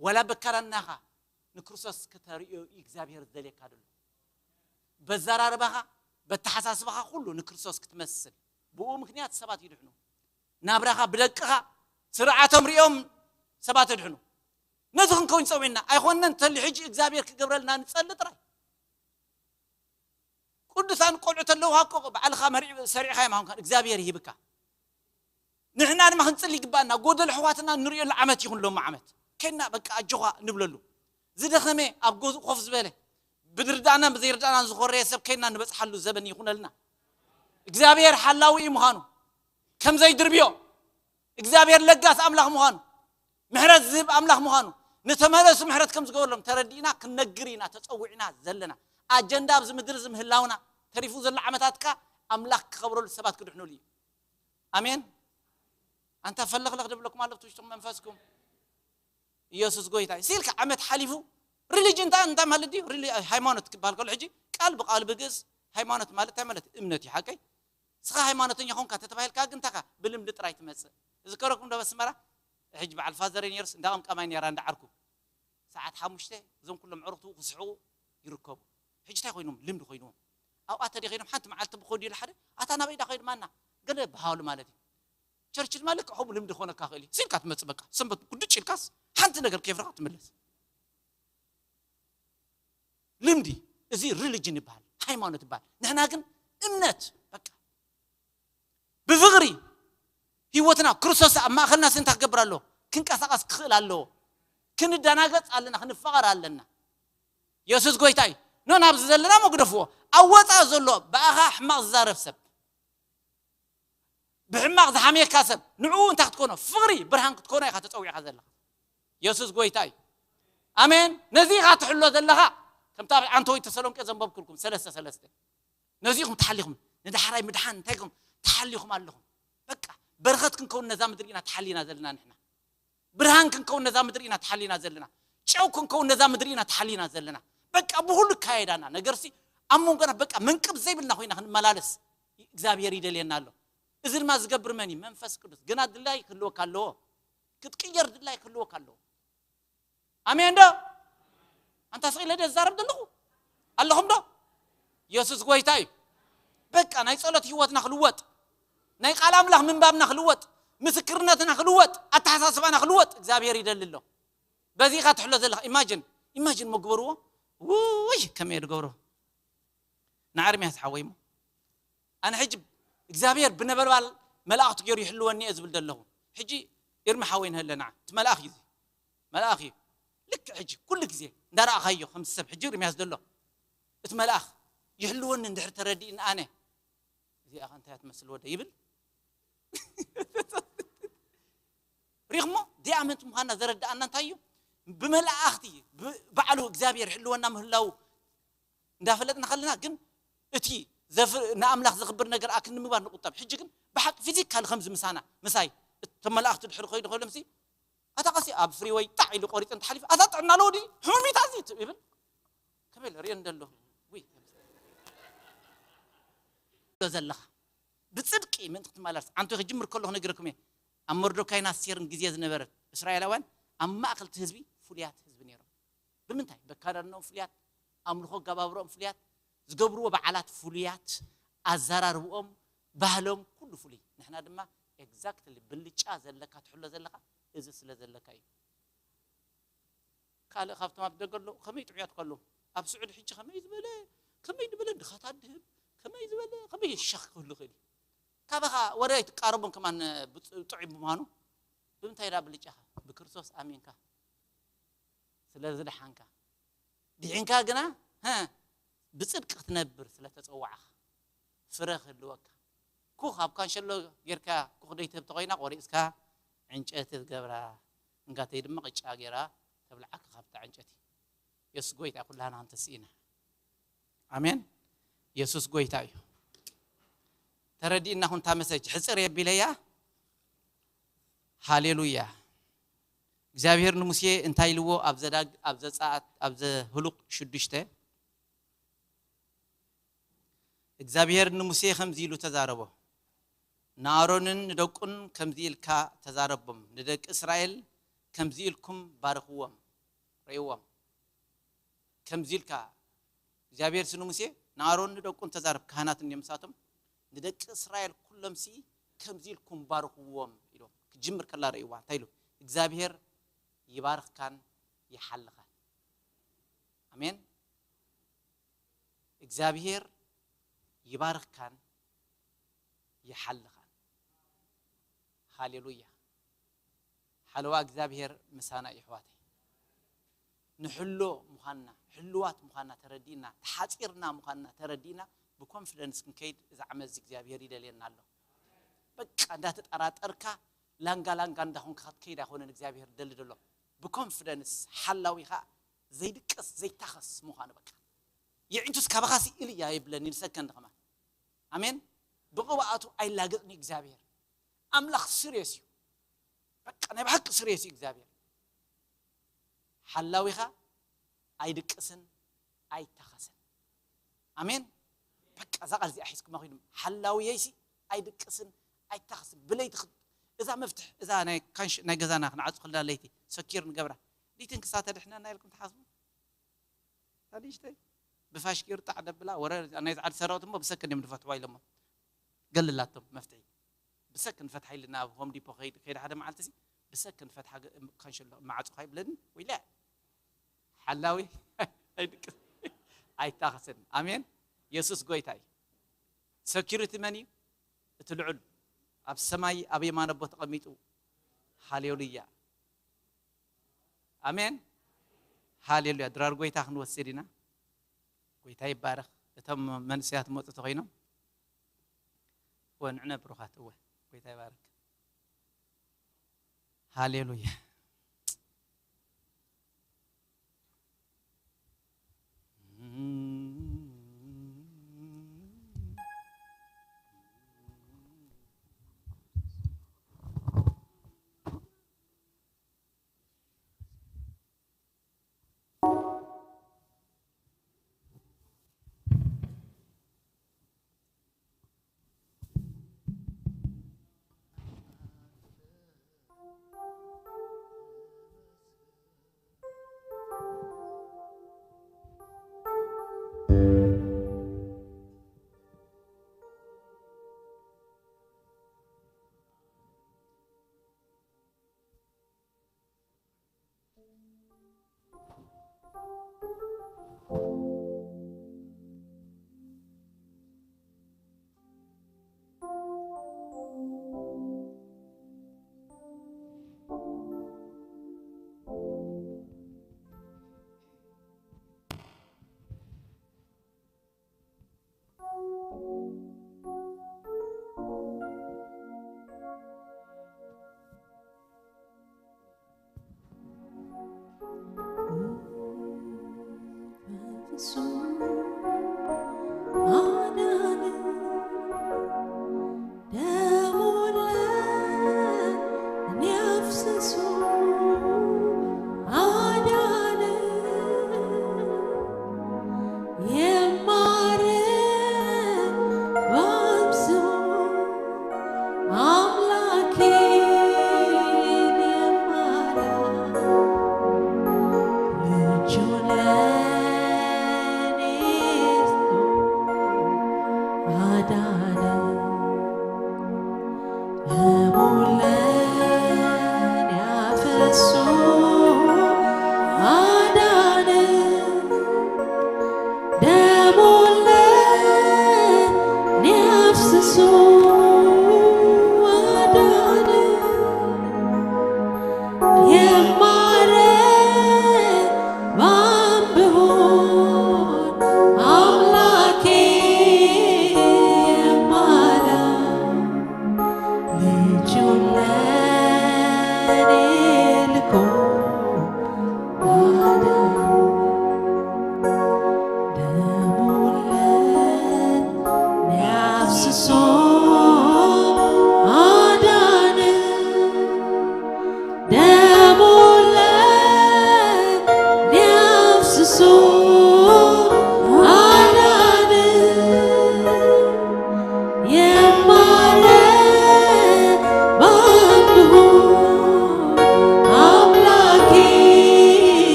ዋላ በካዳድናኻ ንክርስቶስ ከተርእዮ እዩ እግዚኣብሔር ዝደልየካ ዘሎ። በዘራርባኻ፣ በተሓሳስባኻ ኩሉ ንክርስቶስ ክትመስል። ብኡ ምክንያት ሰባት ይድሕኑ። ናብራኻ ብደቅኻ ስርዓቶም ሪኦም ሰባት ይድሕኑ። ነዚ ክንከውን ጸዊዕና ኣይኮነን፣ ተሊ ሕጂ እግዚኣብሔር ክገብረልና ንጸሊ ጥራይ። ቅዱሳን ቆልዑ ተለውኻ እኮ ባዕልኻ መሪዕ ሰሪዕኻ እዮም ሃንካን እግዚኣብሔር ይህብካ። ንሕና ድማ ክንጽሊ ይግባኣና። ጎደል ኣሕዋትና ንርእየሉ ዓመት ይኹን ሎሚ ዓመት። ከይና በቃ ኣጆኻ ንብለሉ። ዝደኸመ ኣብ ገዝኡ ኮፍ ዝበለ፣ ብዝርዳእናን ብዘይርዳእናን ዝኾረየ ሰብ ከይና ንበጽሓሉ ዘበን ይኹነልና። እግዚኣብሔር ሓላዊ እዩ ምዃኑ፣ ከም ዘይድርብዮ እግዚኣብሔር ለጋስ ኣምላኽ ምዃኑ፣ ምሕረት ዝህብ ኣምላኽ ምዃኑ፣ ንተመለሱ ምሕረት ከም ዝገበረሎም ተረዲእና ክንነግር ኢና ተጸዊዕና ዘለና። ኣጀንዳ ኣብዚ ምድሪ እዚ ምህላውና፣ ተሪፉ ዘሎ ዓመታትካ ኣምላኽ ክኸብረሉ ሰባት ክድሕኑሉ እዩ። ኣሜን። ኣንታ ፈለኽለኽ ድብለኩም ኣሎ ብትውሽጥኩም መንፈስኩም። ኢየሱስ ጎይታ እዩ። ሲልካ ዓመት ሓሊፉ ሪሊጅን እንታይ እንታይ ማለት ድዩ? ሪሊ-፣ ሃይማኖት ክበሃል ከሎ ሕጂ ቃል ብቃል ብግእዝ ሃይማኖት ማለት እንታይ ማለት? እምነት እዩ። ሓቀይ? ንስኻ ሃይማኖተኛ ኾንካ ተተባሂልካ ግን እንታይ ኢኻ? ብልምዲ ጥራይ ትመጽእ። እዝከረኩም ዶ በስመራ? ሕጂ በዓል ፋዘረይ ነይሩስ እንዳ ቀምቃማይ ነይራ እንዳ ዓርኩ። ሰዓት ሓሙሽተ እዞም ኩሎም ዕሩኽቱ ክስሕቑ ይርከቡ። ሕጂ እንታይ ኮይኖም? ልምዲ ኮይንዎም። ኣብኣ ተደኺኖም ሓንቲ መዓልቲ ብኸዱ ኢሉ ሓደ፣ ኣታ ናበይ ዳ ከይዱ ማና? ገለ በሃሉ ማለት እዩ። ቸርች ድማ ልክዕ ከምኡ ልምዲ ክኾነካ ክእል እዩ። ሲልካ ትመጽእ በቃ። ሰንበት ጉድጭ ኢልካስ ሓንቲ ነገር ከይፍረኻ ትምለስ። ልምዲ፣ እዚ ሪሊጅን ይበሃል፣ ሃይማኖት ይበሃል። ንሕና ግን እምነት፣ በቃ ብፍቕሪ ህይወትና ክርስቶስ ኣብ ማእኸልና ስንታ ክገብር ኣለዎ፣ ክንቀሳቐስ ክኽእል ኣለዎ። ክንደናገጽ ኣለና፣ ክንፋቐር ኣለና። የሱስ ጎይታ እዩ። ኖ ናብዚ ዘለና መግደፍዎ። ኣብ ወፃእ ዘሎ ብኣኻ ሕማቕ ዝዛረብ ሰብ፣ ብሕማቕ ዝሓምየካ ሰብ፣ ንዕኡ እንታይ ክትኮኖ? ፍቕሪ ብርሃን ክትኮኖ ኢኻ ተጸዊዕካ ዘለኻ። የሱስ ጎይታ እዩ። ኣሜን። ነዚ ኢኻ ትሕሎ ዘለኻ። ከምታ ኣብ ኣንተ ወይ ተሰሎንቄ ዘንበብኩልኩም ሰለስተ ሰለስተ። ነዚኹም ተሓሊኹም፣ ንዳሕራይ ምድሓን እንታይ ኢኹም ተሓሊኹም ኣለኹም። በቃ በረኸት ክንከውን ነዛ ምድሪ ኢና ተሓሊና ዘለና ንሕና። ብርሃን ክንከውን ነዛ ምድሪ ኢና ተሓሊና ዘለና። ጨው ክንከውን ነዛ ምድሪ ኢና ተሓሊና ዘለና። በቃ ብኹሉ ካየዳና ነገርሲ ኣብ መንጎና በቃ መንቅብ ዘይብልና ኮይና ክንመላለስ እግዚኣብሔር ይደልየና ኣሎ። እዚ ድማ ዝገብር መን እዩ? መንፈስ ቅዱስ። ግና ድላይ ክህልወካ ኣለዎ። ክትቅየር ድላይ ክህልወካ ኣለዎ። ኣሜን ዶ? ኣንታ ስቕ ኢለ ድየ ዝዛረብ ዘለኹ? ኣለኹም ዶ? የሱስ ጎይታ እዩ። በቃ ናይ ጸሎት ህይወትና ክልወጥ፣ ናይ ቃል ኣምላኽ ምንባብና ክልወጥ፣ ምስክርነትና ክልወጥ፣ ኣተሓሳስባና ክልወጥ እግዚኣብሔር ይደሊ ኣሎ። በዚ ኢኻ ትሕሎ ዘለኻ። ኢማጅን፣ ኢማጅን መግበርዎ። ውይ ከመይ እየ ዝገብሮ? ንኣርምያስ ሓወይ እሞ ኣነ ሕጂ እግዚኣብሔር ብነበልባል መላእኽቱ ገይሩ ይሕልወኒ እየ ዝብል ዘለኹ። ሕጂ ኤርሚ ሓወይ ንህለና እቲ መልኣኽ እዩ፣ እዚ መልኣኽ እዩ። ልክዕ ሕጂ ኩሉ ግዜ እንዳረኣኻዮ ከም ሰብ ሕጂ ኤርምያስ ዘሎ እቲ መልኣኽ ይሕልወኒ እንድሕር ተረዲእኒ ኣነ፣ እዚኣ ኸ እንታይ እያ ትመስል ወደ ይብል። ሪኽሞ ዲያመንት ምዃንና ዘረድኣና እንታይ እዩ? ብመላእኽቲ ብ-፣ ባዕሉ እግዚኣብሔር ይሕልወና ምህላው እንዳፈለጥና ከለና ግን እቲ ዘፍ-፣ ንኣምላኽ ዘኽብር ነገር ኣክል ንምግባር ንቁጠብ። ሕጂ ግን ብሓቂ ፊዚካል ከምዚ ምሳና፣ ምሳይ እቶም መላእኽቲ ድሕሪ ኮይዱ ከሎ ምሲ ኣታ ቀሲ ኣብ ፍሪወይ ጣዕ ኢሉ ቆሪጡ እንተሓሊፉ ኣታ ጥዕና ኣለዎ ድዩ? ሕሙም እዩ ታዚ ይብል። ከመይ ኢለ ርእየ እንደለኹ። ውይ። ዘለኻ ብጽድቂ ምእንቲ ክትመላለስ ዓንቶ ክጅምር ከለኹ ነግረኩም እየ። ኣብ መርዶካይን ኣስቴርን ግዜ ዝነበረ እስራኤላውያን ኣብ ማእከል እቲ ህዝቢ ፍሉያት ህዝቢ ነይሮም። ብምንታይ? በካዳድናኦም ፍሉያት፣ ኣምልኾ ኣገባብርኦም ፍሉያት፣ ዝገብርዎ በዓላት ፍሉያት፣ ኣዘራርብኦም፣ ባህሎም ኩሉ ፍሉይ። ንሕና ድማ ኤግዛክትሊ ብልጫ ዘለካ ትሕሎ ዘለኻ እዚ ስለ ዘለካ እዩ። ካልእ ካብቶም ኣብ ደገ ኣለዉ ከመይ ጥዑያት ከለዉ፣ ኣብ ስዑዲ ሕጂ ከመይ ዝበለ፣ ከመይ ዝበለ ድኻታት ድህብ፣ ከመይ ዝበለ፣ ከመይ ሸኽ ክህሉ ይኽእል እዩ። ካባኻ ወረ ኣይትቃረቦም ከማን ብጽ-፣ ጥዑይ ብምዃኑ። ብምንታይ ደኣ ብልጫኻ? ብክርስቶስ ኣሚንካ ስለ ዝደሓንካ። ድሒንካ ግና፣ ሀ፣ ብጽድቂ ክትነብር ስለ ተጸዋዕኻ፣ ፍረ ክህልወካ። ኩኽ ኣብ ካንሸሎ ጌርካ ኩኽ ደይትህብ ተኾይና፣ ቆሪጽካ ዕንጨቲ ትገብራ፣ እንጋተይ ድማ ቅጫ ጌራ ተብልዓካ ካብታ ዕንጨቲ። የሱስ ጎይታ፣ ኩላህና ክንተስእ ኢና። ኣሜን። የሱስ ጎይታ እዩ። ተረዲእና ኩን እታ መሰጅ ሕጽር የቢለያ። ሃሌሉያ። እግዚኣብሔር ንሙሴ እንታይ ኢልዎ? ኣብ ዘዳግ-፣ ኣብ ዘጸኣት፣ ኣብ ዘሁሉቅ ሽዱሽተ፣ እግዚኣብሔር ንሙሴ ከምዚ ኢሉ ተዛረቦ፣ ንኣሮንን ንደቁን ከምዚ ኢልካ ተዛረቦም፣ ንደቂ እስራኤል ከምዚ ኢልኩም ባርኽዎም። ርእይዎም። ከምዚ ኢልካ እግዚኣብሔር ሲ ንሙሴ ንኣሮን ንደቁን ተዛረብ፣ ካህናት እዮም ንሳቶም፣ ንደቂ እስራኤል ኩሎም ሲ ከምዚ ኢልኩም ባርኽዎም ኢልዎም። ክጅምር ከላ ርእይዋ እንታይ ኢሉ? እግዚኣብሔር ይባርኽካን ይሓልኻን። ኣሜን። እግዚኣብሔር ይባርኽካን ይሓልኻን። ሃሌሉያ። ሓለዋ እግዚኣብሔር ምሳና እዩ፣ ኣሕዋተይ። ንሕሎ ምዃንና፣ ሕልዋት ምዃንና ተረዲእና፣ ተሓጺርና ምዃንና ተረዲእና፣ ብኮንፊደንስ ክንከይድ እዚ ዓመት እዚ እግዚኣብሔር ይደልየና ኣሎ። በቃ እንዳተጠራጠርካ፣ ላንጋ ላንጋ እንዳኾንካ ክትከይድ ኣይኮነን እግዚኣብሔር ደሊ ደሎ። ብኮንፊደንስ ሓላዊኻ ዘይድቅስ ዘይታኸስ ምዃኑ በቃ። የዒንቱስ ካባኻ ስኢል እያ የብለኒ ንሰከንድ ከማን። ኣሜን። ብቕብኣቱ ኣይላገጽን እዩ እግዚኣብሔር። ኣምላኽ ስርየስ እዩ። በቃ ናይ ብሓቂ ስርየስ እዩ እግዚኣብሔር። ሓላዊኻ ኣይድቅስን ኣይታኸስን። ኣሜን። በቃ እዛ ቃል እዚኣ ሒዝኩማ ኺዱ። ሓላውየይሲ ኣይድቅስን ኣይታኸስን። ብለይቲ ኽ-፣ እዛ መፍትሕ፣ እዛ ናይ ካንሽ-፣ ናይ ገዛና ክንዓጹ ከለና ለይቲ ሰኪር ንገብራ። ዲትን ክሳተ ድሕነና ኢልኩም ትሓስቡ? እታ ንእሽተይ ብፋሽ ገይሩ ጣዕ ደብላ፣ ወረ ናይ ጻዕዲ ሰራዊት እሞ ብሰከንድ እዮም ዝፈትሕዋ ኢሎሞ። ገልላቶም መፍትሒ። ብሰከንድ ፈትሓ ኢልና ኣብ ሆም ዲፖ ከይድ-፣ ከይደ ሓደ መዓልቲ ሲ፣ ብሰከንድ ፈትሓ ገ-፣ ካንሸሎ መዓጹ ካይብለኒ፣ ወይለ። ሓላዊ ኣይድቅስ፣ ኣይታኸስን። ኣሜን። የሱስ ጎይታ እዩ። ሰኪሪቲ መን እዩ? እቲ ልዑል ኣብ ሰማይ ኣብ የማነ ኣቦ ተቐሚጡ። ሃሌሉያ። ኣሜን። ሃሌሉያ። ድራር ጎይታ ክንወስድ ኢና። ጎይታ ይባረኽ። እቶም መንእሰያት መጹ ተኾይኖም። እወ፣ ንዕነ ብሩኻት፣ እወ። ጎይታ ይባረክ። ሃሌሉያ።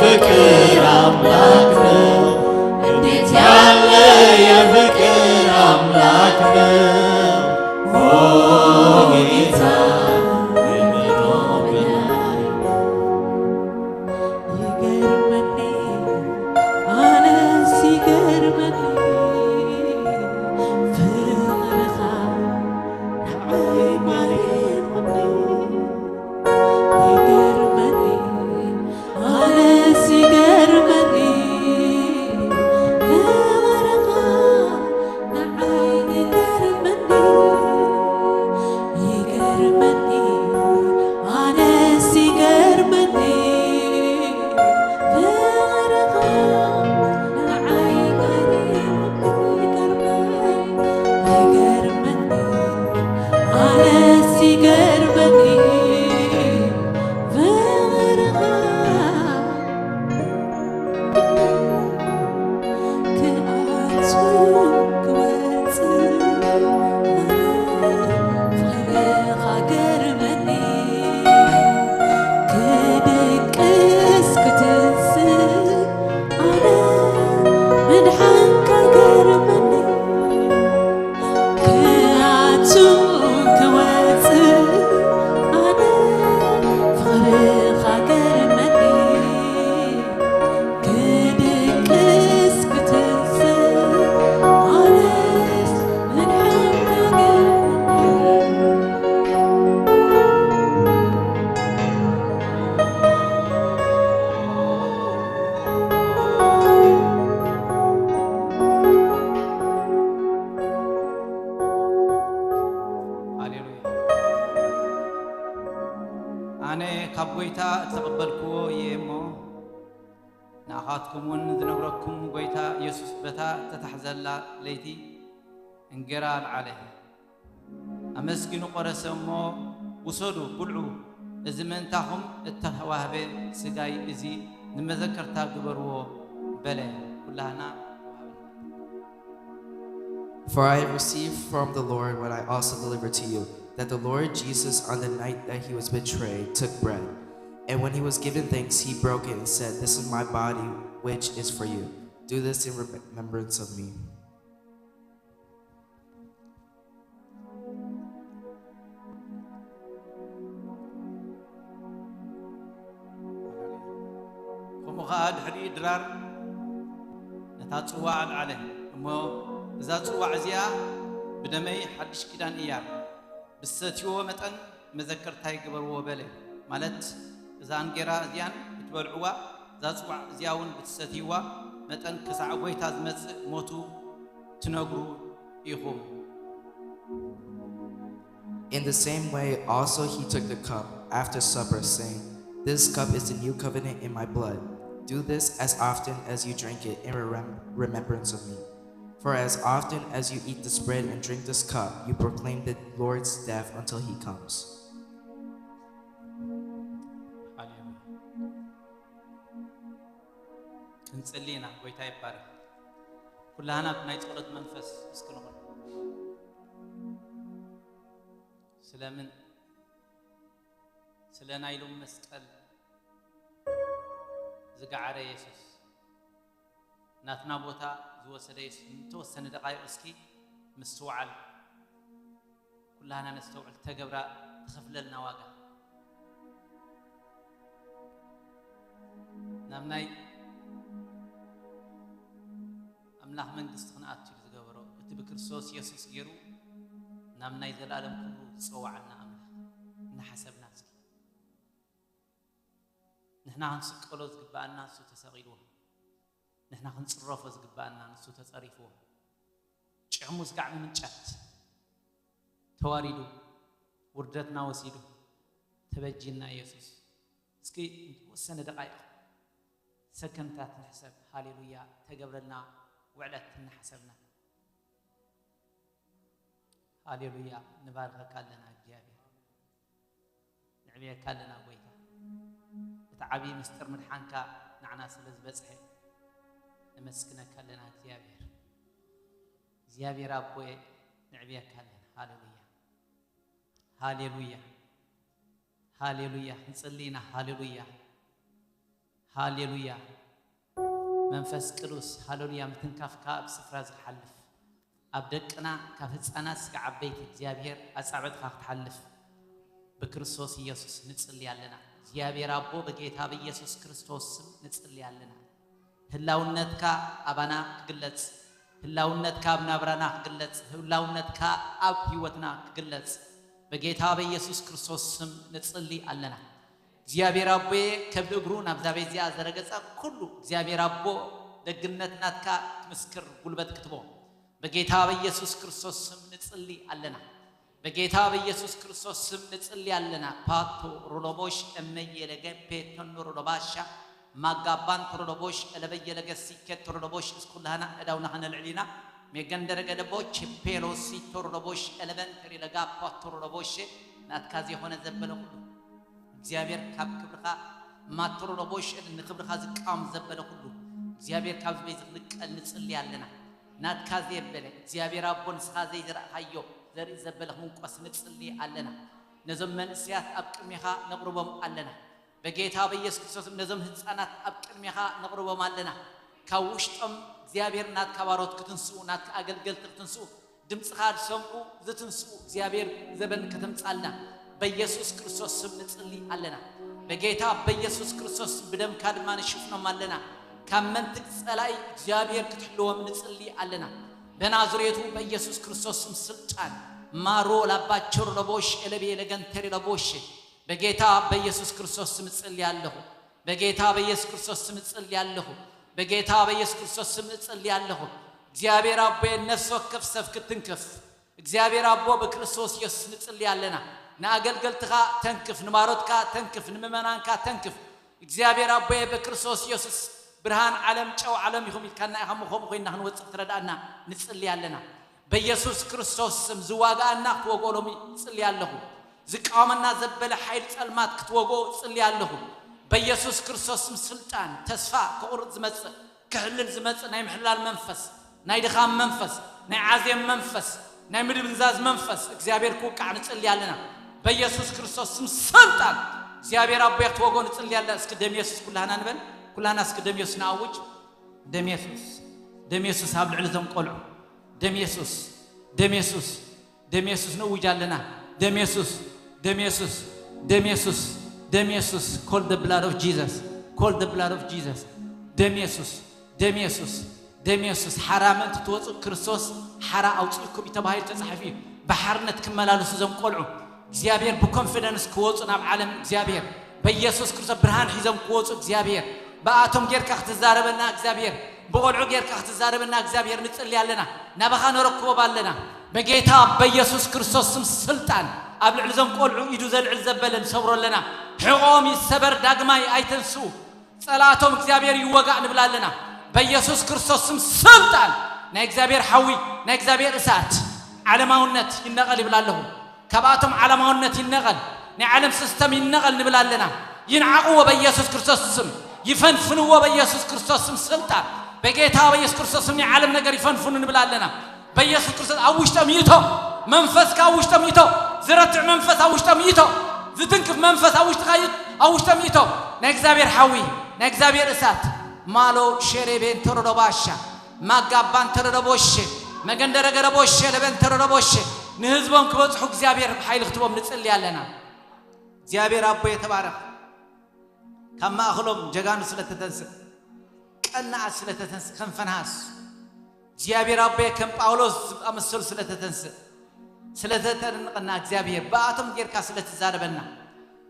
ፍቅር አምላክ ነው። እንዴት ያለ የፍቅር አምላክ ነው። ኦ ጌታ፣ ፍቅር ነው ብናይ። ይገርመኒ፣ አነስ ይገርመኒ፣ ፍቅርኻ ንዓይ ማሪኹኒ። ይገርመኒ፣ ኣነስ ይገርመኒ፣ ፍቅርኻ ንዓይ ይገርመኒ። ይገርመኒ፣ ኣነስ ይገርመኒ፣ ፍቅርኻ ንዓይ ገሪሙኒ። ይገርመኒ፣ ይገርመኒ፣ ኣነስ ይገርመኒ፣ ፍቅርኻ ክኣቱ ክወጽእ ፍቅርኻ ገርመኒ። ክድቅስ ክትንስእ ኣነ ምድሓንካ ገርመኒ። ክኣቱ ክወጽእ ኣነ ፍቕርኻ ገርመኒ። ክድቅስ ክትንስእ ኣነስ ምድሓንካ ገርመኒ። ሃሌሉያ። ኣነ ካብ ጐይታ እተቐበልክዎ እየ እሞ፣ ንኣኻትኩም እውን ዝነግረኩም፣ ጐይታ ኢየሱስ በታ እተታሕዘላ ለይቲ እንጌራ ኣልዓለ። ኣመስጊኑ ቈረሰ እሞ፣ "ውሰዱ፣ ብልዑ፣ እዚ ምእንታኹም እተዋህበ ሥጋይ፣ እዚ ንመዘከርታ ግበርዎ" በለ። ኩላህና For I have received from the Lord what I also delivered to you, that the Lord Jesus, on the night that he was betrayed, took bread. And when he was given thanks, he broke it and said, "This is my body, which is for you. Do this in remembrance of me." ከምኡ ኸዓ ድሕሪ ድራር ነታ ጽዋ ኣልዓለ እሞ፣ "እዛ ጽዋዕ እዚኣ ብደመይ ሓድሽ ኪዳን እያ፣ ብዝሰትይዎ መጠን መዘከርታይ ግበርዎ" በለ። ማለት እዛ እንጌራ እዚኣን ክትበልዕዋ፣ እዛ ጽዋዕ እዚኣ እውን ብትሰትይዋ መጠን ክሳዕ ጐይታ ዝመጽእ ሞቱ ትነግሩ ኢኹም። In the same way, also he took the cup after supper, saying, "This cup is the new covenant in my blood. Do this as often as you drink it in remem- remembrance of me." For as often as you eat this bread and drink this cup, you proclaim the Lord's death until he comes. ሃሌሉያ። ክንጽሊ ኢና። ጐይታ ይባረክ። ኩላህና ብናይ ጸሎት መንፈስ እስኪ ንኹን። ስለምን ስለ ናይ ሎም መስቀል ዝገዓረ የሱስ፣ ናትና ቦታ ዝወሰደ የሱስ፣ ንተወሰነ ደቓይቕ እስኪ ምስትውዓል፣ ኩላህና ነስተውዕል። ተገብራ ትኸፍለልና ዋጋ፣ ናብ ናይ ኣምላኽ መንግስቲ ክንኣቱ ኢሉ ዝገበሮ፣ እቲ ብክርስቶስ የሱስ ገይሩ ናብ ናይ ዘለኣለም ክብሩ ዝጸውዓና ኣምላኽ እናሓሰብና እስኪ፣ ንሕና ክንስቀሎ ዝግብኣና ንሱ ተሰቒልዎ፣ ንሕና ክንጽረፎ ዝግብኣና ንሱ ተጸሪፍዎ፣ ጭሕሙ ስጋዕ ምምንጫት ተዋሪዱ፣ ውርደትና ወሲዱ፣ ተበጂና የሱስ። እስኪ ንተወሰነ ደቓይቕ ሰከንድታት ንሕሰብ። ሃሌሉያ። ተገብረልና ውዕለት እናሓሰብና። ሃሌሉያ። ንባርከካ ኣለና እግዚኣብሔር። ንዕብየካ ኣለና ጐይታ። እቲ ዓብዪ ምስጢር ምድሓንካ ንዓና ስለ ዝበጽሐ ነመስግነካ ኣለና እግዚኣብሔር። እግዚኣብሔር ኣቦየ፣ ንዕብየካ ኣለና። ሃሌሉያ። ሃሌሉያ። ሃሌሉያ። ክንጽሊ ኢና። ሃሌሉያ። ሃሌሉያ። መንፈስ ቅዱስ፣ ሃሌሉያ፣ ምትንካፍካ ኣብ ስፍራ ዝሓልፍ፣ ኣብ ደቅና ካብ ህፃናት እስከ ዓበይቲ እግዚኣብሔር ኣጻብዕትኻ ክትሓልፍ ብክርስቶስ ኢየሱስ ንጽሊ ኣለና። እግዚኣብሔር ኣቦ፣ በጌታ በኢየሱስ ክርስቶስ ስም ንጽሊ ኣለና። ህላውነትካ ኣባና ክግለጽ፣ ህላውነትካ ኣብ ናብራና ክግለጽ፣ ህላውነትካ ኣብ ህይወትና ክግለጽ በጌታ በኢየሱስ ክርስቶስ ስም ንጽሊ ኣለና። እግዚኣብሔር ኣቦየ፣ ከብዲ እግሩ ናብዛ ቤት እዚኣ ዘረገጸ ኩሉ እግዚኣብሔር ኣቦ፣ ደግነት ናትካ ክምስክር ጉልበት ክትቦ በጌታ በኢየሱስ ክርስቶስ ስም ንጽሊ ኣለና። በጌታ በኢየሱስ ክርስቶስ ስም ንጽሊ ኣለና። ፓቶ ሮሎቦሽ እመየለገ ፔቶን ሮሎባሻ ማጋባን ሮሎቦሽ፣ ኤለበየለገ ሲኬት ሮሎቦሽ፣ እስኩላህና እዳውና ከነልዕሊና ሜገንደረገ ደቦች ፔሎሲ ቶሮሎቦሽ፣ ኤለበን ተሪለጋ ፓቶ ሮሎቦሽ፣ ናትካ ዜኾነ ዘበለ ኩሉ እግዚኣብሔር ካብ ክብርኻ ማቶ ሮሎቦሽ፣ ንክብርኻ ዝቃወም ዘበለ ኩሉ እግዚኣብሔር ካብ ዝበይ ዝኽልቀል ንጽሊ ኣለና። ናትካ ዘየበለ እግዚኣብሔር ኣቦ፣ ንስኻ ዘይዘራእኻዮ ዘርኢ ዘበለ ክምንቆስ ንጽሊ ኣለና። ነዞም መንእሰያት ኣብ ቅድሜኻ ነቕርቦም ኣለና። በጌታ በኢየሱስ ክርስቶስ ነዞም ህፃናት ኣብ ቅድሜኻ ነቕርቦም ኣለና። ካብ ውሽጦም እግዚኣብሔር ናትካ ባሮት ክትንስኡ፣ ናትካ ኣገልገልቲ ክትንስኡ፣ ድምፅኻ ዝሰምዑ፣ ዝትንስኡ እግዚኣብሔር ዘበን ከተምፃልና በኢየሱስ ክርስቶስ ስም ንጽሊ ኣለና። በጌታ በኢየሱስ ክርስቶስ ስም ብደምካ ድማ ንሽፍኖም ኣለና። ካብ መንትግ ጸላኢ እግዚኣብሔር ክትሕልዎም ንጽሊ ኣለና። በናዝሬቱ በኢየሱስ ክርስቶስ ስም ስልጣን ማሮ ላባቸር ለቦሽ ኤለቤ ለገንተሪ ለቦሽ በጌታ በኢየሱስ ክርስቶስ ስም እጽሊ ኣለኹ። በጌታ በኢየሱስ ክርስቶስ ስም እጽሊ ኣለኹ። በጌታ በኢየሱስ ክርስቶስ ስም እጽሊ ኣለኹ። እግዚኣብሔር ኣቦየ፣ ነፍሲ ወከፍ ሰብ ክትንክፍ እግዚኣብሔር ኣቦ፣ ብክርስቶስ ኢየሱስ ንጽሊ ኣለና። ንኣገልገልትኻ ተንክፍ፣ ንባሮትካ ተንክፍ፣ ንምእመናንካ ተንክፍ። እግዚኣብሔር ኣቦየ፣ ብክርስቶስ ኢየሱስ ብርሃን ዓለም፣ ጨው ዓለም ኢኹም ኢልካና ኢኻ። እሞ ከምኡ ኮይንና ክንወጽእ ክትረድኣና ንጽሊ ኣለና። በኢየሱስ ክርስቶስ ስም ዝዋግኣና ክትወግኦ ሎሚ እጽሊ ኣለኹ። ዝቃወመና ዘበለ ሓይሊ ጸልማት ክትወግኦ እጽሊ ኣለኹ። በኢየሱስ ክርስቶስ ስም ስልጣን ተስፋ ከቑርጥ ዝመጽእ፣ ክሕልል ዝመጽእ ናይ ምሕላል መንፈስ፣ ናይ ድኻም መንፈስ፣ ናይ ዓዜም መንፈስ፣ ናይ ምድብንዛዝ መንፈስ እግዚኣብሔር ክውቃዕ ንጽሊ ኣለና። በኢየሱስ ክርስቶስ ስም ስልጣን እግዚኣብሔር ኣቦ ክትወግኦ ንጽሊ ኣለና። እስኪ ደም ኢየሱስ ኩላህና ንበል። ኩላህና እስኪ ደም ኢየሱስ ንኣውጅ። ደም ኢየሱስ፣ ደም ኢየሱስ ኣብ ልዕሊ እዞም ቆልዑ። ደም ኢየሱስ፣ ደም ኢየሱስ፣ ደም ኢየሱስ ነውጅ ኣለና። ደም ኢየሱስ፣ ደም ኢየሱስ፣ ደም ኢየሱስ፣ ደም ኢየሱስ። Call the blood of Jesus. Call the blood of Jesus. ደም ኢየሱስ፣ ደም ኢየሱስ፣ ደም ኢየሱስ። ሓራ ምእንቲ ትወፁ ክርስቶስ ሓራ ኣውፅእኩም እዩ ተባሂሉ ተፃሒፉ እዩ። ብሓርነት ክመላለሱ እዞም ቆልዑ እግዚኣብሔር ብኮንፊደንስ ክወፁ ናብ ዓለም እግዚኣብሔር በኢየሱስ ክርስቶስ ብርሃን ሒዞም ክወፁ እግዚኣብሔር ብኣቶም ጌርካ ክትዛረበና እግዚኣብሔር ብቆልዑ ጌርካ ክትዛረበና እግዚኣብሔር ንጽሊ ኣለና። ናባኻ ነረክቦም ኣለና። በጌታ በኢየሱስ ክርስቶስ ስም ስልጣን ኣብ ልዕሊ እዞም ቆልዑ ኢዱ ዘልዕል ዘበለ ንሰብሮ ኣለና። ሕቖም ይሰበር፣ ዳግማይ ኣይተንስኡ። ጸላቶም እግዚኣብሔር ይወጋእ ንብል ኣለና። በኢየሱስ ክርስቶስ ስም ስልጣን ናይ እግዚኣብሔር ሓዊ፣ ናይ እግዚኣብሔር እሳት ዓለማውነት ይነቐል ይብል ኣለኹ። ካብኣቶም ዓለማውነት ይነቐል፣ ናይ ዓለም ሲስተም ይነቐል ንብል ኣለና። ይንዓቕዎ በኢየሱስ ክርስቶስ ስም፣ ይፈንፍንዎ በኢየሱስ ክርስቶስ ስም ስልጣን። በጌታ በኢየሱስ ክርስቶስ ስም ናይ ዓለም ነገር ይፈንፍኑ ንብል ኣለና። በኢየሱስ ክርስቶስ ኣብ ውሽጦም ይእቶ፣ መንፈስካ ኣብ ውሽጦም ይእቶ፣ ዝረትዕ መንፈስ ኣብ ውሽጦም ይእቶ፣ ዝትንክፍ መንፈስ ኣብ ውሽጥኻ ይእቶ፣ ኣብ ውሽጦም ይእቶ። ናይ እግዚኣብሔር ሓዊ፣ ናይ እግዚኣብሔር እሳት ማሎ ሸሬቤን ተሮዶባሻ ማጋባን ተረደቦሼ መገንደረ ገረቦሼ ለበን ተረደቦሼ ንህዝቦም ክበጽሑ እግዚኣብሔር ሓይሊ ክትቦም ንጽሊ ኣለና። እግዚኣብሔር ኣቦ የተባረኽ። ካብ ማእኸሎም ጀጋኑ ስለተተንስእ፣ ቀናኣት ስለተተንስእ፣ ከም ፈንሃስ እግዚኣብሔር ኣቦ ከም ጳውሎስ ዝኣመሰሉ ስለተተንስእ፣ ስለተጠንቀና እግዚኣብሔር ብኣቶም ጌርካ ስለትዛረበና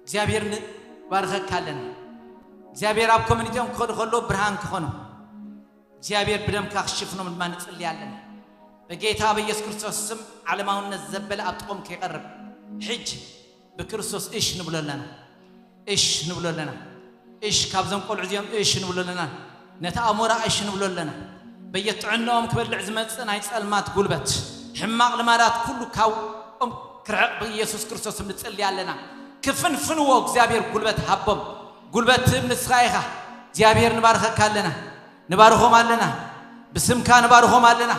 እግዚኣብሔር ንባርኸካ ኣለና። እግዚኣብሔር ኣብ ኮሚኒቲኦም ክኸዱ ከለዉ ብርሃን ክኾኑ እግዚኣብሔር ብደምካ ክሽፍኖም ድማ ንጽሊ ኣለና። በጌታ በኢየሱስ ክርስቶስ ስም ዓለማውነት ዘበለ ኣብ ጥቕኦም ከይቐርብ ሕጂ ብክርስቶስ እሽ ንብሎ ኣለና። እሽ ንብሎ ኣለና። እሽ ካብዞም ቆልዑ እዚኦም እሽ ንብሎ ኣለና። ነቲ ኣሞራ እሽ ንብሎ ኣለና። በየጥዕናኦም ክበልዕ ዝመጽእ ናይ ጸልማት ጉልበት፣ ሕማቕ ልማዳት ኩሉ ካብኦም ክርሕቕ ብኢየሱስ ክርስቶስ ስም ንጽሊ ኣለና። ክፍንፍንዎ እግዚኣብሔር ጉልበት ሃቦም። ጉልበት ትህብ ንስኻ ኢኻ። እግዚኣብሔር ንባርኸካ ኣለና። ንባርኾም ኣለና። ብስምካ ንባርኾም ኣለና።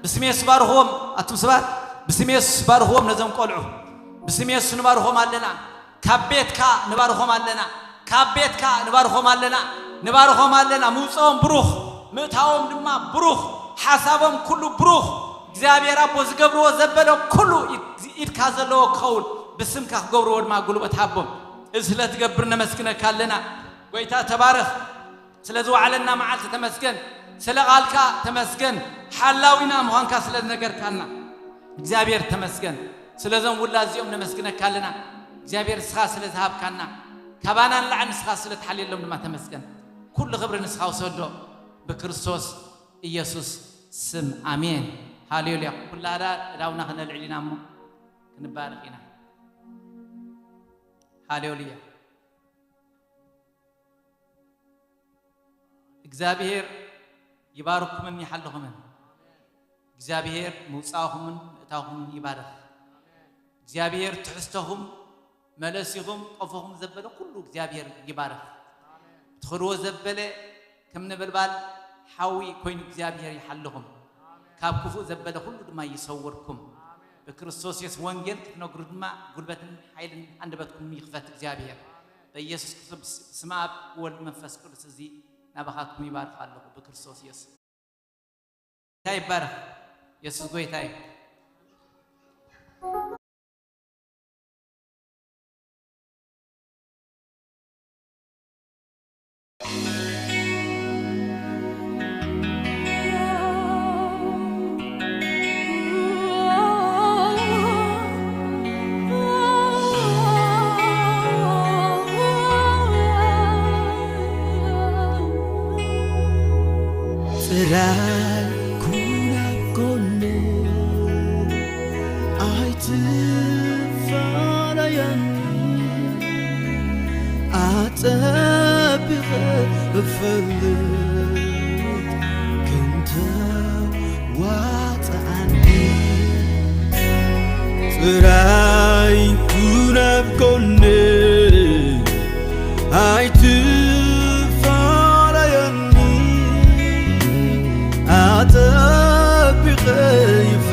ብስም የሱስ ባርኽዎም። ኣቱም ሰባት ብስም የሱስ ባርኽዎም ነዞም ቆልዑ። ብስም የሱስ ንባርኾም ኣለና። ካብ ቤትካ ንባርኾም ኣለና። ካብ ቤትካ ንባርኾም ኣለና፣ ንባርኾም ኣለና። ምውፅኦም ብሩኽ፣ ምእታዎም ድማ ብሩኽ፣ ሓሳቦም ኩሉ ብሩኽ። እግዚኣብሔር ኣቦ ዝገብርዎ ዘበለ ኩሉ ኢድ-፣ ኢድካ ዘለዎ ክኸውን፣ ብስምካ ክገብርዎ ድማ ጉልበት ሃቦም። እዚ ስለ ትገብር ነመስግነካ ኣለና። ጎይታ ተባረኽ። ስለ ዝወዓለና መዓልቲ ተመስገን። ስለ ቓልካ ተመስገን። ሓላዊና ምዃንካ ስለ ዝነገርካና እግዚኣብሔር ተመስገን። ስለዞም ውላድ እዚኦም ነመስግነካ ኣለና። እግዚኣብሔር ንስኻ ስለ ዝሃብካና፣ ካባና ንላዕሊ ንስኻ ስለ ትሓልየሎም ድማ ተመስገን። ኩሉ ክብሪ ንስኻ ውሰዶ፣ ብክርስቶስ ኢየሱስ ስም ኣሜን። ሃሌሉያ። ኩላዳ እዳውና ክነልዕል ኢና እሞ ክንባረኽ ኢና። ሃሌሉያ። እግዚኣብሔር ይባርኩምን ይሓልኹምን። እግዚኣብሔር ምውፃእኹምን ምእታኹምን ይባርኽ። እግዚኣብሔር ትሕዝተኹም፣ መለሲኹም፣ ቆፎኹም ዘበለ ኩሉ እግዚኣብሔር ይባርኽ። ትኸድዎ ዘበለ ከም ነበልባል ሓዊ ኮይኑ እግዚኣብሔር ይሓልኹም። ካብ ክፉእ ዘበለ ኩሉ ድማ ይሰውርኩም። ብክርስቶስ የሱስ ወንጌል ክትነግሩ ድማ ጉልበትን ሓይልን ኣንደበትኩም ይኽፈት እግዚኣብሔር። በኢየሱስ ክርስቶስ ስም ኣብ ወልድ መንፈስ ቅዱስ እዚ ናባኻትኩም ይባርኽ ኣለኹ ብክርስቶስ የሱስ። ጌታ ይባረኽ። የሱስ ጎይታ እዩ። ጥራይ ኩን ኣብ ጎነይ፣ ኣይትፋለየኒ፣ ኣጸቢቐ እፈልጥ ክንተ ዋጽኣኒ። ጥራይ ኩን ኣብ ጎነይ፣ ኣይትፋለየኒ፣ ኣጸቢቐ ይፈ